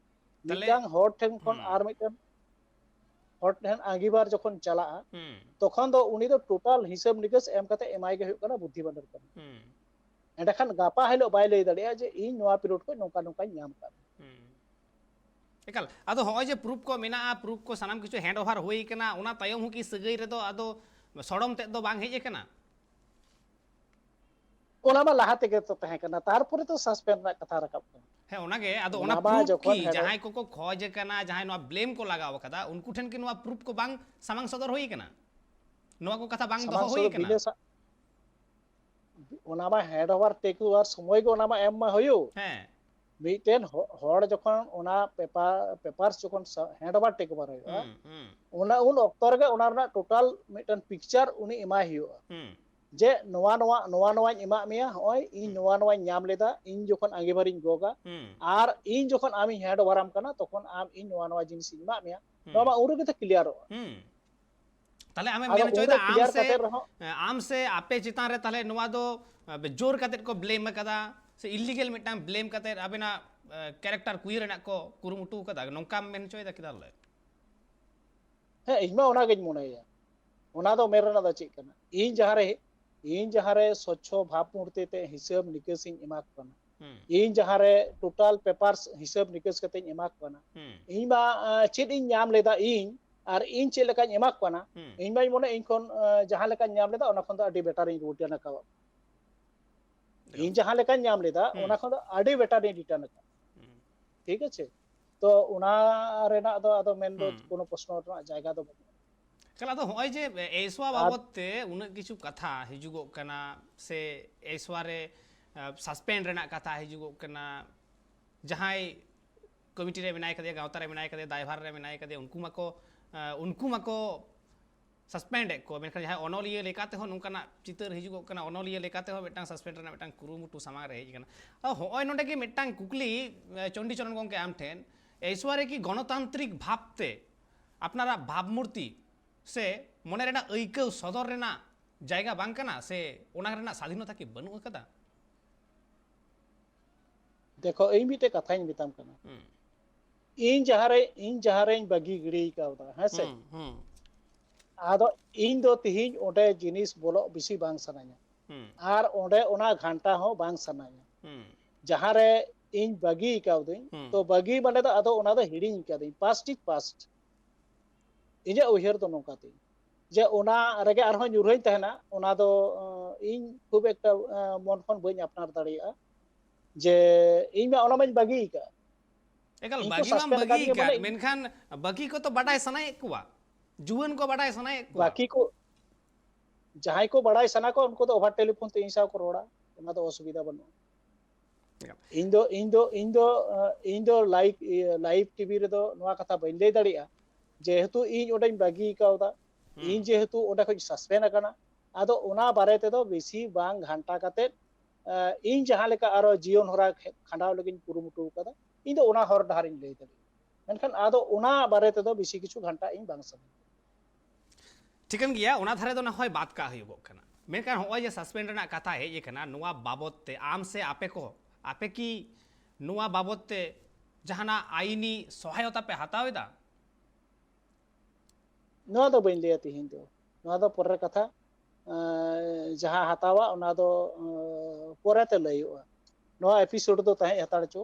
ᱛᱟᱦᱞᱮ- ᱢᱤᱫᱴᱟᱝ ᱦᱚᱲ ᱴᱷᱮᱱ ᱠᱷᱚᱱ ᱦᱩᱸ, ᱟᱨ ᱢᱤᱫᱴᱮᱱ ᱦᱚᱲ ᱴᱷᱮᱱ ᱟᱸᱜᱤᱵᱷᱟᱨ ᱡᱚᱠᱷᱚᱱ ᱪᱟᱞᱟᱜᱼᱟ, ᱦᱩᱸ, ᱛᱚᱠᱷᱚᱱ ᱫᱚ ᱩᱱᱤ ᱫᱚ ᱴᱳᱴᱟᱞ ᱦᱤᱥᱟᱹᱵ ᱱᱤᱠᱟᱹᱥ ᱮᱢ ᱠᱟᱛᱮ ᱮᱢᱟᱭ ᱜᱮ ᱦᱩᱭᱩᱜ ᱠᱟᱱᱟ ᱵᱩᱫᱽᱫᱷᱤᱢᱟᱱ ᱨᱚᱠᱚᱢ᱾ ᱦᱩᱸ, ᱮᱸᱰᱮᱠᱷᱟᱱ ᱜᱟᱯᱟ ᱦᱤᱞᱳᱜ ᱵᱟᱭ ᱞᱟᱹᱭ ᱫᱟᱲᱮᱭᱟᱜᱼᱟ ᱡᱮ ᱤᱧ ᱱᱚᱣᱟ ᱯᱤᱨᱤᱭᱳᱰ ᱠᱷᱚᱱ ᱱᱚᱝᱠᱟ ᱱᱚᱝᱠᱟᱧ ᱧᱟᱢ ᱠᱟᱫᱟ᱾ ᱦᱩᱸ᱾ ᱮᱠᱟᱞ᱾ ᱟᱫᱚ ᱦᱚᱸᱜᱼᱚᱭ ᱡᱮ ᱯᱨᱩᱯᱷ ᱠᱚ ᱢᱮᱱᱟᱜᱼᱟ, ᱯᱨᱩᱯᱷ ᱠᱚ ᱥᱟᱱᱟᱢ ᱠᱤᱪᱷᱩ ᱦᱮᱱᱰ ᱳᱵᱷᱟᱨ ᱦᱩᱭ ᱠᱟᱱᱟ, ᱚᱱᱟ ᱛᱟᱭᱚᱢ ᱦᱚᱸ ᱠᱤ ᱥᱟᱹᱜᱟᱹᱭ ᱨᱮᱫᱚ ᱟᱫᱚ ᱥᱚᱲᱚᱢ ᱛᱮᱫ ᱫᱚ ᱵᱟᱝ ᱦᱮᱡ ᱟᱠᱟᱱᱟ? ᱚᱱᱟ ᱢᱟ ᱞᱟᱦᱟ ᱛᱮᱜᱮ ᱛᱚ ᱛᱟᱦᱮᱸ ᱠᱟᱱᱟ, ᱛᱟᱨᱯᱚᱨᱮ ᱛᱚ ᱥᱟᱥᱯᱮᱱᱰ ᱨᱮᱱᱟᱜ ᱠᱟᱛᱷᱟ ᱨᱟᱠᱟᱵ ᱠᱟᱱᱟ᱾ ᱦᱮᱸ, ᱚᱱᱟᱜᱮ᱾ ᱟᱫᱚ ᱚᱱᱟ ᱚᱱᱟ ᱢᱟ ᱯᱨᱩᱯᱷ ᱡᱚᱠᱷᱚᱱ ᱠᱤ ᱦᱮᱰ- ᱡᱟᱦᱟᱸᱭ ᱠᱚᱠᱚ ᱠᱷᱚᱡ ᱟᱠᱟᱱᱟ, ᱡᱟᱦᱟᱸᱭ ᱱᱚᱣᱟ ᱵᱞᱮᱢ ᱠᱚ ᱞᱟᱜᱟᱣ ᱟᱠᱟᱫᱟ, ᱩᱱᱠᱩ ᱴᱷᱮᱱ ᱠᱤ ᱱᱚᱣᱟ ᱯᱨᱩᱯᱷ ᱠᱚ ᱵᱟᱝ ᱥᱟᱢᱟᱝ ᱥᱚᱫᱚᱨ ᱦᱩᱭ ᱟᱠᱟᱱᱟ? ᱱᱚᱣᱟ ᱠᱚ ᱠᱟᱛᱷᱟ ᱵᱟᱝ ᱫᱚᱦᱚ ᱥᱟᱢᱟᱝ ᱦᱩᱭ ᱥᱚᱫᱚᱨ ᱟᱠᱟᱱᱟ? ᱵᱤᱱᱟᱹ ᱥᱟ-, ᱚᱱᱟ ᱢᱟ ᱦᱮᱱᱰ ᱳᱵᱷᱟᱨ ᱴᱮᱠ ᱳᱵᱷᱟᱨ ᱥᱚᱢᱚᱭ ᱜᱮ ᱚᱱᱟ ᱢᱟ ᱮᱢ ᱢᱟ ᱦᱩᱭᱩᱜ᱾ ᱦᱮᱸ᱾ ᱢᱤᱫᱴᱮᱱ ᱦᱚ-, ᱦᱚᱲ ᱡᱚᱠᱷᱚᱱ ᱚᱱᱟ ᱯᱮᱯᱟᱨ, ᱯᱮᱯᱟᱨᱥ ᱡᱚᱠᱷᱚᱱ ᱥᱟ-, ᱦᱮᱱᱰ ᱳᱵᱷᱟᱨ ᱴᱮᱠ ᱳᱵᱷᱟᱨ ᱦᱩᱭᱩᱜᱼᱟ, ᱦᱩᱸ, ᱦᱩᱸ, ᱚᱱᱟ ᱩᱱ ᱚᱠᱛᱚ ᱨᱮᱜᱮ ᱚᱱᱟ ᱨᱮᱱᱟᱜ ᱴᱳᱴᱟᱞ ᱢᱤᱫᱴᱮᱱ ᱯᱤᱠᱪᱟᱨ ᱩᱱᱤ ᱮᱢᱟᱭ ᱦᱩᱭᱩᱜᱼᱟ᱾ ᱦᱩᱸ, ᱡᱮ ᱱᱚᱣᱟ, ᱱᱚᱣᱟ, ᱱᱚᱣᱟ, ᱱᱚᱣᱟᱧ ᱮᱢᱟᱜ ᱢᱮᱭᱟ, ᱦᱚᱸᱜᱼᱚᱭ ᱤᱧ ᱦᱩᱸ, ᱱᱚᱣᱟ, ᱱᱚᱣᱟᱧ ᱧᱟᱢ ᱞᱮᱫᱟ, ᱤᱧ ᱡᱚᱠᱷᱚᱱ ᱟᱸᱜᱤᱵᱷᱟᱨᱤᱧ ᱜᱚᱜᱟ, ᱦᱩᱸ, ᱟᱨ ᱤᱧ ᱡᱚᱠᱷᱚᱱ ᱟᱢᱤᱧ ᱦᱮᱱᱰ ᱳᱵᱷᱟᱨᱟᱢ ᱠᱟᱱᱟ, ᱛᱚᱠᱷᱚᱱ ᱟᱢ ᱤᱧ ᱱᱚᱣᱟ, ᱱᱚᱣᱟ ᱡᱤᱱᱤᱥᱤᱧ ᱮᱢᱟᱜ ᱢᱮᱭᱟ, ᱦᱩᱸ, ᱱᱚᱣᱟ ᱢᱟ ᱩᱱ ᱨᱮᱜᱮ ᱛᱚ ᱠᱞᱤᱭᱟᱨᱚᱜᱼᱟ᱾ ᱦᱩᱸ᱾ ᱛᱟᱦᱞᱮ ᱟᱢᱮᱢ ᱟᱫᱚ ᱢᱮᱱ ᱩᱱᱨᱮ ᱦᱚᱪᱚᱭᱮᱫᱟ ᱟᱢ ᱠᱞᱤᱭᱟᱨ ᱥᱮ, ᱠᱟᱛᱮ ᱨᱮᱦᱚᱸ ᱟᱢ ᱥᱮ ᱟᱯᱮ ᱪᱮᱛᱟᱱ ᱨᱮ ᱛᱟᱦᱞᱮ ᱱᱚᱣᱟ ᱫᱚ, ᱮ, ᱡᱳᱨ ᱠᱟᱛᱮᱫ ᱠᱚ ᱵᱞᱮᱢ ᱟᱠᱟᱫᱟ, ᱥᱮ ᱤᱞᱤᱜᱮᱞ ᱢᱤᱫᱴᱟᱝ ᱵᱞᱮᱢ ᱠᱟᱛᱮᱫ ᱟᱵᱮᱱᱟᱜ, ᱮ, ᱠᱮᱨᱮᱠᱴᱟᱨ ᱠᱩᱭᱟᱹ ᱨᱮᱱᱟᱜ ᱠᱚ ᱠᱩᱨᱩᱢᱩᱴᱩ ᱟᱠᱟᱫᱟ, ᱱᱚᱝᱠᱟᱢ ᱢᱮᱱ ᱦᱚᱪᱚᱭᱮᱫᱟ ᱠᱤ ᱛᱟᱦᱞᱮ? ᱦᱮᱸ, ᱤᱧ ᱢᱟ ᱚᱱᱟᱜᱤᱧ ᱢᱚᱱᱮᱭᱟ᱾ ᱚᱱᱟ ᱫᱚ ᱢᱮᱱ ᱨᱮᱱᱟᱜ ᱫᱚ ᱪᱮᱫ ᱠᱟᱱᱟ? ᱤᱧ ᱡᱟᱦᱟᱸᱨᱮ, ᱤᱧ ᱡᱟᱦᱟᱸᱨᱮ ᱥᱚᱪᱪᱷᱚ ᱵᱷᱟᱵᱽ ᱢᱩᱨᱛᱤ ᱛᱮ ᱦᱤᱥᱟᱹᱵ ᱱᱤᱠᱟᱹᱥ ᱤᱧ ᱮᱢᱟ ᱠᱚ ᱠᱟᱱᱟ, ᱦᱩᱸ, ᱤᱧ ᱡᱟᱦᱟᱸᱨᱮ ᱴᱳᱴᱟᱞ ᱯᱮᱯᱟᱨᱥ ᱦᱤᱥᱟᱹᱵ ᱱᱤᱠᱟᱹᱥ ᱠᱟᱛᱮ ᱤᱧ ᱮᱢᱟ ᱠᱚ ᱠᱟᱱᱟ, ᱦᱩᱸ, ᱤᱧ ᱢᱟ, ᱟᱸ, ᱪᱮᱫ ᱤᱧ ᱧᱟᱢ ᱞᱮᱫᱟ ᱤᱧ, ᱟᱨ ᱤᱧ ᱪᱮᱫ ᱞᱮᱠᱟᱧ ᱮᱢᱟ ᱠᱚ ᱠᱟᱱᱟ, ᱦᱩᱸ᱾ ᱤᱧ ᱢᱟᱧ ᱢᱚᱱᱮ ᱤᱧ ᱠᱷᱚᱱ, ᱟᱸ, ᱡᱟᱦᱟᱸ ᱞᱮᱠᱟᱧ ᱧᱟᱢ ᱞᱮᱫᱟ, ᱚᱱᱟ ᱠᱷᱚᱱ ᱫᱚ ᱟᱹᱰᱤ better ᱤᱧ return ᱟᱠᱟᱫᱟ᱾ ᱤᱧ ᱡᱟᱦᱟᱸ ᱞᱮᱠᱟᱧ ᱧᱟᱢ ᱞᱮᱫᱟ, ᱦᱩᱸ᱾ ᱚᱱᱟ ᱠᱷᱚᱱ ᱫᱚ ᱟᱹᱰᱤ better ᱤᱧ return ᱟᱠᱟᱫᱟ᱾ ᱦᱩᱸ᱾ ᱴᱷᱤᱠ ᱟᱪᱷᱮ? ᱛᱚ, ᱚᱱᱟ ᱨᱮᱱᱟᱜ ᱫᱚ ᱟᱫᱚ ᱢᱮᱱ ᱫᱚ ᱦᱩᱸ᱾ ᱠᱳᱱᱳ ᱯᱨᱚᱥᱱᱚ ᱨᱮᱱᱟᱜ ᱡᱟᱭᱜᱟ ᱫᱚ ᱵᱟᱹᱱᱩᱜᱼᱟ᱾ ᱮᱠᱟᱞ, ᱟᱫᱚ ᱦᱚᱸᱜᱼᱚᱭ ᱡᱮ ᱮᱥᱣᱟ ᱟᱨ ᱵᱟᱵᱚᱛ ᱛᱮ ᱩᱱᱟᱹᱜ ᱠᱤᱪᱷᱩ ᱠᱟᱛᱷᱟ ᱦᱤᱡᱩᱜᱚᱜ ᱠᱟᱱᱟ, ᱥᱮ ᱮᱥᱣᱟ ᱨᱮ, ᱟ, suspend ᱨᱮᱱᱟᱜ ᱠᱟᱛᱷᱟ ᱦᱤᱡᱩᱜᱚᱜ ᱠᱟᱱᱟ, ᱡᱟᱦᱟᱸᱭ committee ᱨᱮ ᱢᱮᱱᱟᱭ ᱠᱟᱫᱮᱭᱟ, ᱜᱟᱶᱛᱟ ᱨᱮ ᱢᱮᱱᱟᱭ ᱠᱟᱫᱮᱭᱟ, ᱫᱟᱭᱵᱷᱟᱨ ᱨᱮ ᱢᱮᱱᱟᱭ ᱠᱟᱫᱮᱭᱟ, ᱩᱱᱠᱩ ᱢᱟᱠᱚ, ᱟ, ᱩᱱᱠᱩ ᱢᱟᱠᱚ suspend ᱮᱫ ᱠᱚ, ᱢᱮᱱᱠᱷᱟᱱ ᱡᱟᱦᱟᱸᱭ ᱚᱱᱚᱞᱤᱭᱟᱹ ᱞᱮᱠᱟ ᱛᱮᱦᱚᱸ ᱱᱚᱝᱠᱟᱱᱟᱜ ᱪᱤᱛᱟᱹᱨ ᱦᱤᱡᱩᱜᱚᱜ ᱠᱟᱱᱟ, ᱚᱱᱚᱞᱤᱭᱟᱹ ᱞᱮᱠᱟ ᱛᱮᱦᱚᱸ ᱢᱤᱫᱴᱟᱝ suspend ᱨᱮᱱᱟᱜ ᱢᱤᱫᱴᱟᱝ ᱠᱩᱨᱩᱢᱩᱴᱩ ᱥᱟᱢᱟᱝ ᱨᱮ ᱦᱮᱡ ᱟᱠᱟᱱᱟ᱾ ᱟᱫᱚ ᱦᱚᱸᱜᱼᱚᱭ ᱱᱚᱰᱮ ᱜᱮ ᱢᱤᱫᱴᱟᱝ ᱠᱩᱠᱞᱤ, ᱮ, ᱪᱚᱱᱰᱤᱪᱚᱨᱚᱱ ᱜᱚᱢᱠᱮ, ᱟᱢ ᱴᱷᱮᱱ, ᱮᱥᱣᱟ ᱨᱮ ᱠᱤ ᱜᱚᱱᱚᱛᱟᱱᱛᱨᱤᱠ ᱵᱷᱟᱵᱽ ᱛᱮ ᱟᱯᱱᱟᱨᱟᱜ ᱵᱷᱟᱵᱽ ᱢᱩᱨᱛᱤ ᱥᱮ ᱢᱚᱱᱮ ᱨᱮᱱᱟᱜ ᱟᱹᱭᱠᱟᱹᱣ ᱥᱚᱫᱚᱨ ᱨᱮᱱᱟᱜ ᱡᱟᱭᱜᱟ ᱵᱟᱝ ᱠᱟᱱᱟ, ᱥᱮ ᱚᱱᱟ ᱨᱮᱱᱟᱜ ᱥᱟᱫᱷᱤᱱᱚᱛᱟ ᱠᱤ ᱵᱟᱹᱱᱩᱜ ᱟᱠᱟᱫᱟ? ᱫᱮᱠᱷᱚ, ᱤᱧ ᱢᱤᱫᱴᱮᱡ ᱠᱟᱛᱷᱟᱧ ᱢᱮᱛᱟᱢ ᱠᱟᱱᱟ᱾ ᱦᱩᱸ᱾ ᱤᱧ ᱡᱟᱦᱟᱸᱨᱮ, ᱤᱧ ᱡᱟᱦᱟᱸᱨᱮᱧ ᱵᱟᱹᱜᱤ ᱜᱤᱰᱤ ᱠᱟᱣᱫᱟ, ᱦᱮᱸ ᱥᱮ? ᱦᱩᱸ, ᱦᱩᱸ᱾ ᱟᱫᱚ ᱤᱧ ᱫᱚ ᱛᱤᱦᱤᱧ ᱚᱸᱰᱮ ᱡᱤᱱᱤᱥ ᱵᱚᱞᱚᱜ ᱵᱮᱥᱤ ᱵᱟᱝ ᱥᱟᱱᱟᱧᱟ᱾ ᱦᱩᱸ᱾ ᱟᱨ ᱚᱸᱰᱮ ᱚᱱᱟ ᱜᱷᱟᱱᱴᱟ ᱦᱚᱸ ᱵᱟᱝ ᱥᱟᱱᱟᱧᱟ᱾ ᱦᱩᱸ᱾ ᱡᱟᱦᱟᱸᱨᱮ ᱤᱧ ᱵᱟᱹᱜᱤ ᱠᱟᱣᱫᱟᱹᱧ, ᱦᱩᱸ᱾ ᱛᱚ ᱵᱟᱹᱜᱤ ᱢᱟᱱᱮ ᱫᱚ ᱟᱫᱚ ᱚᱱᱟ ᱫᱚ ᱦᱤᱲᱤᱧ ᱠᱟᱫᱟᱹᱧ, past is past᱾ ᱤᱧᱟᱹᱜ ᱩᱭᱦᱟᱹᱨ ᱫᱚ ᱱᱚᱝᱠᱟ ᱛᱤᱧ, ᱡᱮ ᱚᱱᱟ ᱨᱮᱜᱮ ᱟᱨᱦᱚᱸ ᱧᱩᱨᱦᱟᱹᱧ ᱛᱟᱦᱮᱱᱟ, ᱚᱱᱟ ᱫᱚ, ᱟᱸ, ᱤᱧ ᱠᱷᱩᱵ ᱮᱠᱴᱟ, ᱟᱸ, ᱢᱚᱱ ᱠᱷᱚᱱ ᱵᱟᱹᱧ ᱟᱯᱱᱟᱨ ᱫᱟᱲᱮᱭᱟᱜᱼᱟ, ᱡᱮ ᱤᱧ ᱢᱟ ᱚᱱᱟ ᱢᱟᱧ ᱵᱟᱹᱜᱤ ᱟᱠᱟᱫ᱾ ᱮᱠᱟᱞ, ᱤᱧ ᱠᱚ ᱵᱟᱹᱜᱤ ᱢᱟᱢ suspend ᱵᱟᱹᱜᱤ ᱟᱠᱟᱫᱤᱧᱟ, ᱟᱠᱟᱫ, ᱢᱟᱱᱮ ᱤᱧ ᱢᱮᱱᱠᱷᱟᱱ ᱵᱟᱹᱜᱤ ᱠᱚᱛᱚ ᱵᱟᱰᱟᱭ ᱥᱟᱱᱟᱭᱮᱫ ᱠᱚᱣᱟ, ᱡᱩᱣᱟᱹᱱ ᱠᱚ ᱵᱟᱰᱟᱭ ᱥᱟᱱᱟᱭᱮᱫ ᱠᱚᱣᱟ᱾ ᱵᱟᱹᱠᱤ ᱠᱚ, ᱡᱟᱦᱟᱸᱭ ᱠᱚ ᱵᱟᱰᱟᱭ ᱥᱟᱱᱟ ᱠᱚᱣᱟ, ᱩᱱᱠᱩ ᱫᱚ over telephone ᱛᱮ ᱤᱧ ᱥᱟᱶ ᱠᱚ ᱨᱚᱲᱟ, ᱚᱱᱟ ᱫᱚ ᱚᱥᱩᱵᱤᱫᱷᱟ ᱵᱟᱹᱱᱩᱜᱼᱟ᱾ ᱮᱠᱟᱞ᱾ ᱤᱧ ᱫᱚ, ᱤᱧ ᱫᱚ, ᱤᱧ ᱫᱚ, ᱟᱸ, ᱤᱧ ᱫᱚ live, ᱤᱭᱟᱹ, live TV ᱨᱮᱫᱚ ᱱᱚᱣᱟ ᱠᱟᱛᱷᱟ ᱵᱟᱹᱧ ᱞᱟᱹᱭ ᱫᱟᱲᱮᱭᱟᱜᱼᱟ, ᱡᱮᱦᱮᱛᱩ ᱤᱧ ᱚᱸᱰᱮᱧ ᱵᱟᱹᱜᱤ ᱠᱟᱣᱫᱟ, ᱦᱩᱸ᱾ ᱤᱧ ᱡᱮᱦᱮᱛᱩ ᱚᱸᱰᱮ ᱠᱷᱚᱱ suspend ᱟᱠᱟᱱᱟ, ᱟᱫᱚ ᱚᱱᱟ ᱵᱟᱨᱮ ᱛᱮᱫᱚ ᱵᱮᱥᱤ ᱵᱟᱝ ᱜᱷᱟᱱᱴᱟ ᱠᱟᱛᱮᱫ, ᱟᱸ, ᱤᱧ ᱡᱟᱦᱟᱸ ᱞᱮᱠᱟ ᱟᱨᱚ ᱡᱤᱭᱚᱱ ᱦᱚᱨᱟ ᱠᱷᱮ-, ᱠᱷᱟᱸᱰᱟᱣ ᱞᱟᱹᱜᱤᱫ ᱤᱧ ᱠᱩᱨᱩᱢᱩᱴᱩ ᱟᱠᱟᱫᱟ, ᱤᱧ ᱫᱚ ᱚᱱᱟ ᱦᱚᱨ ᱰᱟᱦᱟᱨᱤᱧ ᱞᱟᱹᱭ ᱫᱟᱲᱮᱭᱟᱜᱼᱟ᱾ ᱢᱮᱱᱠᱷᱟᱱ ᱟᱫᱚ ᱚᱱᱟ ᱵᱟᱨᱮ ᱛᱮᱫᱚ ᱵᱮᱥᱤ ᱠᱤᱪᱷᱩ ᱜᱷᱟᱱᱴᱟ ᱤᱧ ᱵᱟᱝ ᱥᱟᱱᱟᱧᱟ᱾ ᱴᱷᱤᱠᱟᱹᱱ ᱜᱮᱭᱟ, ᱚᱱᱟ ᱫᱷᱟᱨᱮ ᱫᱚ ᱱᱟ ᱦᱚᱭ ᱵᱟᱫ ᱠᱟᱜ ᱦᱩᱭᱩᱜᱚᱜ ᱠᱟᱱᱟ᱾ ᱢᱮᱱᱠᱷᱟᱱ ᱦᱚᱸᱜᱼᱚᱭ ᱡᱮ suspend ᱨᱮᱱᱟᱜ ᱠᱟᱛᱷᱟ ᱦᱮᱡ ᱟᱠᱟᱱᱟ, ᱱᱚᱣᱟ ᱵᱟᱵᱚᱛ ᱛᱮ ᱟᱢ ᱥᱮ ᱟᱯᱮ ᱠᱚ, ᱟᱯᱮ ᱠᱤ ᱱᱚᱣᱟ ᱵᱟᱵᱚᱛ ᱛᱮ ᱡᱟᱦᱟᱱᱟᱜ ᱟᱭᱤᱱᱤ ᱥᱚᱦᱟᱭᱚᱛᱟ ᱯᱮ ᱦᱟᱛᱟᱣ ᱮᱫᱟ? ᱱᱚᱣᱟ ᱫᱚ ᱵᱟᱹᱧ ᱞᱟᱹᱭᱟ ᱛᱤᱦᱤᱧ ᱫᱚ, ᱱᱚᱣᱟ ᱫᱚ ᱯᱚᱨᱮᱨ ᱠᱟᱛᱷᱟ᱾ ᱟᱸ, ᱡᱟᱦᱟᱸ ᱦᱟᱛᱟᱣᱟ, ᱚᱱᱟ ᱫᱚ, ᱟᱸ, ᱯᱚᱨᱮᱛᱮ ᱞᱟᱹᱭᱚᱜᱼᱟ᱾ ᱱᱚᱣᱟ episode ᱫᱚ ᱛᱟᱦᱮᱸ ᱦᱟᱛᱟᱲ ᱪᱚ᱾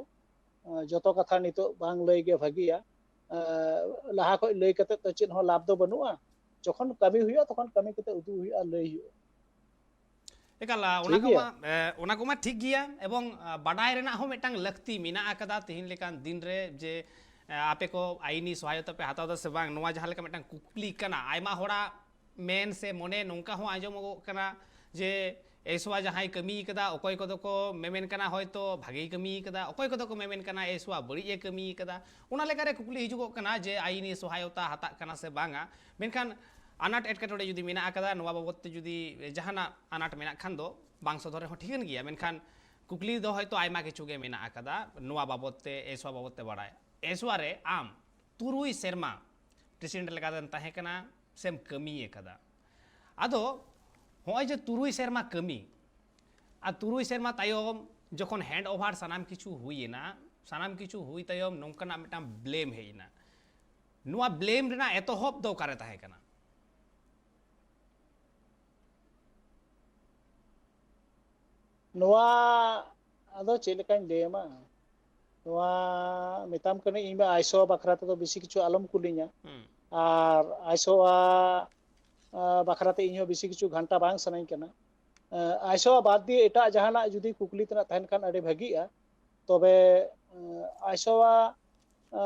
ᱟᱸ, ᱡᱚᱛᱚ ᱠᱟᱛᱷᱟ ᱱᱤᱛᱚᱜ ᱵᱟᱝ ᱞᱟᱹᱭ ᱜᱮ ᱵᱷᱟᱹᱜᱤᱭᱟ᱾ ᱞᱟᱦᱟ ᱠᱷᱚᱱ ᱞᱟᱹᱭ ᱠᱟᱛᱮ ᱛᱚ ᱪᱮᱫ ᱦᱚᱸ ᱞᱟᱵᱷ ᱫᱚ ᱵᱟᱹᱱᱩᱜᱼᱟ᱾ ᱡᱚᱠᱷᱚᱱ ᱠᱟᱹᱢᱤ ᱦᱩᱭᱩᱜᱼᱟ, ᱛᱚᱠᱷᱚᱱ ᱠᱟᱹᱢᱤ ᱠᱟᱛᱮ ᱩᱫᱩᱜ ᱦᱩᱭᱩᱜᱼᱟ, ᱞᱟᱹᱭ ᱦᱩᱭᱩᱜᱼᱟ᱾ ᱮᱠᱟᱞ, ᱚᱱᱟ ᱠᱚᱢᱟ ᱚᱱᱟ ᱠᱚᱢᱟ ᱴᱷᱤᱠ ᱜᱮᱭᱟ, ᱮᱵᱚᱝ ᱵᱟᱰᱟᱭ ᱨᱮᱱᱟᱜ ᱦᱚᱸ ᱢᱤᱫᱴᱟᱝ ᱞᱟᱹᱠᱛᱤ ᱢᱮᱱᱟᱜ ᱟᱠᱟᱫᱟ ᱛᱤᱦᱤᱧ ᱞᱮᱠᱟᱱ ᱫᱤᱱ ᱨᱮ, ᱡᱮ ᱟᱯᱮ ᱠᱚ ᱟᱭᱤᱱᱤ ᱥᱚᱦᱟᱭᱚᱛᱟ ᱯᱮ ᱦᱟᱛᱟᱣ ᱮᱫᱟ ᱥᱮ ᱵᱟᱝ, ᱱᱚᱣᱟ ᱡᱟᱦᱟᱸ ᱞᱮᱠᱟ ᱢᱤᱫᱴᱟᱝ ᱠᱩᱠᱞᱤ ᱠᱟᱱᱟ, ᱟᱭᱢᱟ ᱦᱚᱲᱟᱜ ᱢᱮᱱ ᱥᱮ ᱢᱚᱱᱮ ᱱᱚᱝᱠᱟ ᱦᱚᱸ ᱟᱸᱡᱚᱢᱚᱜᱚᱜ ᱠᱟᱱᱟ ᱡᱮ ᱮᱥᱣᱟ ᱡᱟᱦᱟᱸᱭ ᱠᱟᱹᱢᱤ ᱠᱟᱫᱟ, ᱚᱠᱚᱭ ᱠᱚᱫᱚ ᱠᱚ ᱢᱮᱢᱮᱱ ᱠᱟᱱᱟ ᱦᱚᱭᱛᱚ ᱵᱷᱟᱜᱮᱭ ᱠᱟᱹᱢᱤ ᱠᱟᱫᱟ, ᱚᱠᱚᱭ ᱠᱚᱫᱚ ᱠᱚ ᱢᱮᱢᱮᱱ ᱠᱟᱱᱟ ᱮᱥᱣᱟ ᱵᱟᱹᱲᱤᱡ ᱮ ᱠᱟᱹᱢᱤ ᱠᱟᱫᱟ᱾ ᱚᱱᱟ ᱞᱮᱠᱟᱨᱮ ᱠᱩᱠᱞᱤ ᱦᱤᱡᱩᱜᱚᱜ ᱠᱟᱱᱟ ᱡᱮ ᱟᱭᱤᱱᱤ ᱥᱚᱦᱟᱭᱚᱛᱟ ᱦᱟᱛᱟᱜ ᱠᱟᱱᱟ ᱥᱮ ᱵᱟᱝᱟ᱾ ᱢᱮᱱᱠᱷᱟᱱ ᱟᱱᱟᱴ ᱮᱴᱠᱮᱴᱚᱬᱮ ᱡᱩᱫᱤ ᱢᱮᱱᱟᱜ ᱟᱠᱟᱫᱟ, ᱱᱚᱣᱟ ᱵᱟᱵᱚᱫ ᱛᱮ ᱡᱩᱫᱤ ᱡᱟᱦᱟᱱᱟᱜ ᱟᱱᱟᱴ ᱢᱮᱱᱟᱜ ᱠᱷᱟᱱ ᱫᱚ ᱵᱟᱝ ᱥᱚᱫᱚᱨ ᱨᱮᱦᱚᱸ ᱴᱷᱤᱠᱟᱹᱱ ᱜᱮᱭᱟ, ᱢᱮᱱᱠᱷᱟᱱ ᱠᱩᱠᱞᱤ ᱫᱚ ᱦᱚᱭᱛᱚ ᱟᱭᱢᱟ ᱠᱤᱪᱷᱩ ᱜᱮ ᱢᱮᱱᱟᱜ ᱟᱠᱟᱫᱟ ᱱᱚᱣᱟ ᱵᱟᱵᱚᱫ ᱛᱮ, ᱮᱥᱣᱟ ᱵᱟᱵᱚᱫ ᱛᱮ ᱵᱟᱲᱟᱭ᱾ ᱮᱥᱣᱟ ᱨᱮ ᱟᱢ ᱛᱩᱨᱩᱭ ᱥᱮᱨᱢᱟ ᱯᱨᱮᱥᱤᱰᱮᱱᱴ ᱞᱮᱠᱟᱛᱮᱢ ᱛᱟᱦᱮᱸ ᱠᱟᱱᱟ ᱥᱮᱢ ᱠᱟᱹᱢᱤ ᱟᱠᱟᱫᱟ᱾ ᱟᱫᱚ ᱦᱚᱸᱜᱼᱚᱭ ᱡᱮ ᱛᱩᱨᱩᱭ ᱥᱮᱨᱢᱟ ᱠᱟᱹᱢᱤ, ᱟᱨ ᱛᱩᱨᱩᱭ ᱥᱮᱨᱢᱟ ᱛᱟᱭᱚᱢ ᱡᱚᱠᱷᱚᱱ ᱦᱮᱱᱰ ᱳᱵᱷᱟᱨ ᱥᱟᱱᱟᱢ ᱠᱤᱪᱷᱩ ᱦᱩᱭ ᱮᱱᱟ, ᱥᱟᱱᱟᱢ ᱠᱤᱪᱷᱩ ᱦᱩᱭ ᱛᱟᱭᱚᱢ ᱱᱚᱝᱠᱟᱱᱟᱜ ᱢᱤᱫᱴᱟᱝ ᱵᱞᱮᱢ ᱦᱮᱡ ᱮᱱᱟ᱾ ᱱᱚᱣᱟ ᱵᱞᱮᱢ ᱨᱮᱱᱟᱜ ᱮᱛᱚᱦᱚᱵ ᱫᱚ ᱚᱠᱟᱨᱮ ᱛᱟᱦᱮᱸ ᱠᱟᱱᱟ? ᱱᱚᱣᱟ ᱟᱫᱚ ᱪᱮᱫ ᱞᱮᱠᱟᱧ ᱞᱟᱹᱭ ᱟᱢᱟ, ᱱᱚᱣᱟ ᱢᱮᱛᱟᱢ ᱠᱟᱹᱱᱟᱹᱧ, ᱤᱧ ᱢᱟ ᱟᱭᱥᱚ ᱵᱟᱠᱷᱨᱟ ᱛᱮᱫᱚ ᱵᱮᱥᱤ ᱠᱤᱪᱷᱩ ᱟᱞᱚᱢ ᱠᱩᱞᱤᱧᱟ᱾ ᱦᱩᱸ᱾ ᱟᱨ ᱟᱭᱥᱚᱣᱟ, ᱟ, ᱵᱟᱠᱷᱨᱟ ᱛᱮ ᱤᱧ ᱦᱚᱸ ᱵᱮᱥᱤ ᱠᱤᱪᱷᱩ ᱜᱷᱟᱱᱴᱟ ᱵᱟᱝ ᱥᱟᱱᱟᱧ ᱠᱟᱱᱟ᱾ ᱟ, ᱟᱭᱥᱚᱣᱟ ᱵᱟᱫ ᱫᱤᱭᱮ ᱮᱴᱟᱜ ᱡᱟᱦᱟᱱᱟᱜ ᱡᱩᱫᱤ ᱠᱩᱠᱞᱤ ᱛᱮᱱᱟᱜ ᱛᱟᱦᱮᱱ ᱠᱷᱟᱱ ᱟᱹᱰᱤ ᱵᱷᱟᱹᱜᱤᱜᱼᱟ᱾ ᱛᱚᱵᱮ, ᱟ, ᱟᱭᱥᱚᱣᱟ, ᱟ,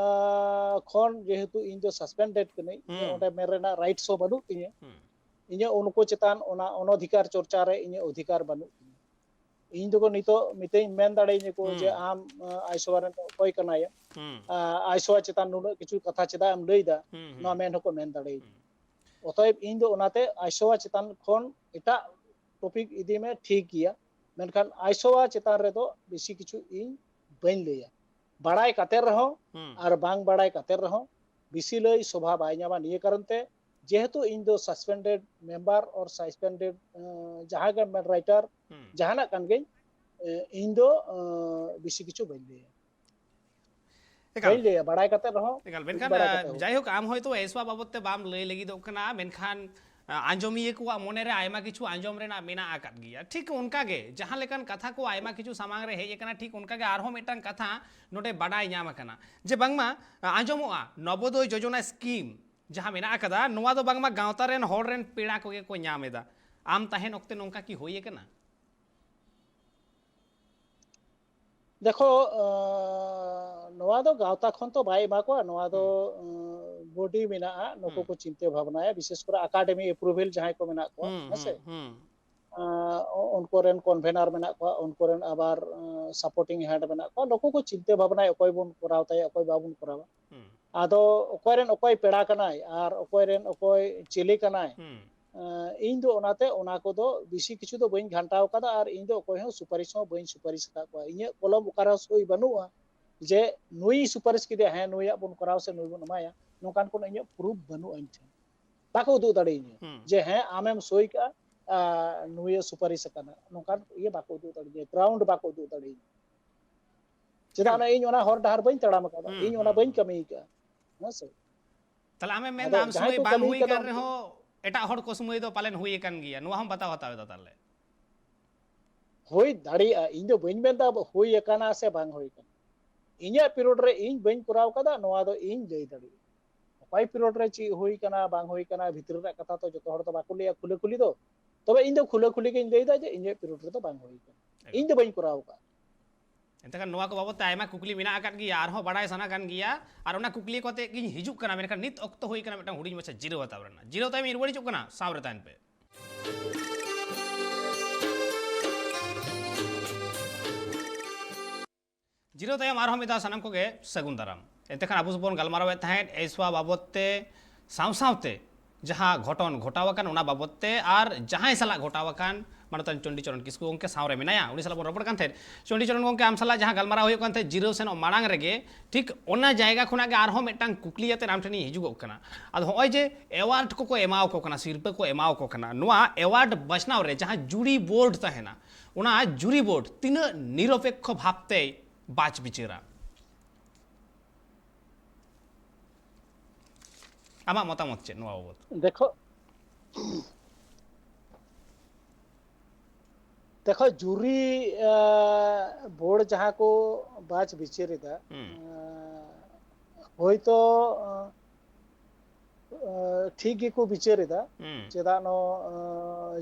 ᱠᱷᱚᱱ ᱡᱮᱦᱮᱛᱩ ᱤᱧ ᱫᱚ ᱥᱟᱥᱯᱮᱱᱰᱮᱰ ᱠᱟᱹᱱᱟᱹᱧ, ᱤᱧᱟᱹᱜ ᱦᱩᱸ᱾ ᱚᱸᱰᱮ ᱢᱮᱱ ᱨᱮᱱᱟᱜ ᱨᱟᱭᱤᱴᱥ ᱦᱚᱸ ᱵᱟᱹᱱᱩᱜ ᱛᱤᱧᱟᱹ᱾ ᱦᱩᱸ᱾ ᱤᱧᱟᱹᱜ ᱩᱱᱠᱩ ᱪᱮᱛᱟᱱ ᱚᱱᱟ ᱚᱱᱚᱫᱷᱤᱠᱟᱨ ᱪᱚᱨᱪᱟ ᱨᱮ ᱤᱧᱟᱹᱜ ᱚᱫᱷᱤᱠᱟᱨ ᱵᱟᱹᱱᱩᱜ ᱛᱤᱧᱟᱹ᱾ ᱤᱧ ᱫᱚᱠᱚ ᱱᱤᱛᱚᱜ ᱢᱤᱛᱟᱹᱧ, ᱢᱮᱱ ᱫᱟᱲᱮᱭᱟᱹᱧᱟᱹ ᱠᱚ ᱡᱮ, ᱦᱩᱸ᱾ ᱟᱢ, ᱟ, ᱟᱭᱥᱚᱣᱟ ᱨᱮᱱ ᱫᱚ ᱚᱠᱚᱭ ᱠᱟᱱᱟᱭᱟ? ᱦᱩᱸ᱾ ᱟ, ᱟᱭᱥᱚᱣᱟ ᱪᱮᱛᱟᱱ ᱱᱩᱱᱟᱹᱜ ᱠᱤᱪᱷᱩ ᱠᱟᱛᱷᱟ ᱪᱮᱫᱟᱜ ᱮᱢ ᱞᱟᱹᱭ ᱫᱟ? ᱦᱩᱸ, ᱦᱩᱸ᱾ ᱱᱚᱣᱟ ᱢᱮᱱ ᱦᱚᱸᱠᱚ ᱢᱮᱱ ᱫᱟᱲᱮᱭᱟᱹᱧᱟ᱾ ᱦᱩᱸ᱾ ᱚᱛᱚᱮᱵ ᱤᱧ ᱫᱚ ᱚᱱᱟᱛᱮ ᱟᱭᱥᱚᱣᱟ ᱪᱮᱛᱟᱱ ᱠᱷᱚᱱ ᱮᱴᱟᱜ ᱴᱚᱯᱤᱠ ᱤᱫᱤ ᱢᱮ, ᱴᱷᱤᱠ ᱜᱮᱭᱟ, ᱢᱮᱱᱠᱷᱟᱱ ᱟᱭᱥᱚᱣᱟ ᱪᱮᱛᱟᱱ ᱨᱮᱫᱚ ᱵᱮᱥᱤ ᱠᱤᱪᱷᱩ ᱤᱧ ᱵᱟᱹᱧ ᱞᱟᱹᱭᱟ᱾ ᱵᱟᱲᱟᱭ ᱠᱟᱛᱮ ᱨᱮᱦᱚᱸ ᱦᱩᱸ᱾ ᱟᱨ ᱵᱟᱝ ᱵᱟᱲᱟᱭ ᱠᱟᱛᱮ ᱨᱮᱦᱚᱸ ᱵᱮᱥᱤ ᱞᱟᱹᱭ ᱥᱚᱵᱷᱟ ᱵᱟᱭ ᱧᱟᱢᱟ᱾ ᱱᱤᱭᱟᱹ ᱠᱟᱨᱚᱱ ᱛᱮ, ᱡᱮᱦᱮᱛᱩ ᱤᱧ ᱫᱚ ᱥᱟᱥᱯᱮᱱᱰᱮᱰ ᱢᱮᱢᱵᱟᱨ ᱚᱨ ᱥᱟᱥᱯᱮᱱᱰᱮᱰ, ᱮᱸ, ᱡᱟᱦᱟᱸ ᱜᱮ ᱢᱮᱱ ᱨᱟᱭᱴᱟᱨ, ᱦᱩᱸ᱾ ᱡᱟᱦᱟᱱᱟᱜ ᱠᱟᱱ ᱜᱤᱧ, ᱮᱸ, ᱤᱧ ᱫᱚ, ᱮᱸ, ᱵᱮᱥᱤ ᱠᱤᱪᱷᱩ ᱵᱟᱹᱧ ᱞᱟᱹᱭᱟ᱾ ᱮᱠᱟᱞ᱾ ᱵᱟᱹᱧ ᱞᱟᱹᱭᱟ, ᱵᱟᱲᱟᱭ ᱠᱟᱛᱮ ᱨᱮᱦᱚᱸ, ᱮᱠᱟᱞ, ᱵᱩᱡᱽ ᱢᱮᱱᱠᱷᱟᱱ, ᱵᱟᱲᱟᱭ ᱟ, ᱠᱟᱛᱮ ᱦᱚᱸ᱾ ᱡᱟᱭᱦᱳᱠ, ᱟᱢ ᱦᱚᱭᱛᱳ ᱮᱥᱣᱟ ᱵᱟᱵᱚᱫ ᱛᱮ ᱵᱟᱢ ᱞᱟᱹᱭ ᱞᱟᱹᱜᱤᱫᱚᱜ ᱠᱟᱱᱟ, ᱢᱮᱱᱠᱷᱟᱱ ᱟᱸᱡᱚᱢᱤᱭᱟᱹ ᱠᱚᱣᱟᱜ ᱢᱚᱱᱮᱨᱮ ᱟᱭᱢᱟ ᱠᱤᱪᱷᱩ ᱟᱸᱡᱚᱢ ᱨᱮᱱᱟᱜ ᱢᱮᱱᱟᱜ ᱟᱠᱟᱫ ᱜᱮᱭᱟ᱾ ᱴᱷᱤᱠ ᱚᱱᱠᱟᱜᱮ ᱡᱟᱦᱟᱸ ᱞᱮᱠᱟᱱ ᱠᱟᱛᱷᱟ ᱠᱚ ᱟᱭᱢᱟ ᱠᱤᱪᱷᱩ ᱥᱟᱢᱟᱝ ᱨᱮ ᱦᱮᱡ ᱟᱠᱟᱱᱟ, ᱴᱷᱤᱠ ᱚᱱᱠᱟᱜᱮ ᱟᱨᱦᱚᱸ ᱢᱤᱫᱴᱟᱝ ᱠᱟᱛᱷᱟ ᱱᱚᱰᱮ ᱵᱟᱰᱟᱭ ᱧᱟᱢ ᱟᱠᱟᱱᱟ ᱡᱮ ᱵᱟᱝᱢᱟ ᱟᱸᱡᱚᱢᱚᱜᱼᱟ ᱱᱚᱵᱚᱫᱚᱭ ᱡᱳᱡᱚᱱᱟ ᱥᱠᱤᱢ ᱡᱟᱦᱟᱸ ᱢᱮᱱᱟᱜ ᱟᱠᱟᱫᱟ, ᱱᱚᱣᱟ ᱫᱚ ᱵᱟᱝᱢᱟ ᱜᱟᱶᱛᱟ ᱨᱮᱱ ᱦᱚᱲ ᱨᱮᱱ ᱯᱮᱲᱟ ᱠᱚᱜᱮ ᱠᱚ ᱧᱟᱢ ᱮᱫᱟ᱾ ᱟᱢ ᱛᱟᱦᱮᱱ ᱚᱠᱛᱮ ᱱᱚᱝᱠᱟ ᱠᱤ ᱦᱩᱭ ᱟᱠᱟᱱᱟ? ᱫᱮᱠᱷᱚ, ᱟᱸ, ᱱᱚᱣᱟ ᱫᱚ ᱜᱟᱶᱛᱟ ᱠᱷᱚᱱ ᱛᱚ ᱵᱟᱭ ᱮᱢᱟ ᱠᱚᱣᱟ, ᱱᱚᱣᱟ ᱫᱚ, ᱦᱩᱸ᱾ ᱟᱸ, ᱵᱚᱰᱤ ᱢᱮᱱᱟᱜᱼᱟ, ᱱᱩᱠᱩ ᱦᱩᱸ᱾ ᱠᱚ ᱪᱤᱱᱛᱟᱹ ᱵᱷᱟᱵᱽᱱᱟᱭᱟ, ᱵᱤᱥᱮᱥ ᱠᱚᱨᱮ ᱟᱠᱟᱰᱮᱢᱤ ᱮᱯᱨᱩᱵᱷᱮᱞ ᱡᱟᱦᱟᱸᱭ ᱠᱚ ᱢᱮᱱᱟᱜ ᱠᱚᱣᱟ, ᱦᱩᱸ, ᱦᱮᱸ ᱥᱮ? ᱦᱩᱸ, ᱦᱩᱸ᱾ ᱟᱸ, ᱩᱱᱠᱩ ᱨᱮᱱ ᱠᱚᱱᱵᱷᱮᱱᱟᱨ ᱢᱮᱱᱟᱜ ᱠᱚᱣᱟ, ᱩᱱᱠᱩ ᱨᱮᱱ ᱟᱵᱟᱨ, ᱟᱸ, ᱥᱟᱯᱳᱨᱴᱤᱝ ᱦᱮᱰ ᱢᱮᱱᱟᱜ ᱠᱚᱣᱟ, ᱱᱩᱠᱩ ᱠᱚ ᱪᱤᱱᱛᱟᱹ ᱵᱷᱟᱵᱽᱱᱟᱭᱟ, ᱚᱠᱚᱭ ᱵᱚᱱ ᱠᱚᱨᱟᱣ ᱛᱟᱭᱟ, ᱚᱠᱚᱭ ᱵᱟᱵᱚᱱ ᱠᱚᱨᱟᱣᱟ᱾ ᱦᱩᱸ᱾ ᱟᱫᱚ ᱚᱠᱚᱭ ᱨᱮᱱ ᱚᱠᱚᱭ ᱯᱮᱲᱟ ᱠᱟᱱᱟᱭ ᱟᱨ ᱚᱠᱚᱭ ᱨᱮᱱ ᱚᱠᱚᱭ ᱪᱮᱞᱮ ᱠᱟᱱᱟᱭ, ᱦᱩᱸ᱾ ᱟᱸ, ᱤᱧ ᱫᱚ ᱚᱱᱟᱛᱮ ᱚᱱᱟ ᱠᱚᱫᱚ ᱵᱮᱥᱤ ᱠᱤᱪᱷᱩ ᱫᱚ ᱵᱟᱹᱧ ᱜᱷᱟᱱᱴᱟᱣ ᱠᱟᱫᱟ ᱟᱨ ᱤᱧ ᱫᱚ ᱚᱠᱚᱭ ᱦᱚᱸ ᱥᱩᱯᱟᱨᱤᱥ ᱦᱚᱸ ᱵᱟᱹᱧ ᱥᱩᱯᱟᱨᱤᱥ ᱟᱠᱟᱫ ᱠᱚᱣᱟ᱾ ᱤᱧᱟᱹᱜ ᱠᱚᱞᱚᱢ ᱚᱠᱟᱨᱮ ᱦᱚᱸ ᱥᱳᱭ ᱵᱟᱹᱱᱩᱜᱼᱟ ᱡᱮ ᱱᱩᱭ ᱥᱩᱯᱟᱨᱤᱥ ᱠᱮᱫᱮᱭᱟ, ᱦᱮᱸ, ᱱᱩᱭᱟᱜ ᱵᱚᱱ ᱠᱚᱨᱟᱣ ᱥᱮ ᱱᱩᱭ ᱵᱚᱱ ᱮᱢᱟᱭᱟ, ᱱᱚᱝᱠᱟᱱ ᱠᱳᱱᱳ ᱤᱧᱟᱹᱜ ᱯᱨᱩᱯᱷ ᱵᱟᱹᱱᱩᱜᱼᱟ ᱤᱧ ᱴᱷᱮᱱ᱾ ᱵᱟᱠᱚ ᱩᱫᱩᱜ ᱫᱟᱲᱮᱭᱟᱹᱧᱟ ᱦᱩᱸ, ᱡᱮ, ᱦᱩᱸ᱾ ᱦᱮᱸ, ᱟᱢᱮᱢ ᱥᱳᱭ ᱠᱟᱜᱼᱟ, ᱟᱨ ᱱᱩᱭᱮ ᱥᱩᱯᱟᱨᱤᱥ ᱟᱠᱟᱱᱟ, ᱱᱚᱝᱠᱟᱱ ᱤᱭᱟᱹ ᱵᱟᱠᱚ ᱩᱫᱩᱜ ᱫᱟᱲᱮᱭᱟᱹᱧᱟ, ᱜᱨᱟᱣᱩᱱᱰ ᱵᱟᱠᱚ ᱩᱫᱩᱜ ᱫᱟᱲᱮᱭᱟᱹᱧᱟ᱾ ᱪᱮᱫᱟᱜ ᱦᱩᱸ᱾ ᱚᱱᱟ ᱤᱧ ᱚᱱᱟ ᱦᱚᱨ ᱰᱟᱦᱟᱨ ᱵᱟᱹᱧ ᱛᱟᱲᱟᱢ ᱟᱠᱟᱫᱟ, ᱦᱩᱸ, ᱤᱧ ᱚᱱᱟ ᱦᱩᱸ, ᱵᱟᱹᱧ ᱦᱩᱸ᱾ ᱠᱟᱹᱢᱤ ᱟᱠᱟᱫᱟ, ᱦᱮᱸ ᱥᱮ? ᱛᱟᱦᱞᱮ ᱟᱢᱮᱢ ᱟᱫᱚ ᱢᱮᱱᱫᱟ ᱟᱢ ᱡᱟᱦᱟᱸᱭ ᱥᱚᱢᱚᱭ ᱠᱚ ᱵᱟᱝ ᱠᱟᱹᱢᱤ ᱦᱩᱭ ᱠᱟᱫᱟ ᱠᱟᱱ ᱩᱱᱠᱩ ᱨᱮᱦᱚᱸ ᱮᱴᱟᱜ ᱦᱚᱲ ᱠᱚ ᱥᱚᱢᱚᱭ ᱫᱚ ᱯᱟᱞᱮᱱ ᱦᱩᱭ ᱟᱠᱟᱱ ᱜᱮᱭᱟ, ᱱᱚᱣᱟ ᱦᱚᱸᱢ ᱵᱟᱛᱟᱣ ᱦᱟᱛᱟᱣ ᱮᱫᱟ ᱛᱟᱦᱞᱮ? ᱦᱩᱭ ᱫᱟᱲᱮᱭᱟᱜᱼᱟ, ᱤᱧ ᱫᱚ ᱵᱟᱹᱧ ᱢᱮᱱᱫᱟ ᱦᱩᱭ ᱟᱠᱟᱱᱟ ᱥᱮ ᱵᱟᱝ ᱦᱩᱭ ᱟᱠᱟᱱᱟ᱾ ᱤᱧᱟᱹᱜ ᱯᱤᱨᱤᱭᱳᱰ ᱨᱮ ᱤᱧ ᱵᱟᱹᱧ ᱠᱚᱨᱟᱣ ᱠᱟᱫᱟ, ᱱᱚᱣᱟ ᱫᱚ ᱤᱧ ᱞᱟᱹᱭ ᱫᱟᱲᱮᱭᱟᱜᱼᱟ᱾ ᱚᱠᱚᱭ ᱯᱤᱨᱤᱭᱳᱰ ᱨᱮ ᱪᱮᱫ ᱦᱩᱭ ᱠᱟᱱᱟ, ᱵᱟᱝ ᱦᱩᱭ ᱠᱟᱱᱟ, ᱵᱷᱤᱛᱨᱤ ᱨᱮᱱᱟᱜ ᱠᱟᱛᱷᱟ ᱛᱚ ᱡᱚᱛᱚ ᱦᱚᱲ ᱫᱚ ᱵᱟᱠᱚ ᱞᱟᱹᱭᱟ ᱠᱷᱩᱞᱟᱹ ᱠᱷᱩᱞᱤ ᱫᱚ᱾ ᱛᱚᱵᱮ ᱤᱧ ᱫᱚ ᱠᱷᱩᱞᱟᱹ ᱠᱷᱩᱞᱤ ᱜᱤᱧ ᱞᱟᱹᱭᱫᱟ ᱡᱮ ᱤᱧᱟᱹᱜ ᱯᱤᱨᱤᱭᱳᱰ ᱨᱮᱫᱚ ᱵᱟᱝ ᱦᱩᱭ ᱠᱟᱱᱟ, ᱮᱠᱫᱚᱢ᱾ ᱤᱧ ᱫᱚ ᱵᱟᱹᱧ ᱠᱚᱨᱟᱣ ᱟᱠᱟᱫ᱾ ᱮᱱᱛᱮ ᱠᱷᱟᱱ ᱱᱚᱣᱟ ᱠᱚ ᱵᱟᱵᱚᱫ ᱛᱮ ᱟᱭᱢᱟ ᱠᱩᱠᱞᱤ ᱢᱮᱱᱟᱜ ᱟᱠᱟᱫ ᱜᱮᱭᱟ, ᱟᱨᱦᱚᱸ ᱵᱟᱲᱟᱭ ᱥᱟᱱᱟ ᱠᱟᱱ ᱜᱮᱭᱟ, ᱟᱨ ᱚᱱᱟ ᱠᱩᱠᱞᱤ ᱠᱚ ᱟᱛᱮ ᱜᱤᱧ ᱦᱤᱡᱩᱜ ᱠᱟᱱᱟ, ᱢᱮᱱᱠᱷᱟᱱ ᱱᱤᱛ ᱚᱠᱛᱚ ᱦᱩᱭ ᱠᱟᱱᱟ ᱢᱤᱫᱴᱟᱝ ᱦᱩᱰᱤᱧ ᱢᱟᱪᱷᱟ ᱡᱤᱨᱟᱹᱣ ᱦᱟᱛᱟᱣ ᱨᱮᱱᱟᱜ᱾ ᱡᱤᱨᱟᱹᱣ ᱛᱟᱭᱚᱢ ᱤᱧ ᱨᱩᱣᱟᱹᱲ ᱦᱤᱡᱩᱜ ᱠᱟᱱᱟ, ᱥᱟᱶ ᱨᱮ ᱛᱟᱦᱮᱱ ᱯᱮ᱾ ᱡᱤᱨᱟᱹᱣ ᱛᱟᱭᱚᱢ ᱟᱨᱦᱚᱸ ᱢᱤᱫ ᱫᱷᱟᱣ ᱥᱟᱱᱟᱢ ᱠᱚᱜᱮ ᱥᱟᱹᱜᱩᱱ ᱫᱟᱨᱟᱢ᱾ ᱮᱱᱛᱮ ᱠᱷᱟᱱ ᱟᱵᱚ ᱵᱚᱱ ᱜᱟᱞᱢᱟᱨᱟᱣᱮᱫ ᱛᱟᱦᱮᱸᱫ ᱮᱥᱣᱟ ᱵᱟᱵᱚᱫ ᱛᱮ, ᱥᱟᱶ ᱥᱟᱶᱛᱮ ᱡᱟᱦᱟᱸ ᱜᱷᱚᱴᱚᱱ ᱜᱷᱚᱴᱟᱣ ᱟᱠᱟᱱ ᱚᱱᱟ ᱵᱟᱵᱚᱫ ᱛᱮ ᱟᱨ ᱡᱟᱦᱟᱸᱭ ᱥᱟᱞᱟᱜ ᱜᱷᱚᱴᱟᱣ ᱟᱠᱟᱱ ᱢᱟᱱᱚᱛᱟᱱ ᱪᱚᱱᱰᱤ ᱪᱚᱨᱚᱱ ᱠᱤᱥᱠᱩ ᱜᱚᱢᱠᱮ ᱥᱟᱶ ᱨᱮ ᱢᱮᱱᱟᱭᱟ, ᱩᱱᱤ ᱥᱟᱞᱟᱜ ᱵᱚᱱ ᱨᱚᱯᱚᱲ ᱠᱟᱱ ᱛᱟᱦᱮᱸᱫ᱾ ᱪᱚᱱᱰᱤ ᱪᱚᱨᱚᱱ ᱜᱚᱢᱠᱮ, ᱟᱢ ᱥᱟᱞᱟᱜ ᱡᱟᱦᱟᱸ ᱜᱟᱞᱢᱟᱨᱟᱣ ᱦᱩᱭᱩᱜ ᱠᱟᱱ ᱛᱟᱦᱮᱸᱫ ᱡᱤᱨᱟᱹᱣ ᱥᱮᱱᱚᱜ ᱢᱟᱲᱟᱝ ᱨᱮᱜᱮ, ᱴᱷᱤᱠ ᱚᱱᱟ ᱡᱟᱭᱜᱟ ᱠᱷᱚᱱᱟᱜ ᱜᱮ ᱟᱨᱦᱚᱸ ᱢᱤᱫᱴᱟᱝ ᱠᱩᱠᱞᱤ ᱟᱛᱮ ᱟᱢ ᱴᱷᱮᱱᱤᱧ ᱦᱤᱡᱩᱜᱚᱜ ᱠᱟᱱᱟ᱾ ᱟᱫᱚ ᱦᱚᱸᱜᱼᱚᱭ ᱡᱮ ᱮᱣᱟᱨᱰ ᱠᱚᱠᱚ ᱮᱢᱟᱣ ᱠᱚ ᱠᱟᱱᱟ, ᱥᱤᱨᱯᱟᱹ ᱠᱚ ᱮᱢᱟᱣ ᱠᱚ ᱠᱟᱱᱟ, ᱱᱚᱣᱟ ᱮᱣᱟᱨᱰ ᱵᱟᱪᱷᱱᱟᱣ ᱨᱮ ᱡᱟᱦᱟᱸ ᱡᱩᱨᱤ ᱵᱳᱨᱰ ᱛᱟᱦᱮᱱᱟ, ᱚᱱᱟ ᱡᱩᱨᱤ ᱵᱳᱨᱰ ᱛᱤᱱᱟᱹᱜ ᱱᱤᱨᱚᱯᱮᱠᱠᱷᱚ ᱵᱷᱟᱵᱽᱛᱮᱭ ᱵᱟᱪ ᱵᱤᱪᱟᱹᱨᱟ? ᱟᱢᱟᱜ ᱢᱚᱛᱟᱢᱚᱛ ᱪᱮᱫ ᱱᱚᱣᱟ ᱵᱟᱵᱚᱛ? ᱫᱮᱠᱷᱚ, ᱫᱮᱠᱷᱚ, ᱡᱩᱨᱤ ᱵᱳᱨᱰ ᱡᱟᱦᱟᱸ ᱠᱚ ᱵᱟᱪ ᱵᱤᱪᱟᱹᱨ ᱮᱫᱟ, ᱦᱩᱸ᱾ ᱦᱳᱭᱛᱳ ᱴᱷᱤᱠ ᱜᱮᱠᱚ ᱵᱤᱪᱟᱹᱨ ᱮᱫᱟ᱾ ᱦᱩᱸ᱾ ᱪᱮᱫᱟᱜ ᱱᱚ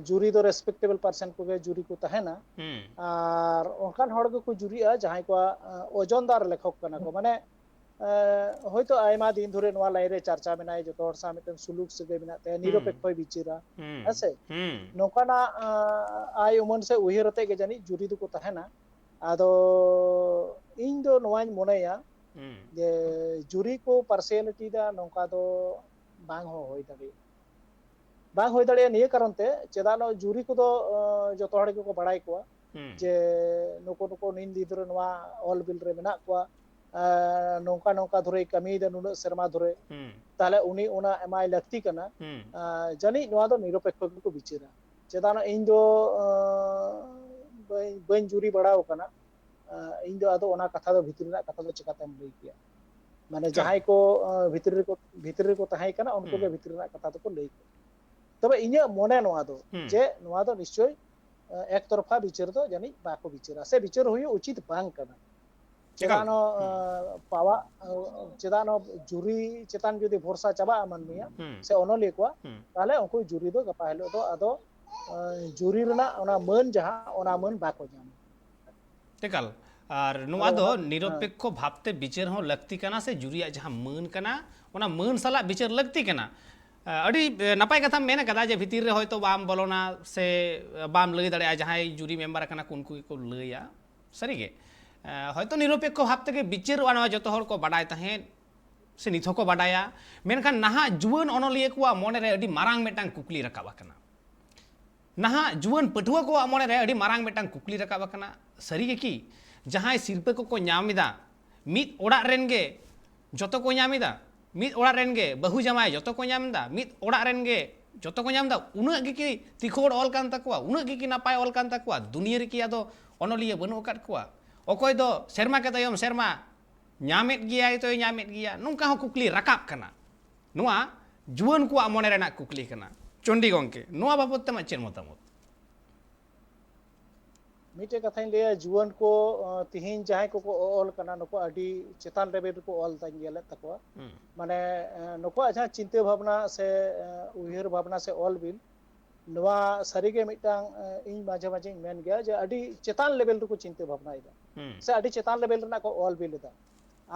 ᱡᱩᱨᱤ ᱫᱚ ᱨᱮᱥᱯᱮᱠᱴᱮᱵᱚᱞ ᱯᱟᱨᱥᱚᱱ ᱠᱚᱜᱮ ᱡᱩᱨᱤ ᱠᱚ ᱛᱟᱦᱮᱱᱟ᱾ ᱦᱩᱸ᱾ ᱟᱨ ᱚᱱᱠᱟᱱ ᱦᱚᱲ ᱜᱮᱠᱚ ᱡᱩᱨᱤᱜᱼᱟ ᱡᱟᱦᱟᱸᱭ ᱠᱚᱣᱟᱜ ᱳᱡᱚᱱᱫᱟᱨ ᱞᱮᱠᱷᱚᱠ ᱠᱟᱱᱟ ᱠᱚ, ᱢᱟᱱᱮ ᱦᱳᱭᱛᱳ ᱟᱭᱢᱟ ᱫᱤᱱ ᱫᱷᱚᱨᱮ ᱱᱚᱣᱟ ᱞᱟᱭᱤᱱ ᱨᱮ ᱪᱟᱨᱪᱟ ᱢᱮᱱᱟᱭᱟ, ᱡᱚᱛᱚ ᱦᱚᱲ ᱥᱟᱶ ᱢᱤᱫᱴᱮᱱ ᱥᱩᱞᱩᱠ ᱥᱟᱹᱜᱟᱹᱭ ᱢᱮᱱᱟᱜ ᱛᱟᱭᱟ, ᱦᱩᱸ᱾ ᱱᱤᱨᱚᱯᱮᱠᱠᱷᱚᱭ ᱵᱤᱪᱟᱹᱨᱟ᱾ ᱦᱩᱸ᱾ ᱦᱮᱸᱥᱮ? ᱦᱩᱸ᱾ ᱱᱚᱝᱠᱟᱱᱟᱜ ᱟᱭ ᱩᱢᱟᱹᱱ ᱥᱮ ᱩᱭᱦᱟᱹᱨ ᱟᱛᱮ ᱜᱮ ᱡᱟᱹᱱᱤᱡ ᱡᱩᱨᱤ ᱫᱚᱠᱚ ᱛᱟᱦᱮᱱᱟ᱾ ᱟᱫᱚ ᱤᱧ ᱫᱚ ᱱᱚᱣᱟᱧ ᱢᱚᱱᱮᱭᱟ ᱦᱩᱸ᱾ ᱡᱮ ᱡᱩᱨᱤ ᱠᱚ ᱯᱟᱨᱥᱤᱭᱟᱞᱤᱴᱤ ᱫᱟ ᱱᱚᱝᱠᱟ ᱫᱚ ᱵᱟᱝ ᱦᱚᱸ ᱦᱩᱭ ᱫᱟᱲᱮᱭᱟᱜᱼᱟ᱾ ᱵᱟᱝ ᱦᱩᱭ ᱫᱟᱲᱮᱭᱟᱜᱼᱟ ᱱᱤᱭᱟᱹ ᱠᱟᱨᱚᱱ ᱛᱮ, ᱪᱮᱫᱟᱜ ᱱᱚᱣᱟ ᱡᱩᱨᱤ ᱠᱚᱫᱚ ᱡᱚᱛᱚ ᱦᱚᱲ ᱜᱮᱠᱚ ᱵᱟᱲᱟᱭ ᱠᱚᱣᱟ ᱦᱩᱸ᱾ ᱡᱮ ᱱᱩᱠᱩ ᱱᱩᱠᱩ ᱱᱤᱱ ᱫᱤᱱ ᱫᱷᱚᱨᱮ ᱱᱚᱣᱟ ᱚᱞ ᱵᱤᱞ ᱨᱮ ᱢᱮᱱᱟᱜ ᱠᱚᱣᱟ, ᱱᱚᱝᱠᱟ ᱱᱚᱝᱠᱟ ᱫᱷᱚᱨᱮᱭ ᱠᱟᱹᱢᱤᱭᱮᱫᱟ ᱱᱩᱱᱟᱹᱜ ᱥᱮᱨᱢᱟ ᱫᱷᱚᱨᱮ, ᱦᱩᱸ᱾ ᱛᱟᱦᱞᱮ ᱩᱱᱤ ᱚᱱᱟ ᱮᱢᱟᱭ ᱞᱟᱹᱠᱛᱤ ᱠᱟᱱᱟ᱾ ᱦᱩᱸ᱾ ᱡᱟᱹᱱᱤᱡ ᱱᱚᱣᱟ ᱫᱚ ᱱᱤᱨᱚᱯᱮᱠᱠᱷᱚ ᱜᱮᱠᱚ ᱵᱤᱪᱟᱹᱨᱟ᱾ ᱪᱮᱫᱟᱜ ᱤᱧ ᱫᱚ ᱵᱟᱹᱧ ᱡᱩᱨᱤ ᱵᱟᱲᱟ ᱟᱠᱟᱱᱟ᱾ ᱤᱧ ᱫᱚ ᱟᱫᱚ ᱚᱱᱟ ᱠᱟᱛᱷᱟ ᱫᱚ ᱵᱷᱤᱛᱨᱤ ᱨᱮᱱᱟᱜ ᱠᱟᱛᱷᱟ ᱫᱚ ᱪᱤᱠᱟᱛᱮᱢ ᱞᱟᱹᱭ ᱠᱮᱭᱟ? ᱢᱟᱱᱮ ᱮᱠᱟᱞ᱾ ᱡᱟᱦᱟᱸᱭ ᱠᱚ ᱵᱷᱤᱛᱨᱤ ᱨᱮᱠᱚ ᱵᱷᱤᱛᱨᱤ ᱨᱮᱠᱚ ᱛᱟᱦᱮᱸ ᱠᱟᱱᱟ, ᱩᱱᱠᱩ ᱜᱮ ᱦᱩᱸ᱾ ᱵᱷᱤᱛᱨᱤ ᱨᱮᱱᱟᱜ ᱠᱟᱛᱷᱟ ᱫᱚᱠᱚ ᱞᱟᱹᱭ ᱠᱮᱭᱟ᱾ ᱛᱚᱵᱮ ᱤᱧᱟᱹᱜ ᱢᱚᱱᱮ ᱱᱚᱣᱟ ᱫᱚ ᱦᱩᱸ᱾ ᱡᱮ ᱱᱚᱣᱟ ᱫᱚ ᱱᱤᱥᱪᱳᱭ ᱮᱠᱛᱚᱨᱯᱷᱟ ᱵᱤᱪᱟᱹᱨ ᱫᱚ ᱡᱟᱹᱱᱤᱡ ᱵᱟᱠᱚ ᱵᱤᱪᱟᱹᱨᱟ, ᱥᱮ ᱵᱤᱪᱟᱹᱨ ᱦᱩᱭᱩᱜ ᱩᱪᱤᱛ ᱵᱟᱝ ᱠᱟᱱᱟ᱾ ᱪᱮᱫᱟᱜ ᱮᱠᱟᱞ᱾ ᱱᱚᱣᱟ ᱦᱩᱸ᱾ ᱯᱟᱣᱟ ᱪᱮᱫᱟᱜ ᱱᱚᱣᱟ ᱡᱩᱨᱤ ᱪᱮᱛᱟᱱ ᱡᱩᱫᱤ ᱵᱷᱚᱨᱥᱟ ᱪᱟᱵᱟᱜᱼᱟ ᱢᱟᱹᱱᱢᱤᱭᱟᱜ ᱦᱩᱸ᱾ ᱥᱮ ᱚᱱᱚᱞᱤᱭᱟᱹ ᱠᱚᱣᱟᱜ, ᱦᱩᱸ᱾ ᱛᱟᱦᱞᱮ ᱩᱱᱠᱩ ᱡᱩᱨᱤ ᱫᱚ ᱜᱟᱯᱟ ᱦᱤᱞᱳᱜ ᱫᱚ ᱟᱫᱚ ᱡᱩᱨᱤ ᱨᱮᱱᱟᱜ ᱚᱱᱟ ᱢᱟᱹᱱ ᱡᱟᱦᱟᱸ, ᱚᱱᱟ ᱢᱟᱹᱱ ᱵᱟᱠᱚ ᱧᱟᱢᱟ᱾ ᱮᱠᱟᱞ᱾ ᱟᱨ ᱱᱚᱣᱟ ᱟᱫᱚ ᱫᱚ ᱚᱱᱟ ᱱᱤᱨᱚᱯᱮᱠᱠᱷᱚ ᱵᱷᱟᱵᱽᱛᱮ ᱵᱤᱪᱟᱹᱨ ᱦᱚᱸ ᱞᱟᱹᱠᱛᱤ ᱠᱟᱱᱟ, ᱥᱮ ᱡᱩᱨᱤᱭᱟᱜ ᱡᱟᱦᱟᱸ ᱢᱟᱹᱱ ᱠᱟᱱᱟ, ᱚᱱᱟ ᱢᱟᱹᱱ ᱥᱟᱞᱟᱜ ᱵᱤᱪᱟᱹᱨ ᱞᱟᱹᱠᱛᱤ ᱠᱟᱱᱟ᱾ ᱟᱹᱰᱤ ᱱᱟᱯᱟᱭ ᱠᱟᱛᱷᱟᱢ ᱢᱮᱱ ᱠᱟᱫᱟ ᱡᱮ ᱵᱷᱤᱛᱤᱨ ᱨᱮ ᱦᱚᱭᱛᱳ ᱵᱟᱢ ᱵᱚᱞᱚᱱᱟ ᱥᱮ ᱵᱟᱢ ᱞᱟᱹᱭ ᱫᱟᱲᱮᱭᱟᱜᱼᱟ, ᱡᱟᱦᱟᱸᱭ ᱡᱩᱨᱤ ᱢᱮᱢᱵᱟᱨ ᱠᱟᱱᱟ ᱠᱚ ᱩᱱᱠᱩ ᱜᱮᱠᱚ ᱞᱟᱹᱭᱟ᱾ ᱥᱟᱹᱨᱤᱜᱮ, ᱦᱚᱭᱛᱳ ᱱᱤᱨᱚᱯᱮᱠᱠᱷᱚ ᱵᱷᱟᱵᱽ ᱛᱮᱜᱮ ᱵᱤᱪᱟᱹᱨᱚᱜᱼᱟ, ᱱᱚᱣᱟ ᱡᱚᱛᱚ ᱦᱚᱲ ᱠᱚ ᱵᱟᱰᱟᱭ ᱛᱟᱦᱮᱸᱫ ᱥᱮ ᱱᱤᱛ ᱦᱚᱸᱠᱚ ᱵᱟᱰᱟᱭᱟ᱾ ᱢᱮᱱᱠᱷᱟᱱ ᱱᱟᱦᱟᱜ ᱡᱩᱣᱟᱹᱱ ᱚᱱᱚᱞᱤᱭᱟᱹ ᱠᱚᱣᱟᱜ ᱢᱚᱱᱮᱨᱮ ᱟᱹᱰᱤ ᱢᱟᱨᱟᱝ ᱢᱤᱫᱴᱟᱝ ᱠᱩᱠᱞᱤ ᱨᱟᱠᱟᱵ ᱟᱠᱟᱱᱟ᱾ ᱱᱟᱦᱟᱜ ᱡᱩᱣᱟᱹᱱ ᱯᱟᱹᱴᱷᱩᱣᱟᱹ ᱠᱚᱣᱟᱜ ᱢᱚᱱᱮᱨᱮ ᱟᱹᱰᱤ ᱢᱟᱨᱟᱝ ᱢᱤᱫᱴᱟᱝ ᱠᱩᱠᱞᱤ ᱨᱟᱠᱟᱵ ᱟᱠᱟᱱᱟ, ᱥᱟᱹᱨᱤ ᱜᱮ ᱠᱤ ᱡᱟᱦᱟᱸᱭ ᱥᱤᱨᱯᱟᱹ ᱠᱚᱠᱚ ᱧᱟᱢ ᱮᱫᱟ, ᱢᱤᱫ ᱚᱲᱟᱜ ᱨᱮᱱ ᱜᱮ ᱡᱚᱛᱚ ᱠᱚ ᱧᱟᱢ ᱮᱫᱟ, ᱢᱤᱫ ᱚᱲᱟᱜ ᱨᱮᱱ ᱜᱮ ᱵᱟᱹᱦᱩ ᱡᱟᱶᱟᱭ ᱡᱚᱛᱚ ᱠᱚ ᱧᱟᱢ ᱮᱫᱟ, ᱢᱤᱫ ᱚᱲᱟᱜ ᱨᱮᱱ ᱜᱮ ᱡᱚᱛᱚ ᱠᱚ ᱧᱟᱢ ᱮᱫᱟ, ᱩᱱᱟᱹᱜ ᱜᱮ ᱠᱤ ᱛᱤᱠᱷᱚᱲ ᱚᱞ ᱠᱟᱱ ᱛᱟᱠᱚᱣᱟ, ᱩᱱᱟᱹᱜ ᱜᱮ ᱠᱤ ᱱᱟᱯᱟᱭ ᱚᱞ ᱠᱟᱱ ᱛᱟᱠᱚᱣᱟ, ᱫᱩᱱᱤᱭᱟᱹ ᱨᱮᱠᱤ ᱟᱫᱚ ᱚᱱᱚᱞᱤᱭᱟᱹ ᱵᱟᱹᱱᱩᱜ ᱟᱠᱟᱫ ᱠᱚᱣᱟ? ᱚᱠᱚᱭ ᱫᱚ ᱥᱮᱨᱢᱟ ᱠᱮ ᱛᱟᱭᱚᱢ ᱥᱮᱨᱢᱟ ᱧᱟᱢᱮᱫ ᱜᱮᱭᱟᱭ ᱛᱚᱭ ᱧᱟᱢᱮᱫ ᱜᱮᱭᱟ, ᱱᱚᱝᱠᱟ ᱦᱚᱸ ᱠᱩᱠᱞᱤ ᱨᱟᱠᱟᱵ ᱠᱟᱱᱟ᱾ ᱱᱚᱣᱟ ᱡᱩᱣᱟᱹᱱ ᱠᱚᱣᱟᱜ ᱢᱚᱱᱮ ᱨᱮᱱᱟᱜ ᱠᱩᱠᱞᱤ ᱠᱟᱱᱟ᱾ ᱪᱚᱱᱰᱤ ᱜᱚᱝᱠᱮ, ᱱᱚᱣᱟ ᱵᱟᱵᱚᱛ ᱛᱮ ᱟᱢᱟᱜ ᱪᱮᱫ ᱢᱚᱛᱟᱢᱚᱛ? ᱢᱤᱫᱴᱮᱡ ᱠᱟᱛᱷᱟᱧ ᱞᱟᱹᱭᱟ, ᱡᱩᱣᱟᱹᱱ ᱠᱚ ᱛᱤᱦᱤᱧ ᱡᱟᱦᱟᱸᱭ ᱠᱚᱠᱚ ᱚᱞ ᱠᱟᱱᱟ, ᱱᱩᱠᱩ ᱟᱹᱰᱤ ᱪᱮᱛᱟᱱ ᱞᱮᱵᱮᱞ ᱨᱮᱠᱚ ᱚᱞ ᱫᱟᱧ ᱧᱮᱞᱮᱫ ᱛᱟᱠᱚᱣᱟ᱾ ᱢᱟᱱᱮ ᱱᱩᱠᱩᱣᱟᱜ ᱡᱟᱦᱟᱸ ᱪᱤᱱᱛᱟᱹ ᱵᱷᱟᱵᱽᱱᱟ ᱥᱮ ᱩᱭᱦᱟᱹᱨ ᱵᱷᱟᱵᱽᱱᱟ ᱥᱮ ᱚᱞ ᱵᱤᱞ, ᱱᱚᱣᱟ ᱥᱟᱹᱨᱤᱜᱮ ᱢᱤᱫᱴᱟᱝ, ᱤᱧ ᱢᱟᱡᱷᱮ ᱢᱟᱡᱷᱮᱧ ᱢᱮᱱ ᱜᱮᱭᱟ ᱡᱮ ᱟᱹᱰᱤ ᱪᱮᱛᱟᱱ ᱞᱮᱵᱮᱞ ᱨᱮᱠᱚ ᱪᱤᱱᱛᱟᱹ ᱵᱷᱟᱵᱽᱱᱟᱭᱮᱫᱟ ᱥᱮ ᱟᱹᱰᱤ ᱪᱮᱛᱟᱱ ᱞᱮᱵᱮᱞ ᱨᱮᱱᱟᱜ ᱠᱚ ᱚᱞ ᱵᱤᱞ ᱮᱫᱟ᱾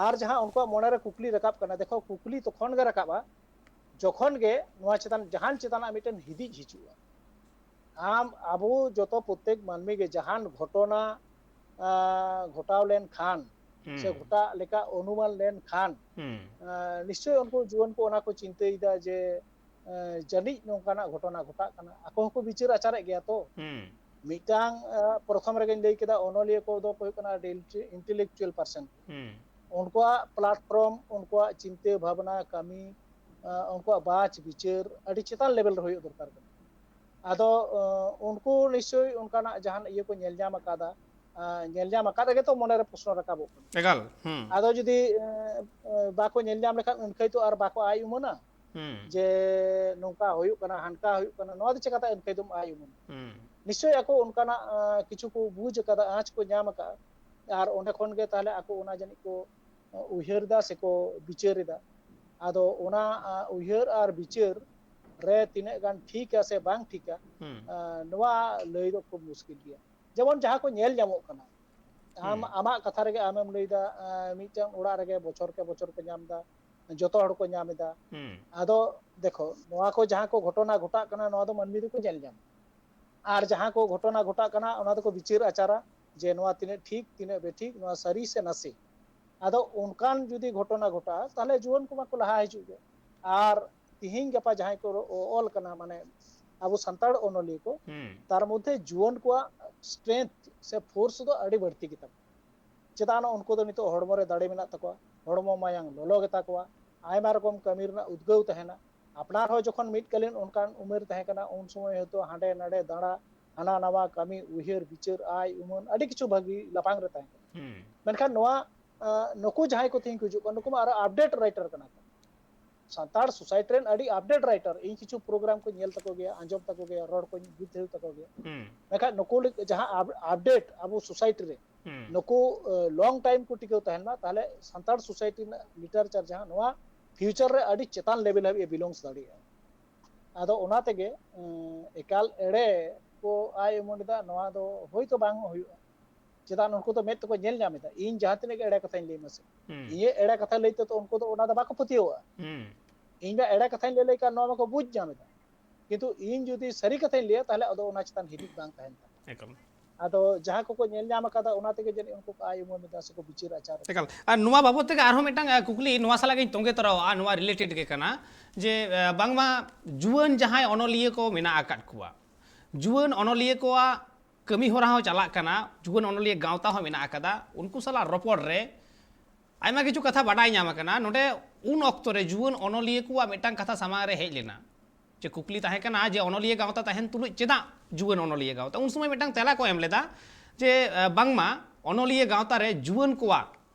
ᱟᱨ ᱡᱟᱦᱟᱸ ᱩᱱᱠᱩᱣᱟᱜ ᱢᱚᱱᱮᱨᱮ ᱠᱩᱠᱞᱤ ᱨᱟᱠᱟᱵ ᱠᱟᱱᱟ, ᱫᱮᱠᱷᱚ, ᱠᱩᱠᱞᱤ ᱛᱚᱠᱷᱚᱱ ᱜᱮ ᱨᱟᱠᱟᱵᱼᱟ ᱡᱚᱠᱷᱚᱱ ᱜᱮ ᱱᱚᱣᱟ ᱪᱮᱛᱟᱱ, ᱡᱟᱦᱟᱱ ᱪᱮᱛᱟᱱᱟᱜ ᱢᱤᱫᱴᱮᱱ ᱦᱤᱫᱤᱡ ᱦᱤᱡᱩᱜᱼᱟ᱾ ᱟᱢ, ᱟᱵᱚ ᱡᱚᱛᱚ ᱯᱨᱚᱛᱮᱠ ᱢᱟᱹᱱᱢᱤ ᱜᱮ ᱡᱟᱦᱟᱱ ᱜᱷᱚᱴᱚᱱᱟ ᱜᱷᱚᱴᱟᱣ ᱞᱮᱱᱠᱷᱟᱱ ᱥᱮ ᱜᱷᱚᱴᱟᱜ ᱞᱮᱠᱟ ᱚᱱᱩᱢᱟᱱ ᱞᱮᱱᱠᱷᱟᱱ, ᱱᱤᱥᱪᱚᱭ ᱩᱱᱠᱩ ᱡᱩᱣᱟᱹᱱ ᱠᱚ ᱚᱱᱟ ᱠᱚ ᱪᱤᱱᱛᱟᱹᱭᱮᱫᱟ ᱡᱮ ᱡᱟᱹᱱᱤᱡ ᱱᱚᱝᱠᱟᱱᱟᱜ ᱜᱷᱚᱴᱚᱱᱟ ᱜᱷᱚᱴᱟᱜ ᱠᱟᱱᱟ᱾ ᱟᱠᱚ ᱦᱚᱸᱠᱚ ᱵᱤᱪᱟᱹᱨ ᱟᱪᱟᱨᱮᱫ ᱜᱮᱭᱟ ᱛᱚ᱾ ᱢᱤᱫᱴᱟᱝ, ᱯᱨᱚᱛᱷᱚᱢ ᱨᱮᱜᱮᱧ ᱞᱟᱹᱭ ᱠᱮᱫᱟ, ᱚᱱᱚᱞᱤᱭᱟᱹ ᱠᱚᱫᱚ ᱠᱚ ᱦᱩᱭᱩᱜ ᱠᱟᱱᱟ ᱟᱹᱰᱤ intellectual person᱾ ᱩᱱᱠᱩᱣᱟᱜ platform, ᱩᱱᱠᱩᱣᱟᱜ ᱪᱤᱱᱛᱟᱹ ᱵᱷᱟᱵᱽᱱᱟ, ᱠᱟᱹᱢᱤ, ᱩᱱᱠᱩᱣᱟᱜ ᱵᱟᱪ ᱵᱤᱪᱟᱹᱨ ᱟᱹᱰᱤ ᱪᱮᱛᱟᱱ ᱞᱮᱵᱮᱞ ᱨᱮ ᱦᱩᱭᱩᱜ ᱫᱚᱨᱠᱟᱨ ᱠᱟᱱᱟ᱾ ᱟᱫᱚ ᱩᱱᱠᱩ ᱱᱤᱥᱪᱚᱭ ᱚᱱᱠᱟᱱᱟᱜ ᱡᱟᱦᱟᱱ ᱤᱭᱟᱹ ᱠᱚ ᱧᱮᱞ ᱧᱟᱢ ᱟᱠᱟᱫᱟ, ᱧᱮᱞ ᱧᱟᱢ ᱟᱠᱟᱫ ᱨᱮᱜᱮ ᱛᱚ ᱢᱚᱱᱮᱨᱮ ᱯᱨᱚᱥᱱᱚ ᱨᱟᱠᱟᱵᱚᱜ ᱠᱟᱱᱟ᱾ ᱮᱠᱟᱞ᱾ ᱟᱫᱚ ᱡᱩᱫᱤ ᱵᱟᱠᱚ ᱧᱮᱞ ᱧᱟᱢ ᱞᱮᱠᱷᱟᱱ ᱩᱱᱠᱷᱟᱹᱭ ᱛᱚ ᱟᱨ ᱵᱟᱠᱚ ᱟᱭ ᱩᱢᱟᱹᱱᱟ ᱡᱮ ᱱᱚᱝᱠᱟ ᱦᱩᱭᱩᱜ ᱠᱟᱱᱟ, ᱦᱟᱱᱠᱟ ᱦᱩᱭᱩᱜ ᱠᱟᱱᱟ, ᱱᱚᱣᱟ ᱫᱚ ᱪᱮᱠᱟᱛᱮ ᱩᱱᱠᱷᱟᱹᱭ ᱫᱚᱢ ᱟᱭ ᱩᱢᱟᱹᱱᱟ? ᱱᱤᱥᱪᱚᱭ ᱟᱠᱚ ᱚᱱᱠᱟᱱᱟᱜ ᱠᱤᱪᱷᱩ ᱠᱚ ᱵᱩᱡᱽ ᱟᱠᱟᱫᱟ, ᱟᱸᱪ ᱠᱚ ᱧᱟᱢ ᱟᱠᱟᱫᱟ, ᱟᱨ ᱚᱸᱰᱮ ᱠᱷᱚᱱ ᱜᱮ ᱛᱟᱦᱚᱞᱮ ᱟᱠᱚ ᱚᱱᱟ ᱡᱟᱹᱱᱤᱡ ᱠᱚ ᱩᱭᱦᱟᱹᱨ ᱮᱫᱟ ᱥᱮᱠᱚ ᱵᱤᱪᱟᱹᱨ ᱮᱫᱟ᱾ ᱟᱫᱚ ᱚᱱᱟ ᱩᱭᱦᱟᱹᱨ ᱟᱨ ᱵᱤᱪᱟᱹᱨ ᱨᱮ ᱛᱤᱱᱟᱹᱜ ᱜᱟᱱ ᱴᱷᱤᱠᱟ ᱥᱮ ᱵᱟᱝ ᱴᱷᱤᱠᱟ, ᱱᱚᱣᱟ ᱞᱟᱹᱭ ᱫᱚ ᱠᱷᱩᱵ ᱢᱩᱥᱠᱤᱞ ᱜᱮᱭᱟ᱾ ᱡᱮᱢᱚᱱ ᱡᱟᱦᱟᱸ ᱠᱚ ᱧᱮᱞ ᱧᱟᱢᱚᱜ ᱠᱟᱱᱟ, ᱟᱢ ᱟᱢᱟᱜ ᱠᱟᱛᱷᱟ ᱨᱮᱜᱮ ᱟᱢᱮᱢ ᱞᱟᱹᱭᱫᱟ, ᱢᱤᱫᱴᱟᱝ ᱚᱲᱟᱜ ᱨᱮᱜᱮ ᱵᱚᱪᱷᱚᱨ ᱠᱮ ᱵᱚᱪᱷᱚᱨ ᱠᱚ ᱧᱟᱢ ᱮᱫᱟ, ᱡᱚᱛᱚ ᱦᱚᱲ ᱠᱚ ᱧᱟᱢ ᱮᱫᱟ᱾ ᱟᱫᱚ ᱫᱮᱠᱷᱚ, ᱱᱚᱣᱟ ᱠᱚ ᱡᱟᱦᱟᱸ ᱠᱚ ᱜᱷᱚᱴᱚᱱᱟ ᱜᱷᱚᱴᱟᱜ ᱠᱟᱱᱟ, ᱱᱚᱣᱟ ᱫᱚ ᱢᱟᱹᱱᱢᱤ ᱫᱚᱠᱚ ᱧᱮᱞ ᱧᱟᱢᱟ᱾ ᱟᱨ ᱡᱟᱦᱟᱸ ᱠᱚ ᱜᱷᱚᱴᱚᱱᱟ ᱜᱷᱚᱴᱟᱜ ᱠᱟᱱᱟ, ᱚᱱᱟ ᱫᱚᱠᱚ ᱵᱤᱪᱟᱹᱨ ᱟᱪᱟᱨᱟ ᱡᱮ ᱱᱚᱣᱟ ᱛᱤᱱᱟᱹᱜ ᱴᱷᱤᱠ, ᱛᱤᱱᱟᱹᱜ ᱵᱮᱴᱷᱤᱠ, ᱱᱚᱣᱟ ᱥᱟᱹᱨᱤ ᱥᱮ ᱱᱟᱥᱮ᱾ ᱟᱫᱚ ᱚᱱᱠᱟᱱ ᱡᱩᱫᱤ ᱜᱷᱚᱴᱚᱱᱟ ᱜᱷᱚᱴᱟᱜᱼᱟ, ᱛᱟᱦᱚᱞᱮ ᱡᱩᱣᱟᱹᱱ ᱠᱚᱢᱟ ᱠᱚ ᱞᱟᱦᱟ ᱦᱤᱡᱩᱜ ᱜᱮ᱾ ᱟᱨ ᱛᱤᱦᱤᱧ ᱜᱟᱯᱟ ᱡᱟᱦᱟᱸᱭ ᱠᱚ ᱚᱞ ᱠᱟᱱᱟ, ᱢᱟᱱᱮ ᱟᱵᱚ ᱥᱟᱱᱛᱟᱲ ᱚᱱᱚᱞᱤᱭᱟᱹ ᱠᱚ, ᱛᱟᱨ ᱢᱚᱫᱽᱫᱷᱮ ᱡᱩᱣᱟᱹᱱ ᱠᱚᱣᱟᱜ strength ᱥᱮ force ᱫᱚ ᱟᱹᱰᱤ ᱵᱟᱹᱲᱛᱤ ᱜᱮᱛᱟ ᱠᱚᱣᱟ᱾ ᱪᱮᱫᱟᱜ ᱩᱱᱠᱩ ᱫᱚ ᱱᱤᱛᱚᱜ ᱦᱚᱲᱢᱚ ᱨᱮ ᱫᱟᱲᱮ ᱢᱮᱱᱟᱜ ᱛᱟᱠᱚᱣᱟ, ᱦᱚᱲᱢᱚ ᱢᱟᱭᱟᱝ ᱞᱚᱞᱚ ᱜᱮᱛᱟ ᱠᱚᱣᱟ, ᱟᱭᱢᱟ ᱨᱚᱠᱚᱢ ᱠᱟᱹᱢᱤ ᱨᱮᱱᱟᱜ ᱩᱫᱽᱜᱟᱹᱣ ᱛᱟᱦᱮᱱᱟ᱾ ᱟᱯᱱᱟᱨ ᱦᱚᱸ ᱡᱚᱠᱷᱚᱱ ᱢᱤᱫ ᱠᱟᱞᱤᱱ ᱚᱱᱠᱟᱱ ᱩᱢᱮᱨ ᱛᱟᱦᱮᱸ ᱠᱟᱱᱟ, ᱩᱱ ᱥᱚᱢᱚᱭ ᱦᱚᱭᱛᱳ ᱦᱟᱸᱰᱮ ᱱᱟᱰᱮ ᱫᱟᱬᱟ, ᱦᱟᱱᱟ ᱱᱟᱣᱟ ᱠᱟᱹᱢᱤ, ᱩᱭᱦᱟᱹᱨ ᱵᱤᱪᱟᱹᱨ, ᱟᱭ ᱩᱢᱟᱹᱱ, ᱟᱹᱰᱤ ᱠᱤᱪᱷᱩ ᱵᱷᱟᱹᱜᱤ ᱞᱟᱯᱷᱟᱝ ᱨᱮ ᱛᱟᱦᱮᱸ ᱠᱟᱱᱟ᱾ ᱢᱮᱱᱠᱷᱟᱱ ᱱᱚᱣᱟ, ᱱᱩᱠᱩ ᱡᱟᱦᱟᱸᱭ ᱠᱚ ᱛᱮᱦᱮᱧ ᱠᱚ ᱦᱤᱡᱩᱜ ᱠᱟᱱᱟ, ᱱᱩᱠᱩ ᱢᱟ ᱟᱨᱚ update writer ᱠᱟᱱᱟ ᱠᱚ᱾ ᱥᱟᱱᱛᱟᱲ ᱥᱳᱥᱟᱭᱴᱤ ᱨᱮᱱ ᱟᱹᱰᱤ ᱟᱯᱰᱮᱴ ᱨᱟᱭᱴᱟᱨ, ᱤᱧ ᱠᱤᱪᱷᱩ ᱯᱨᱳᱜᱨᱟᱢ ᱠᱚᱧ ᱧᱮᱞ ᱛᱟᱠᱚ ᱜᱮᱭᱟ, ᱟᱸᱡᱚᱢ ᱛᱟᱠᱚ ᱜᱮᱭᱟ, ᱨᱚᱲ ᱠᱚᱧ ᱵᱩᱡᱷᱟᱹᱣ ᱛᱟᱠᱚ ᱜᱮᱭᱟ᱾ ᱦᱩᱸ ᱢᱮᱱᱠᱷᱟᱱ ᱱᱩᱠᱩ ᱞᱟᱹᱜᱤᱫ ᱡᱟᱦᱟᱸ ᱟᱯᱰᱮᱴ ᱟᱵᱚ ᱥᱳᱥᱟᱭᱴᱤ ᱨᱮ ᱦᱩᱸ ᱱᱩᱠᱩ ᱞᱚᱝ ᱴᱟᱭᱤᱢ ᱠᱚ ᱴᱤᱠᱟᱹᱣ ᱛᱟᱦᱮᱱ ᱢᱟ, ᱛᱟᱦᱚᱞᱮ ᱥᱟᱱᱛᱟᱲ ᱥᱳᱥᱟᱭᱴᱤ ᱨᱮᱱᱟᱜ ᱞᱤᱴᱟᱨᱮᱪᱟᱨ ᱡᱟᱦᱟᱸ, ᱱᱚᱣᱟ ᱯᱷᱤᱭᱩᱪᱟᱨ ᱨᱮ ᱟᱹᱰᱤ ᱪᱮᱛᱟᱱ ᱞᱮᱵᱮᱞ ᱦᱟᱹᱵᱤᱡ ᱮ ᱵᱤᱞᱚᱝᱥ ᱫᱟᱲᱮᱭᱟᱜᱼᱟ᱾ ᱟᱫᱚ ᱚᱱᱟ ᱛᱮᱜᱮ ᱮᱸ, ᱮᱠᱟᱞ ᱮᱲᱮ ᱠᱚ ᱟᱭ ᱩᱢᱟᱹᱱ ᱮᱫᱟ, ᱱᱚᱣᱟ ᱫᱚ ᱦᱳᱭᱛᱳ ᱵᱟᱝ ᱦᱩᱭᱩᱜᱼᱟ᱾ ᱪᱮᱫᱟᱜ, ᱩᱱᱠᱩ ᱫᱚ ᱢᱮᱫ ᱛᱮᱠᱚ ᱧᱮᱞ ᱧᱟᱢ ᱮᱫᱟ᱾ ᱤᱧ ᱡᱟᱦᱟᱸ ᱛᱤᱱᱟᱹᱜ ᱜᱮ ᱮᱲᱮ ᱠᱟᱛᱷᱟᱧ ᱞᱟᱹᱭ ᱢᱟᱥᱮ, ᱦᱩᱸ ᱤᱧᱟᱹᱜ ᱮᱲᱮ ᱠᱟᱛᱷᱟ ᱞᱟᱹᱭ ᱛᱮᱫᱚ ᱩᱱᱠᱩ ᱫᱚ ᱚᱱᱟ ᱫᱚ ᱵᱟᱠᱚ ᱯᱟᱹᱛᱭᱟᱹᱣᱟᱜᱼᱟ᱾ ᱦᱩᱸ ᱤᱧ ᱢᱟ ᱮᱲᱮ ᱠᱟᱛᱷᱟᱧ ᱞᱟᱹᱭ ᱞᱮᱠᱷᱟᱱ ᱱᱚᱣᱟ ᱢᱟᱠᱚ ᱵᱩᱡᱽ ᱧᱟᱢ ᱮᱫᱟ, ᱠᱤᱱᱛᱩ ᱤᱧ ᱡᱩᱫᱤ ᱥᱟᱹᱨᱤ ᱠᱟᱛᱷᱟᱧ ᱞᱟᱹᱭᱟ, ᱛᱟᱦᱚᱞᱮ ᱟᱫᱚ ᱚᱱᱟ ᱪᱮᱛᱟᱱ ᱦᱤᱫᱤᱡ ᱵᱟᱝ ᱛᱟᱦᱮᱱ ᱛᱟᱠᱚᱣᱟ᱾ ᱮᱠᱟᱞ ᱟᱫᱚ ᱡᱟᱦᱟᱸ ᱠᱚᱠᱚ ᱧᱮᱞ ᱧᱟᱢ ᱟᱠᱟᱫᱟ, ᱚᱱᱟ ᱛᱮᱜᱮ ᱡᱟᱹᱱᱤᱡ ᱩᱱᱠᱩ ᱠᱚ ᱟᱭ ᱩᱢᱟᱹᱱ ᱮᱫᱟ ᱥᱮᱠᱚ ᱵᱤᱪᱟᱹᱨ ᱟᱪᱟᱨ ᱮᱫᱟ᱾ ᱮᱠᱟᱞ᱾ ᱟᱨ ᱱᱚᱣᱟ ᱵᱟᱵᱚᱫ ᱛᱮᱜᱮ ᱟᱨᱦᱚᱸ ᱢᱤᱫᱴᱟᱝ ᱟᱸ, ᱠᱩᱠᱞᱤ ᱱᱚᱣᱟ ᱥᱟᱞᱟᱜ ᱤᱧ ᱛᱚᱸᱜᱮ ᱛᱚᱨᱟᱣᱟᱜᱼᱟ, ᱱᱚᱣᱟ ᱨᱤᱞᱮᱴᱮᱰ ᱜᱮ ᱠᱟᱱᱟ ᱡᱮ ᱟᱸ, ᱵᱟᱝᱢᱟ ᱡᱩᱣᱟᱹᱱ ᱡᱟᱦᱟᱸᱭ ᱚᱱᱚᱞᱤᱭᱟᱹ ᱠᱚ ᱢᱮᱱᱟᱜ ᱟᱠᱟᱫ ᱠᱚᱣᱟ, ᱡᱩᱣᱟᱹᱱ ᱚᱱᱚᱞᱤᱭᱟᱹ ᱠᱚᱣᱟᱜ ᱠᱟᱹᱢᱤ ᱦᱚᱨᱟ ᱦᱚᱸ ᱪᱟᱞᱟᱜ ᱠᱟᱱᱟ, ᱡᱩᱣᱟᱹᱱ ᱚᱱᱚᱞᱤᱭᱟᱹ ᱜᱟᱶᱛᱟ ᱦᱚᱸ ᱢᱮᱱᱟᱜ ᱟᱠᱟᱫᱟ, ᱩᱱᱠᱩ ᱥᱟᱞᱟᱜ ᱨᱚᱯᱚᱲ ᱨᱮ ᱟᱭᱢᱟ ᱠᱤᱪᱷᱩ ᱠᱟᱛᱷᱟ ᱵᱟᱰᱟᱭ ᱧᱟᱢ ᱟᱠᱟᱱᱟ᱾ ᱱᱚᱰᱮ ᱩᱱ ᱚᱠᱛᱚ ᱨᱮ ᱡᱩᱣᱟᱹᱱ ᱚᱱᱚᱞᱤᱭᱟᱹ ᱠᱚᱣᱟᱜ ᱢᱤᱫᱴᱟᱝ ᱠᱟᱛᱷᱟ ᱥᱟᱢᱟᱝ ᱨᱮ ᱦᱮᱡ ᱞᱮᱱᱟ, ᱡᱮ ᱠᱩᱠᱞᱤ ᱛᱟᱦᱮᱸ ᱠᱟᱱᱟ ᱡᱮ ᱚᱱᱚᱞᱤᱭᱟᱹ ᱜᱟᱶᱛᱟ ᱛᱟᱦᱮᱱ ᱛᱩᱞᱩᱡ ᱪᱮᱫᱟᱜ ᱡᱩᱣᱟᱹᱱ ᱚᱱᱚᱞᱤᱭᱟᱹ ᱜᱟᱶᱛᱟ? ᱩᱱ ᱥᱚᱢᱚᱭ ᱢᱤᱫᱴᱟᱝ ᱛᱮᱞᱟ ᱠᱚ ᱮᱢ ᱞᱮᱫᱟ ᱡᱮ ᱟᱸ, ᱵᱟᱝᱢᱟ ᱚᱱᱚᱞᱤᱭᱟᱹ ᱜᱟᱶᱛᱟ ᱨᱮ ᱡᱩᱣᱟᱹᱱ ᱠᱚᱣᱟᱜ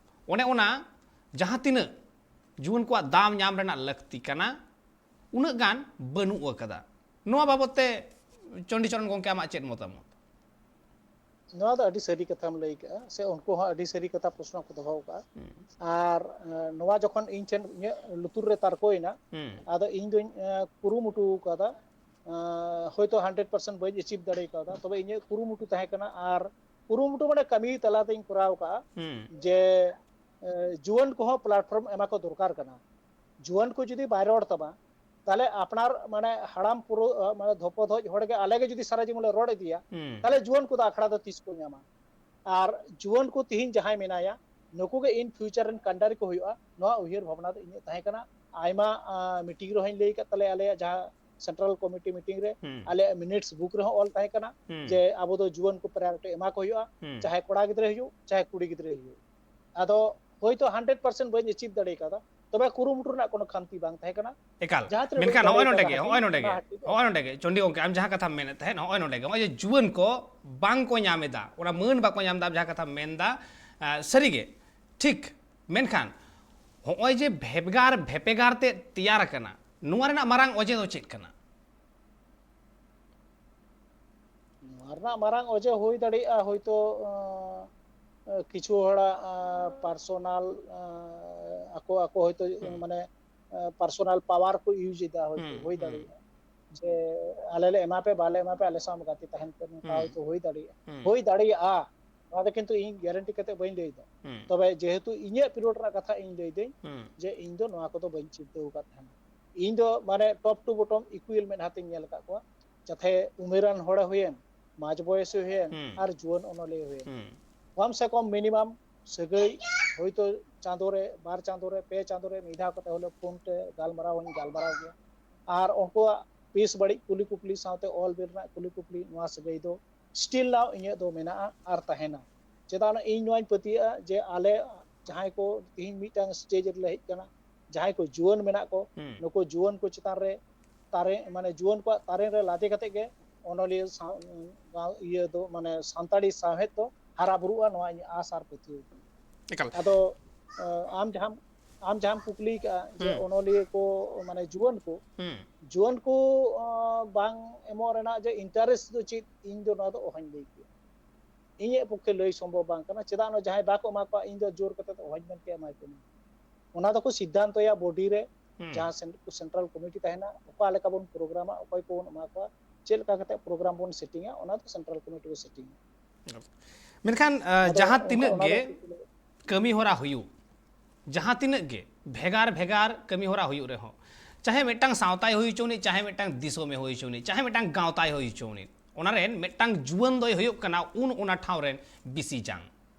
ᱚᱱᱮ ᱚᱱᱟ ᱡᱟᱦᱟᱸ ᱛᱤᱱᱟᱹᱜ ᱡᱩᱣᱟᱹᱱ ᱠᱚᱣᱟᱜ ᱫᱟᱣ ᱧᱟᱢ ᱨᱮᱱᱟᱜ ᱞᱟᱹᱠᱛᱤ ᱠᱟᱱᱟ, ᱩᱱᱟᱹᱜ ᱜᱟᱱ ᱵᱟᱹᱱᱩᱜ ᱟᱠᱟᱫᱟ᱾ ᱱᱚᱣᱟ ᱵᱟᱵᱚᱛ ᱛᱮ ᱪᱚᱱᱰᱤᱪᱚᱨᱚᱱ ᱜᱚᱢᱠᱮ, ᱟᱢᱟᱜ ᱪᱮᱫ ᱢᱚᱛᱟᱢᱚᱛ? ᱱᱚᱣᱟ ᱫᱚ ᱟᱹᱰᱤ ᱥᱟᱹᱨᱤ ᱠᱟᱛᱷᱟᱢ ᱞᱟᱹᱭ ᱠᱟᱜᱼᱟ, ᱥᱮ ᱩᱱᱠᱩ ᱦᱚᱸ ᱟᱹᱰᱤ ᱥᱟᱹᱨᱤ ᱠᱟᱛᱷᱟ ᱯᱨᱚᱥᱱᱚ ᱠᱚ ᱫᱚᱦᱚ ᱟᱠᱟᱫᱼᱟ᱾ ᱟᱨ ᱮᱸ, ᱱᱚᱣᱟ ᱡᱚᱠᱷᱚᱱ ᱤᱧ ᱴᱷᱮᱱ ᱤᱧᱟᱹᱜ ᱞᱩᱛᱩᱨ ᱨᱮ ᱛᱟᱨᱠᱚᱭᱮᱱᱟ, ᱦᱩᱸ ᱟᱫᱚ ᱤᱧ ᱫᱚᱧ ᱮᱸ, ᱠᱩᱨᱩᱢᱩᱴᱩ ᱟᱠᱟᱫᱟ᱾ ᱮᱸ, ᱦᱚᱭᱛᱳ ᱦᱟᱱᱰᱨᱮᱰ ᱯᱟᱨᱥᱮᱱᱴ ᱵᱟᱹᱧ ᱮᱪᱤᱵᱷ ᱫᱟᱲᱮ ᱠᱟᱣᱫᱟ, ᱛᱚᱵᱮ ᱤᱧᱟᱹᱜ ᱠᱩᱨᱩᱢᱩᱴᱩ ᱛᱟᱦᱮᱸ ᱠᱟᱱᱟ᱾ ᱟᱨ ᱠᱩᱨᱩᱢᱩᱴᱩ ᱢᱟᱱᱮ ᱠᱟᱹᱢᱤ ᱛᱟᱞᱟᱛᱮᱧ ᱠᱚᱨᱟᱣ ᱟᱠᱟᱫᱼᱟ ᱦᱩᱸ ᱡᱮ ᱮᱸ, ᱡᱩᱣᱟᱹᱱ ᱠᱚᱦᱚᱸ ᱯᱞᱟᱴᱯᱷᱚᱨᱢ ᱮᱢᱟ ᱠᱚ ᱫᱚᱨᱠᱟᱨ ᱠᱟᱱᱟ᱾ ᱡᱩᱣᱟᱹᱱ ᱠᱚ ᱡᱩᱫᱤ ᱵᱟᱭ ᱨᱚᱲ ᱛᱟᱢᱟ, ᱛᱟᱦᱚᱞᱮ ᱟᱯᱱᱟᱨ ᱢᱟᱱᱮ ᱦᱟᱲᱟᱢ ᱯᱩᱨᱟᱹ ᱢᱟᱱᱮ ᱫᱷᱚᱯᱚᱫᱷᱚᱡ ᱦᱚᱲ ᱜᱮ, ᱟᱞᱮ ᱜᱮ ᱡᱩᱫᱤ ᱥᱟᱨᱟ ᱡᱤᱵᱚᱱ ᱞᱮ ᱨᱚᱲ ᱤᱫᱤᱭᱟ, ᱦᱩᱸ ᱛᱟᱦᱚᱞᱮ ᱡᱩᱣᱟᱹᱱ ᱠᱚᱫᱚ ᱟᱠᱷᱲᱟ ᱫᱚ ᱛᱤᱥ ᱠᱚ ᱧᱟᱢᱟ? ᱟᱨ ᱡᱩᱣᱟᱹᱱ ᱠᱚ ᱛᱤᱦᱤᱧ ᱡᱟᱦᱟᱸᱭ ᱢᱮᱱᱟᱭᱟ, ᱱᱩᱠᱩ ᱜᱮ in future ᱨᱮᱱ ᱠᱟᱱᱰᱟᱨᱤ ᱠᱚ ᱦᱩᱭᱩᱜᱼᱟ᱾ ᱱᱚᱣᱟ ᱩᱭᱦᱟᱹᱨ ᱵᱷᱟᱵᱽᱱᱟ ᱫᱚ ᱤᱧᱟᱹᱜ ᱛᱟᱦᱮᱸ ᱠᱟᱱᱟ᱾ ᱟᱭᱢᱟ ᱢᱤᱴᱤᱝ ᱨᱮᱦᱚᱸᱧ ᱞᱟᱹᱭ ᱟᱠᱟᱫ ᱛᱟᱞᱮᱭᱟ, ᱟᱞᱮᱭᱟᱜ ᱡᱟᱦᱟᱸ ᱥᱮᱱᱴᱨᱟᱞ ᱠᱚᱢᱤᱴᱤ ᱢᱤᱴᱤᱝ ᱨᱮ ᱦᱩᱸ ᱟᱞᱮᱭᱟᱜ ᱢᱤᱱᱤᱴᱥ ᱵᱩᱠ ᱨᱮᱦᱚᱸ ᱚᱞ ᱛᱟᱦᱮᱸ ᱠᱟᱱᱟ ᱦᱩᱸ ᱡᱮ ᱟᱵᱚ ᱫᱚ ᱡᱩᱣᱟᱹᱱ ᱠᱚ ᱯᱨᱟᱭᱳᱨᱤᱴᱤ ᱮᱢᱟ ᱠᱚ ᱦᱩᱭᱩᱜᱼᱟ, ᱦᱩᱸ ᱪᱟᱦᱮ ᱠᱚᱲᱟ ᱜᱤᱫᱽᱨᱟᱹ ᱦᱩᱭᱩᱜ, ᱪᱟᱦᱮ ᱠᱩᱲᱤ ᱜᱤᱫᱽᱨᱟᱹ ᱦᱩᱭᱩᱜ᱾ ᱟᱫᱚ ᱦᱳᱭᱛᱳ ᱦᱟᱱᱰᱨᱮᱰ ᱯᱟᱨᱥᱮᱱᱴ ᱵᱟᱹᱧ ᱮᱪᱤᱵᱷ ᱫᱟᱲᱮ ᱠᱟᱣᱫᱟ, ᱛᱚᱵᱮ ᱠᱩᱨᱩᱢᱩᱴᱩ ᱨᱮᱱᱟᱜ ᱠᱳᱱᱳ ᱠᱷᱟᱢᱛᱤ ᱵᱟᱝ ᱛᱟᱦᱮᱸ ᱠᱟᱱᱟ᱾ ᱮᱠᱟᱞ᱾ ᱡᱟᱦᱟᱸ ᱛᱤᱱᱟᱹᱜ ᱢᱮᱱᱠᱷᱟᱱ ᱫᱟᱲᱮ ᱱᱚᱜᱼᱚᱭ ᱱᱚᱰᱮ ᱠᱟᱣᱫᱟ ᱜᱮ, ᱦᱟᱹᱴᱤᱧ ᱱᱚᱜᱼᱚᱭ ᱱᱚᱰᱮ ᱚᱱᱟ ᱜᱮ, ᱦᱟᱹᱴᱤᱧ ᱨᱮ᱾ ᱱᱚᱜᱼᱚᱭ ᱱᱚᱰᱮ ᱜᱮ, ᱪᱚᱱᱰᱤ ᱜᱚᱢᱠᱮ, ᱟᱢ ᱡᱟᱦᱟᱸ ᱠᱟᱛᱷᱟᱢ ᱢᱮᱱᱮᱫ ᱛᱟᱦᱮᱸᱫ, ᱱᱚᱜᱼᱚᱭ ᱱᱚᱰᱮ ᱜᱮ, ᱱᱚᱜᱼᱚᱭ ᱡᱮ ᱡᱩᱣᱟᱹᱱ ᱠᱚ ᱵᱟᱝ ᱠᱚ ᱧᱟᱢ ᱮᱫᱟ, ᱚᱱᱟ ᱢᱟᱹᱱ ᱵᱟᱠᱚ ᱧᱟᱢ ᱮᱫᱟ, ᱟᱢ ᱡᱟᱦᱟᱸ ᱠᱟᱛᱷᱟᱢ ᱢᱮᱱᱫᱟ, ᱟᱸ, ᱥᱟᱹᱨᱤᱜᱮ ᱴᱷᱤᱠ᱾ ᱢᱮᱱᱠᱷᱟᱱ ᱦᱚᱸᱜᱼᱚᱭ ᱡᱮ ᱵᱷᱮᱜᱟᱨ ᱵᱷᱮᱯᱮᱜᱟᱨ ᱛᱮ ᱛᱮᱭᱟᱨ ᱟᱠᱟᱱᱟ, ᱱᱚᱣᱟ ᱨᱮᱱᱟᱜ ᱢᱟᱨᱟᱝ ᱚᱡᱮ ᱫᱚ ᱪᱮᱫ ᱠᱟᱱᱟ? ᱱᱚᱣᱟ ᱨᱮᱱᱟᱜ ᱢᱟᱨᱟᱝ ᱚᱡᱮ ᱦᱩᱭ ᱫᱟᱲᱮᱭᱟᱜᱼᱟ ᱦᱚᱭᱛᱳ ᱠᱤᱪᱷᱩ ᱦᱚᱲᱟᱜ ᱯᱟᱨᱥᱚᱱᱟᱞ ᱟᱠᱚ ᱟᱠᱚ ᱦᱚᱭᱛᱳ ᱢᱟᱱᱮ ᱯᱟᱨᱥᱚᱱᱟᱞ ᱯᱟᱣᱟᱨ ᱠᱚ ᱤᱭᱩᱡᱽ ᱮᱫᱟ, ᱦᱚᱭᱛᱳ ᱦᱩᱭ ᱫᱟᱲᱮᱭᱟᱜᱼᱟ ᱡᱮ ᱟᱞᱮ ᱞᱮ ᱮᱢᱟ ᱯᱮ, ᱵᱟᱞᱮ ᱮᱢᱟ ᱯᱮ, ᱟᱞᱮ ᱥᱟᱶ ᱜᱟᱛᱮ ᱛᱟᱦᱮᱱ ᱯᱮ, ᱱᱚᱝᱠᱟ ᱦᱚᱭᱛᱳ ᱦᱩᱭ ᱫᱟᱲᱮᱭᱟᱜᱼᱟ, ᱦᱩᱭ ᱫᱟᱲᱮᱭᱟᱜᱼᱟ᱾ ᱱᱚᱣᱟ ᱫᱚ ᱠᱤᱱᱛᱩ ᱤᱧ ᱜᱮᱨᱮᱱᱴᱤ ᱠᱟᱛᱮ ᱵᱟᱹᱧ ᱞᱟᱹᱭ ᱮᱫᱟ᱾ ᱛᱚᱵᱮ ᱡᱮᱦᱮᱛᱩ ᱤᱧᱟᱹᱜ ᱯᱤᱨᱤᱭᱳᱰ ᱨᱮᱱᱟᱜ ᱠᱟᱛᱷᱟ ᱤᱧ ᱞᱟᱹᱭ ᱫᱟᱹᱧ ᱡᱮ ᱤᱧ ᱫᱚ ᱱᱚᱣᱟ ᱠᱚᱫᱚ ᱵᱟᱹᱧ ᱪᱤᱱᱛᱟᱹ ᱟᱠᱟᱫ ᱛᱟᱦᱮᱱᱟ᱾ ᱤᱧ ᱫᱚ ᱢᱟᱱᱮ ᱴᱚᱯ ᱴᱩ ᱵᱚᱴᱚᱢ ᱤᱠᱩᱭᱮᱞ ᱢᱮᱫᱦᱟ ᱛᱤᱧ ᱧᱮᱞ ᱟᱠᱟᱫ ᱠᱚᱣᱟ, ᱪᱟᱛᱷᱮ ᱩᱢᱮᱨᱟᱱ ᱦᱚᱲᱮ ᱦᱩᱭᱮᱱ, ᱢᱟᱡᱽ ᱵᱚᱭᱮᱥᱮ ᱦᱩᱭᱮᱱ, ᱟᱨ ᱡᱩᱣᱟᱹᱱ ᱚᱱᱚᱞᱤᱭᱟᱹ ᱦᱩᱭᱮᱱ᱾ ᱠᱚᱢ ᱥᱮ ᱠᱚᱢ ᱢᱤᱱᱤᱢᱟᱢ ᱥᱟᱹᱜᱟᱹᱭ ᱦᱚᱭᱛᱳ ᱪᱟᱸᱫᱳ ᱨᱮ, ᱵᱟᱨ ᱪᱟᱸᱫᱳ ᱨᱮ, ᱯᱮ ᱪᱟᱸᱫᱳ ᱨᱮ ᱢᱤᱫ ᱫᱷᱟᱣ ᱠᱟᱛᱮ ᱦᱚᱞᱮ ᱯᱷᱳᱱ ᱛᱮ ᱜᱟᱞᱢᱟᱨᱟᱣ ᱦᱚᱧ ᱜᱟᱞᱢᱟᱨᱟᱣ ᱜᱮᱭᱟ᱾ ᱟᱨ ᱩᱱᱠᱩᱣᱟᱜ ᱵᱮᱥ ᱵᱟᱹᱲᱤᱡ ᱠᱩᱞᱤ ᱠᱩᱯᱞᱤ ᱥᱟᱶᱛᱮ ᱚᱞ ᱵᱤᱞ ᱨᱮᱱᱟᱜ ᱠᱩᱞᱤ ᱠᱩᱯᱞᱤ, ᱱᱚᱣᱟ ᱥᱟᱹᱜᱟᱹᱭ ᱫᱚ ᱥᱴᱤᱞ ᱱᱟᱣ ᱤᱧᱟᱹᱜ ᱫᱚ ᱢᱮᱱᱟᱜᱼᱟ ᱟᱨ ᱛᱟᱦᱮᱱᱟ᱾ ᱪᱮᱫᱟᱜ ᱤᱧ ᱱᱚᱣᱟᱧ ᱯᱟᱹᱛᱭᱟᱹᱜᱼᱟ ᱡᱮ ᱟᱞᱮ ᱡᱟᱦᱟᱸᱭ ᱠᱚ ᱛᱤᱦᱤᱧ ᱢᱤᱫᱴᱟᱝ ᱥᱴᱮᱡ ᱨᱮᱞᱮ ᱦᱮᱡ ᱟᱠᱟᱱᱟ, ᱡᱟᱦᱟᱸᱭ ᱠᱚ ᱡᱩᱣᱟᱹᱱ ᱢᱮᱱᱟᱜ ᱠᱚ, ᱱᱩᱠᱩ ᱡᱩᱣᱟᱹᱱ ᱠᱚ ᱪᱮᱛᱟᱱ ᱨᱮ ᱛᱟᱨᱮ ᱢᱟᱱᱮ ᱡᱩᱣᱟᱹᱱ ᱠᱚᱣᱟᱜ ᱛᱟᱨᱮᱱ ᱨᱮ ᱞᱟᱫᱮ ᱠᱟᱛᱮ ᱜᱮ ᱚᱱᱚᱞᱤᱭᱟᱹ ᱥᱟᱶ ᱤᱭᱟᱹ ᱫᱚ ᱢᱟᱱᱮ ᱥᱟᱱᱛᱟᱲᱤ ᱥᱟᱶᱦᱮᱫ ᱫᱚ ᱦᱟᱨᱟ ᱵᱩᱨᱩᱜᱼᱟ, ᱱᱚᱣᱟ ᱤᱧᱟᱹᱜ ᱟᱥ ᱟᱨ ᱯᱟᱹᱛᱭᱟᱹᱣ ᱠᱟᱱᱟ᱾ ᱮᱠᱟᱞ᱾ ᱟᱫᱚ ᱟᱢ ᱡᱟᱦᱟᱸ ᱟᱢ ᱡᱟᱦᱟᱸᱢ ᱠᱩᱠᱞᱤ ᱠᱟᱜᱼᱟ ᱡᱮ ᱚᱱᱚᱞᱤᱭᱟᱹ ᱠᱚ ᱢᱟᱱᱮ ᱡᱩᱣᱟᱹᱱ ᱠᱚ, ᱡᱩᱣᱟᱹᱱ ᱠᱚ ᱵᱟᱝ ᱮᱢᱚᱜ ᱨᱮᱱᱟᱜ ᱡᱮ ᱤᱱᱴᱟᱨᱮᱥᱴ ᱫᱚ ᱪᱮᱫ, ᱤᱧ ᱫᱚ ᱱᱚᱣᱟ ᱫᱚ ᱚᱦᱚᱧ ᱞᱟᱹᱭ ᱠᱮᱭᱟ᱾ ᱤᱧᱟᱹᱜ ᱯᱚᱠᱠᱷᱮ ᱞᱟᱹᱭ ᱥᱚᱢᱵᱷᱚᱵ ᱵᱟᱝ ᱠᱟᱱᱟ᱾ ᱪᱮᱫᱟᱜ ᱱᱚᱣᱟ ᱡᱟᱦᱟᱸᱭ ᱵᱟᱠᱚ ᱮᱢᱟ ᱠᱚᱣᱟ, ᱤᱧ ᱫᱚ ᱡᱳᱨ ᱠᱟᱛᱮ ᱫᱚ ᱚᱦᱚᱧ ᱢᱮᱱ ᱠᱮᱭᱟ ᱮᱢᱟᱭ ᱯᱮ ᱢᱮᱱᱛᱮ᱾ ᱚᱱᱟ ᱫᱚᱠᱚ ᱥᱤᱫᱽᱫᱷᱟᱱᱛᱚᱭᱟ ᱵᱚᱰᱤ ᱨᱮ, ᱡᱟᱦᱟᱸ ᱥᱮᱱᱴᱨᱟᱞ ᱠᱚᱢᱤᱴᱤ ᱛᱟᱦᱮᱱᱟ, ᱚᱠᱟ ᱞᱮᱠᱟ ᱵᱚᱱ ᱯᱨᱳᱜᱨᱟᱢᱟ, ᱚᱠᱚᱭ ᱠᱚᱵᱚᱱ ᱮᱢᱟ ᱠᱚᱣᱟ, ᱪᱮᱫ ᱞᱮᱠᱟ ᱠᱟᱛᱮ ᱯᱨᱳᱜᱨᱟᱢ ᱵᱚᱱ ᱥᱮᱴᱤᱝᱟ, ᱚᱱᱟ ᱫᱚ ᱥᱮᱱᱴᱨᱟᱞ ᱠᱚᱢᱤᱴᱤ ᱠᱚ ᱥᱮᱴᱤᱝᱟ᱾ ᱢᱮᱱᱠᱷᱟᱱ ᱡᱟᱦᱟᱸ ᱛᱤᱱᱟᱹᱜ ᱜᱮ ᱠᱟᱹᱢᱤ ᱦᱚᱨᱟ ᱦᱩᱭᱩᱜ, ᱡᱟᱦᱟᱸ ᱛᱤᱱᱟᱹᱜ ᱜᱮ ᱵᱷᱮᱜᱟᱨ ᱵᱷᱮᱜᱟᱨ ᱠᱟᱹᱢᱤ ᱦᱚᱨᱟ ᱦᱩᱭᱩᱜ ᱨᱮᱦᱚᱸ, ᱪᱟᱦᱮ ᱢᱤᱫᱴᱟᱝ ᱥᱟᱶᱛᱟᱭ ᱦᱩᱭ ᱦᱚᱪᱚᱱᱤᱡ, ᱪᱟᱦᱮ ᱢᱤᱫᱴᱟᱝ ᱫᱤᱥᱚᱢᱮ ᱦᱩᱭ ᱦᱚᱪᱚᱱᱤᱡ, ᱪᱟᱦᱮ ᱢᱤᱫᱴᱟᱝ ᱜᱟᱶᱛᱟᱭ ᱦᱩᱭ ᱦᱚᱪᱚᱱᱤᱡ, ᱚᱱᱟ ᱨᱮᱱ ᱢᱤᱫᱴᱟᱝ ᱡᱩᱣᱟᱹᱱ ᱫᱚᱭ ᱦᱩᱭᱩᱜ ᱠᱟᱱᱟ ᱩᱱ ᱚᱱᱟ ᱴᱷᱟᱶ ᱨᱮᱱ ᱵᱤᱥᱤ ᱡᱟᱝ᱾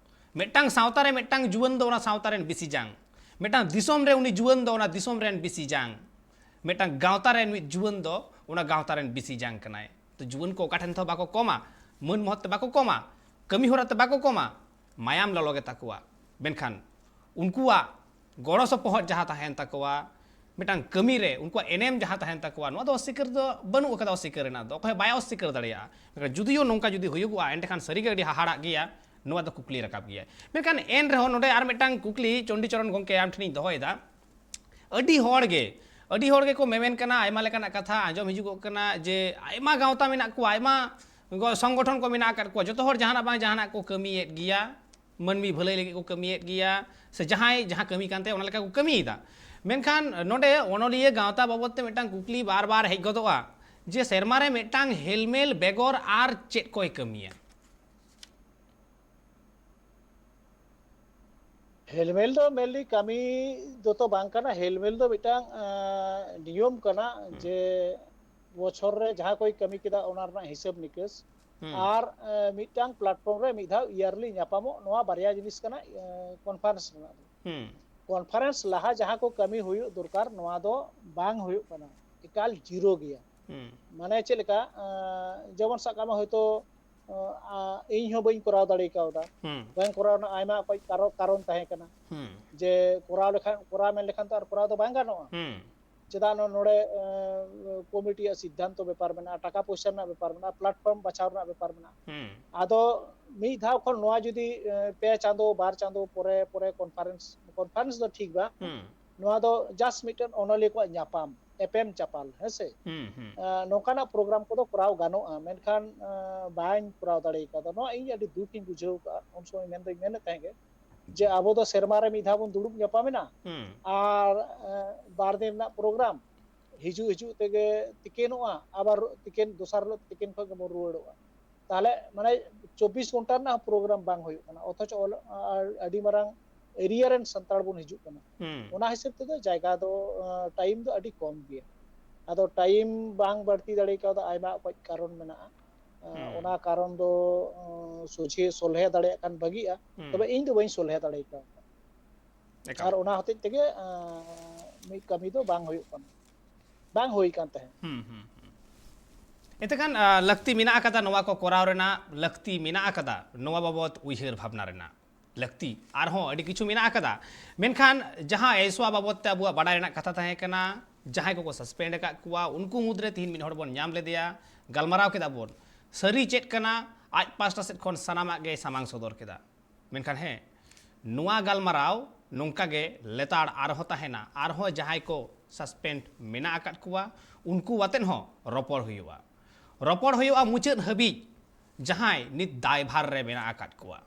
ᱢᱤᱫᱴᱟᱝ ᱥᱟᱶᱛᱟ ᱨᱮ ᱢᱤᱫᱴᱟᱝ ᱡᱩᱣᱟᱹᱱ ᱫᱚ ᱚᱱᱟ ᱥᱟᱶᱛᱟ ᱨᱮᱱ ᱵᱤᱥᱤ ᱡᱟᱝ, ᱢᱤᱫᱴᱟᱝ ᱫᱤᱥᱚᱢ ᱨᱮ ᱩᱱᱤ ᱡᱩᱣᱟᱹᱱ ᱫᱚ ᱚᱱᱟ ᱫᱤᱥᱚᱢ ᱨᱮᱱ ᱵᱤᱥᱤ ᱡᱟᱝ, ᱢᱤᱫᱴᱟᱝ ᱜᱟᱶᱛᱟ ᱨᱮᱱ ᱢᱤᱫ ᱡᱩᱣᱟᱹᱱ ᱫᱚ ᱚᱱᱟ ᱜᱟᱶᱛᱟ ᱨᱮᱱ ᱵᱤᱥᱤ ᱡᱟᱝ ᱠᱟᱱᱟᱭ᱾ ᱛᱚ ᱡᱩᱣᱟᱹᱱ ᱠᱚ ᱚᱠᱟ ᱴᱷᱮᱱ ᱛᱮᱦᱚᱸ ᱵᱟᱠᱚ ᱠᱚᱢᱟ, ᱢᱟᱹᱱ ᱢᱚᱦᱚᱛ ᱛᱮ ᱵᱟᱠᱚ ᱠᱚᱢᱟ, ᱠᱟᱹᱢᱤ ᱦᱚᱨᱟ ᱛᱮ ᱵᱟᱠᱚ ᱠᱚᱢᱟ, ᱢᱟᱭᱟᱢ ᱞᱚᱞᱚ ᱜᱮ ᱛᱟᱠᱚᱣᱟ᱾ ᱢᱮᱱᱠᱷᱟᱱ ᱩᱱᱠᱩᱣᱟᱜ ᱜᱚᱲᱚ ᱥᱚᱯᱚᱦᱚᱫ ᱡᱟᱦᱟᱸ ᱛᱟᱦᱮᱱ ᱛᱟᱠᱚᱣᱟ, ᱢᱤᱫᱴᱟᱝ ᱠᱟᱹᱢᱤ ᱨᱮ ᱩᱱᱠᱩᱣᱟᱜ ᱮᱱᱮᱢ ᱡᱟᱦᱟᱸ ᱛᱟᱦᱮᱱ ᱛᱟᱠᱚᱣᱟ, ᱱᱚᱣᱟ ᱫᱚ ᱚᱥᱤᱠᱟᱹᱨ ᱫᱚ ᱵᱟᱹᱱᱩᱜ ᱟᱠᱟᱫᱟ, ᱚᱥᱤᱠᱟᱹᱨ ᱨᱮᱱᱟᱜ ᱫᱚ ᱚᱠᱚᱭ ᱦᱚᱸ ᱵᱟᱭ ᱚᱥᱤᱠᱟᱹᱨ ᱫᱟᱲᱮᱭᱟᱜᱼᱟ᱾ ᱢᱮᱱᱠᱷᱟᱱ ᱡᱩᱫᱤᱭᱳ ᱱᱚᱝᱠᱟ ᱡᱩᱫᱤ ᱦᱩᱭᱩᱜᱚᱜᱼᱟ, ᱮᱸᱰᱮᱠᱷᱟᱱ ᱥᱟᱹᱨᱤᱜᱮ ᱟᱹᱰᱤ ᱦᱟᱦᱟᱲᱟᱜ ᱜᱮᱭᱟ᱾ ᱱᱚᱣᱟ ᱫᱚ ᱠᱩᱠᱞᱤ ᱨᱟᱠᱟᱵ ᱜᱮᱭᱟ᱾ ᱢᱮᱱᱠᱷᱟᱱ ᱮᱱ ᱨᱮᱦᱚᱸ ᱱᱚᱰᱮ ᱟᱨ ᱢᱤᱫᱴᱟᱝ ᱠᱩᱠᱞᱤ ᱪᱚᱱᱰᱤᱪᱚᱨᱚᱱ ᱜᱚᱢᱠᱮ ᱟᱢ ᱴᱷᱮᱱᱤᱧ ᱫᱚᱦᱚᱭᱮᱫᱟ᱾ ᱟᱹᱰᱤ ᱦᱚᱲ ᱜᱮ ᱟᱹᱰᱤ ᱦᱚᱲ ᱜᱮᱠᱚ ᱢᱮᱢᱮᱱ ᱠᱟᱱᱟ, ᱟᱭᱢᱟ ᱞᱮᱠᱟᱱᱟᱜ ᱠᱟᱛᱷᱟ ᱟᱸᱡᱚᱢ ᱦᱤᱡᱩᱜᱚᱜ ᱠᱟᱱᱟ ᱡᱮ ᱟᱭᱢᱟ ᱜᱟᱶᱛᱟ ᱢᱮᱱᱟᱜ ᱠᱚᱣᱟ, ᱟᱭᱢᱟ ᱜᱚ- ᱥᱚᱝᱜᱚᱴᱷᱚᱱ ᱠᱚ ᱢᱮᱱᱟᱜ ᱟᱠᱟᱫ ᱠᱚᱣᱟ, ᱡᱚᱛᱚ ᱦᱚᱲ ᱡᱟᱦᱟᱱᱟᱜ ᱵᱟᱝ ᱡᱟᱦᱟᱱᱟᱜ ᱠᱚ ᱠᱟᱹᱢᱤᱭᱮᱫ ᱜᱮᱭᱟ, ᱢᱟᱹᱱᱢᱤ ᱵᱷᱟᱹᱞᱟᱹᱭ ᱞᱟᱹᱜᱤᱫ ᱠᱚ ᱠᱟᱹᱢᱤᱭᱮᱫ ᱜᱮᱭᱟ, ᱥᱮ ᱡᱟᱦᱟᱸᱭ ᱡᱟᱦᱟᱸ ᱠᱟᱹᱢᱤ ᱠᱟᱱ ᱛᱟᱭᱟ ᱚᱱᱟ ᱞᱮᱠᱟ ᱠᱚ ᱠᱟᱹᱢᱤᱭᱮᱫᱟ᱾ ᱢᱮᱱᱠᱷᱟᱱ ᱱᱚᱰᱮ ᱚᱱᱚᱞᱤᱭᱟᱹ ᱜᱟᱶᱛᱟ ᱵᱟᱵᱚᱫ ᱛᱮ ᱢᱤᱫᱴᱟᱝ ᱠᱩᱠᱞᱤ ᱵᱟᱨ ᱵᱟᱨ ᱦᱮᱡ ᱜᱚᱫᱚᱜᱼᱟ ᱡᱮ ᱥᱮᱨᱢᱟ ᱨᱮ ᱢᱤᱫᱴᱟᱝ ᱦᱮᱞᱢᱮᱞ ᱵᱮᱜᱚᱨ ᱟᱨ ᱪᱮᱫ ᱠᱚᱭ ᱠᱟᱹᱢᱤᱭᱟ? ᱦᱮᱞᱢᱮᱞ ᱫᱚ mainly ᱠᱟᱹᱢᱤ ᱫᱚᱛᱚ ᱵᱟᱝ ᱠᱟᱱᱟ᱾ ᱦᱮᱞᱢᱮᱞ ᱫᱚ ᱢᱤᱫᱴᱟᱝ ᱟᱸ, ᱱᱤᱭᱚᱢ ᱠᱟᱱᱟ ᱦᱩᱸ᱾ ᱡᱮ ᱵᱚᱪᱷᱚᱨ ᱨᱮ ᱡᱟᱦᱟᱸ ᱠᱚᱭ ᱠᱟᱹᱢᱤ ᱠᱮᱫᱟ ᱚᱱᱟ ᱨᱮᱱᱟᱜ ᱦᱤᱥᱟᱹᱵ ᱱᱤᱠᱟᱹᱥ ᱦᱩᱸ᱾ ᱟᱨ ᱟᱸ, ᱢᱤᱫᱴᱟᱝ platform ᱨᱮ ᱢᱤᱫ ᱫᱷᱟᱣ yearly ᱧᱟᱯᱟᱢᱚᱜ, ᱱᱚᱣᱟ ᱵᱟᱨᱭᱟ ᱡᱤᱱᱤᱥ ᱠᱟᱱᱟ᱾ ᱟᱸ, conference ᱨᱮᱱᱟᱜ ᱫᱚ ᱦᱩᱸ᱾ Conference ᱞᱟᱦᱟ ᱡᱟᱦᱟᱸ ᱠᱚ ᱠᱟᱹᱢᱤ ᱦᱩᱭᱩᱜ ᱫᱚᱨᱠᱟᱨ ᱱᱚᱣᱟ ᱫᱚ ᱵᱟᱝ ᱦᱩᱭᱩᱜ ᱠᱟᱱᱟ, ᱮᱠᱟᱞ ᱡᱤᱨᱳ ᱜᱮᱭᱟ᱾ ᱦᱩᱸ᱾ ᱢᱟᱱᱮ ᱪᱮᱫ ᱞᱮᱠᱟ ᱟᱸ, ᱡᱮᱢᱚᱱ ᱥᱟᱵ ᱠᱟᱜ ᱢᱮ ᱦᱚᱭᱛᱳ ᱟᱸ, ᱤᱧ ᱦᱚᱸ ᱵᱟᱹᱧ ᱠᱚᱨᱟᱣ ᱫᱟᱲᱮ ᱠᱟᱣᱫᱟ᱾ ᱦᱩᱸ᱾ ᱵᱟᱝ ᱠᱚᱨᱟᱣ ᱨᱮᱱᱟᱜ ᱟᱭᱢᱟ ᱚᱠᱚᱡ ᱠᱟᱨᱚ- ᱠᱟᱨᱚᱱ ᱛᱟᱦᱮᱸ ᱠᱟᱱᱟ᱾ ᱦᱩᱸ᱾ ᱡᱮ ᱠᱚᱨᱟᱣ ᱞᱮᱠᱷᱟᱱ, ᱠᱚᱨᱟᱣ ᱢᱮᱱ ᱞᱮᱠᱷᱟᱱ ᱛᱚ ᱟᱨ ᱠᱚᱨᱟᱣ ᱫᱚ ᱵᱟᱝ ᱜᱟᱱᱚᱜᱼᱟ᱾ ᱦᱩᱸ᱾ ᱪᱮᱫᱟᱜ ᱱᱚ- ᱱᱚᱰᱮ ᱟᱸ, ᱠᱚᱢᱤᱴᱤᱭᱟᱜ ᱥᱤᱫᱽᱫᱷᱟᱱᱛᱚ ᱵᱮᱯᱟᱨ ᱢᱮᱱᱟᱜᱼᱟ, ᱴᱟᱠᱟ ᱯᱚᱭᱥᱟ ᱨᱮᱱᱟᱜ ᱵᱮᱯᱟᱨ ᱢᱮᱱᱟᱜᱼᱟ, platform ᱵᱟᱪᱷᱟᱣ ᱨᱮᱱᱟᱜ ᱵᱮᱯᱟᱨ ᱢᱮᱱᱟᱜᱼᱟ᱾ ᱦᱩᱸ᱾ ᱟᱫᱚ ᱢᱤᱫ ᱫᱷᱟᱣ ᱠᱷᱚᱱ ᱱᱚᱣᱟ ᱡᱩᱫᱤ ᱟᱸ, ᱯᱮ ᱪᱟᱸᱫᱚ ᱵᱟᱨ ᱪᱟᱸᱫᱚ ᱯᱚᱨᱮ ᱯᱚᱨᱮ conference, conference ᱫᱚ ᱴᱷᱤᱠ ᱵᱟᱝ, ᱦᱩᱸ᱾ ᱱᱚᱣᱟ ᱫᱚ just ᱢᱤᱫᱴᱮᱱ ᱚᱱᱚᱞᱤᱭᱟᱹ ᱠᱚᱣᱟᱜ ᱧᱟᱯᱟᱢ, ᱮᱯᱮᱢ ᱪᱟᱯᱟᱞ, ᱦᱮᱸ ᱥᱮ? ᱦᱩᱸ, ᱦᱩᱸ᱾ ᱟᱸ, ᱱᱚᱝᱠᱟᱱᱟᱜ program ᱠᱚᱫᱚ ᱠᱚᱨᱟᱣ ᱜᱟᱱᱚᱜᱼᱟ, ᱢᱮᱱᱠᱷᱟᱱ ᱟᱸ, ᱵᱟᱹᱧ ᱠᱚᱨᱟᱣ ᱫᱟᱲᱮ ᱠᱟᱣᱫᱟ᱾ ᱱᱚᱣᱟ ᱤᱧ ᱟᱹᱰᱤ ᱫᱩᱠ ᱤᱧ ᱵᱩᱡᱷᱟᱹᱣ ᱠᱟᱜᱼᱟ᱾ ᱩᱱ ᱥᱚᱢᱚᱭ ᱢᱮᱱ ᱫᱚᱧ ᱢᱮᱱᱮᱫ ᱛᱟᱦᱮᱸ ᱜᱮ ᱡᱮ ᱟᱵᱚ ᱫᱚ ᱥᱮᱨᱢᱟ ᱨᱮ ᱢᱤᱫ ᱫᱷᱟᱣ ᱵᱚᱱ ᱫᱩᱲᱩᱵ ᱧᱟᱯᱟᱢ ᱮᱱᱟ ᱦᱩᱸ᱾ ᱟᱨ ᱟᱸ, ᱵᱟᱨ ᱫᱤᱱ ᱨᱮᱱᱟᱜ program, ᱦᱤᱡᱩᱜ ᱦᱤᱡᱩᱜ ᱛᱮᱜᱮ ᱛᱤᱠᱤᱱᱚᱜᱼᱟ, ᱟᱵᱟᱨ ᱛᱤᱠᱤᱱ, ᱫᱚᱥᱟᱨ ᱦᱤᱞᱳᱜ ᱛᱤᱠᱤᱱ ᱠᱷᱚᱱ ᱜᱮᱵᱚᱱ ᱨᱩᱣᱟᱹᱲᱚᱜᱼᱟ᱾ ᱛᱟᱦᱚᱞᱮ ᱢᱟᱱᱮ ᱪᱚᱵᱵᱤᱥ ᱜᱷᱚᱱᱴᱟ ᱨᱮᱱᱟᱜ ᱦᱚᱸ program ᱵᱟᱝ ᱦᱩᱭᱩᱜ ᱠᱟᱱᱟ, ᱚᱛᱷᱚᱪᱚ ᱚᱞ-, ᱟ-, ᱟᱹᱰᱤ ᱢᱟᱨᱟᱝ area ᱨᱮᱱ ᱥᱟᱱᱛᱟᱲ ᱵᱚᱱ ᱦᱤᱡᱩᱜ ᱠᱟᱱᱟ᱾ ᱦᱩᱸ᱾ ᱚᱱᱟ ᱦᱤᱥᱟᱹᱵ ᱛᱮᱫᱚ ᱡᱟᱭᱜᱟ ᱫᱚ, ᱟᱸ, time ᱫᱚ ᱟᱹᱰᱤ ᱠᱚᱢ ᱜᱮᱭᱟ᱾ ᱟᱫᱚ time ᱵᱟᱝ ᱵᱟᱹᱲᱛᱤ ᱫᱟᱲᱮ ᱠᱟᱣᱫᱟ, ᱟᱭᱢᱟ ᱚᱠᱚᱡ ᱠᱟᱨᱚᱱ ᱢᱮᱱᱟᱜᱼᱟ᱾ ᱟᱸ, ᱦᱩᱸ᱾ ᱚᱱᱟ ᱠᱟᱨᱚᱱ ᱫᱚ, ᱟᱸ, ᱥᱚᱡᱷᱮ ᱥᱚᱞᱦᱮ ᱫᱟᱲᱮᱭᱟᱜ ᱠᱷᱟᱱ ᱵᱷᱟᱹᱜᱤᱜᱼᱟ, ᱦᱩᱸ᱾ ᱛᱚᱵᱮ ᱤᱧ ᱫᱚ ᱵᱟᱹᱧ ᱥᱚᱞᱦᱮ ᱫᱟᱲᱮ ᱠᱟᱣᱫᱟ᱾ ᱮᱠᱟᱞ᱾ ᱟᱨ ᱚᱱᱟ ᱦᱚᱛᱮᱡ ᱛᱮᱜᱮ, ᱟᱸ, ᱢᱤᱫ ᱠᱟᱹᱢᱤ ᱫᱚ ᱵᱟᱝ ᱦᱩᱭᱩᱜ ᱠᱟᱱᱟ, ᱵᱟᱝ ᱦᱩᱭ ᱠᱟᱱ ᱛᱟᱦᱮᱸᱫ᱾ ᱦᱩᱸ, ᱦᱩᱸ, ᱦᱩᱸ᱾ ᱮᱱᱛᱮ ᱠᱷᱟᱱ, ᱟᱸ, ᱞᱟᱹᱠᱛᱤ ᱢᱮᱱᱟᱜ ᱟᱠᱟᱫᱟ ᱱᱚᱣᱟ ᱠᱚ ᱠᱚᱨᱟᱣ ᱨᱮᱱᱟᱜ, ᱞᱟᱹᱠᱛᱤ ᱢᱮᱱᱟᱜ ᱟᱠᱟᱫᱟ ᱱᱚᱣᱟ ᱵᱟᱵᱚᱛ ᱩᱭᱦᱟᱹᱨ ᱵᱷᱟᱵᱽᱱᱟ ᱨᱮᱱᱟᱜ᱾ ᱞᱟᱹᱠᱛᱤ ᱟᱨᱦᱚᱸ ᱟᱹᱰᱤ ᱠᱤᱪᱷᱩ ᱢᱮᱱᱟᱜ ᱟᱠᱟᱫᱟ, ᱢᱮᱱᱠᱷᱟᱱ ᱡᱟᱦᱟᱸ ᱮᱥᱣᱟ ᱵᱟᱵᱚᱛ ᱛᱮ ᱟᱵᱚᱣᱟᱜ ᱵᱟᱰᱟᱭ ᱨᱮᱱᱟᱜ ᱠᱟᱛᱷᱟ ᱛᱟᱦᱮᱸ ᱠᱟᱱᱟ, ᱡᱟᱦᱟᱸᱭ ᱠᱚᱠᱚ suspend ᱟᱠᱟᱫ ᱠᱚᱣᱟ, ᱩᱱᱠᱩ ᱢᱩᱫᱽᱨᱮ ᱛᱤᱦᱤᱧ ᱢᱤᱫ ᱦᱚᱲ ᱵᱚᱱ ᱧᱟᱢ ᱞᱮᱫᱮᱭᱟ, ᱜᱟᱞᱢᱟᱨᱟᱣ ᱠᱮᱫᱟ ᱵᱚᱱ᱾ ᱥᱟᱹᱨᱤ ᱪᱮᱫ ᱠᱟᱱᱟ, ᱟᱡ ᱯᱟᱥᱴᱟ ᱥᱮᱫ ᱠᱷᱚᱱ ᱥᱟᱱᱟᱢᱟᱜ ᱜᱮᱭ ᱥᱟᱢᱟᱝ ᱥᱚᱫᱚᱨ ᱠᱮᱫᱟ᱾ ᱢᱮᱱᱠᱷᱟᱱ ᱦᱮᱸ, ᱱᱚᱣᱟ ᱜᱟᱞᱢᱟᱨᱟᱣ ᱱᱚᱝᱠᱟ ᱜᱮ ᱞᱮᱛᱟᱲ ᱟᱨᱦᱚᱸ ᱛᱟᱦᱮᱱᱟ᱾ ᱟᱨᱦᱚᱸ ᱡᱟᱦᱟᱸᱭ ᱠᱚ ᱥᱟᱥᱯᱮᱱᱰ ᱢᱮᱱᱟᱜ ᱟᱠᱟᱫ ᱠᱚᱣᱟ, ᱩᱱᱠᱩ ᱟᱛᱮᱫ ᱦᱚᱸ ᱨᱚᱯᱚᱲ ᱦᱩᱭᱩᱜᱼᱟ᱾ ᱨᱚᱯᱚᱲ ᱦᱩᱭᱩᱜᱼᱟ ᱢᱩᱪᱟᱹᱫ ᱦᱟᱹᱵᱤᱡ ᱡᱟᱦᱟᱸᱭ ᱱᱤᱛ ᱫᱟᱭᱵᱷᱟᱨ ᱨᱮ ᱢᱮᱱᱟᱜ ᱟᱠᱟᱫ ᱠᱚᱣᱟ,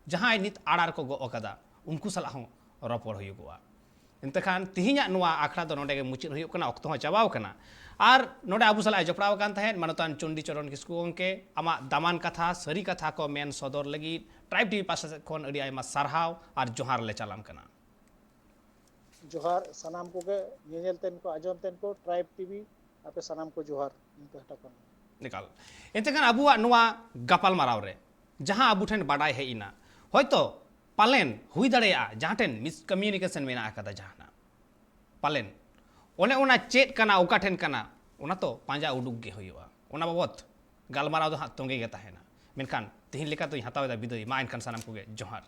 ᱡᱟᱦᱟᱸᱭ ᱱᱤᱛ ᱟᱲᱟᱨ ᱠᱚ ᱜᱚᱜ ᱟᱠᱟᱫᱟ, ᱩᱱᱠᱩ ᱥᱟᱞᱟᱜ ᱦᱚᱸ ᱨᱚᱯᱚᱲ ᱦᱩᱭᱩᱜᱚᱜᱼᱟ᱾ ᱮᱱᱛᱮ ᱠᱷᱟᱱ ᱛᱤᱦᱤᱧᱟᱜ ᱱᱚᱣᱟ ᱟᱠᱷᱲᱟ ᱫᱚ ᱱᱚᱰᱮ ᱜᱮ ᱢᱩᱪᱟᱹᱫ ᱦᱩᱭᱩᱜ ᱠᱟᱱᱟ, ᱚᱠᱛᱚ ᱦᱚᱸ ᱪᱟᱵᱟᱣ ᱠᱟᱱᱟ᱾ ᱟᱨ ᱱᱚᱰᱮ ᱟᱵᱚ ᱥᱟᱞᱟᱜ ᱮ ᱡᱚᱯᱲᱟᱣ ᱟᱠᱟᱱ ᱛᱟᱦᱮᱸᱫ ᱢᱟᱱᱚᱛᱟᱱ ᱪᱚᱱᱰᱤ ᱪᱚᱨᱚᱱ ᱠᱤᱥᱠᱩ ᱜᱚᱢᱠᱮ, ᱟᱢᱟᱜ ᱫᱟᱢᱟᱱ ᱠᱟᱛᱷᱟ, ᱥᱟᱹᱨᱤ ᱠᱟᱛᱷᱟ ᱠᱚ ᱢᱮᱱ ᱥᱚᱫᱚᱨ ᱞᱟᱹᱜᱤᱫ ᱴᱨᱟᱭᱤᱵᱽ ᱴᱤᱵᱷᱤ ᱯᱟᱥᱴᱟ ᱥᱮᱫ ᱠᱷᱚᱱ ᱟᱹᱰᱤ ᱟᱭᱢᱟ ᱥᱟᱨᱦᱟᱣ ᱟᱨ ᱡᱚᱦᱟᱨ ᱞᱮ ᱪᱟᱞᱟᱢ ᱠᱟᱱᱟ᱾ ᱡᱚᱦᱟᱨ ᱥᱟᱱᱟᱢ ᱠᱚᱜᱮ ᱧᱮᱧᱮᱞ ᱛᱮᱱ ᱠᱚ, ᱟᱸᱡᱚᱢ ᱛᱮᱱ ᱠᱚ, ᱴᱨᱟᱭᱤᱵᱽ ᱴᱤᱵᱷᱤ, ᱟᱯᱮ ᱥᱟᱱᱟᱢ ᱠᱚ ᱡᱚᱦᱟᱨ ᱤᱧ ᱯᱟᱦᱴᱟ ᱠᱷᱚᱱ᱾ ᱮᱠᱟᱞ᱾ ᱮᱱᱛᱮ ᱠᱷᱟᱱ ᱟᱵᱚᱣᱟᱜ ᱱᱚᱣᱟ ᱜᱟᱯᱟᱞ ᱢᱟᱨᱟᱣ ᱨᱮ ᱡᱟᱦᱟᱸ ᱟᱵᱚ ᱴᱷᱮᱱ ᱵᱟᱰᱟᱭ ᱦᱮᱡ ᱮᱱᱟ, ᱦᱚᱭᱛᱚ ᱯᱟᱞᱮᱱ ᱦᱩᱭ ᱫᱟᱲᱮᱭᱟᱜᱼᱟ ᱡᱟᱦᱟᱸ ᱴᱷᱮᱱ ᱢᱤᱥᱠᱚᱢᱤᱭᱩᱱᱤᱠᱮᱥᱚᱱ ᱢᱮᱱᱟᱜ ᱟᱠᱟᱫᱟ ᱡᱟᱦᱟᱱᱟᱜ, ᱯᱟᱞᱮᱱ ᱚᱱᱮ ᱚᱱᱟ ᱪᱮᱫ ᱠᱟᱱᱟ, ᱚᱠᱟ ᱴᱷᱮᱱ ᱠᱟᱱᱟ, ᱚᱱᱟ ᱛᱚ ᱯᱟᱸᱡᱟ ᱩᱰᱩᱠ ᱜᱮ ᱦᱩᱭᱩᱜᱼᱟ᱾ ᱚᱱᱟ ᱵᱟᱵᱚᱛ ᱜᱟᱞᱢᱟᱨᱟᱣ ᱫᱚ ᱦᱟᱸᱜ ᱛᱚᱸᱜᱮ ᱜᱮ ᱛᱟᱦᱮᱱᱟ᱾ ᱢᱮᱱᱠᱷᱟᱱ ᱛᱮᱦᱮᱧ ᱞᱮᱠᱟ ᱫᱚᱧ ᱦᱟᱛᱟᱣ ᱮᱫᱟ ᱵᱤᱫᱟᱹᱭ᱾ ᱢᱟ ᱮᱱᱠᱷᱟᱱ ᱥᱟᱱᱟᱢ ᱠᱚᱜᱮ ᱡᱚᱦᱟᱨ᱾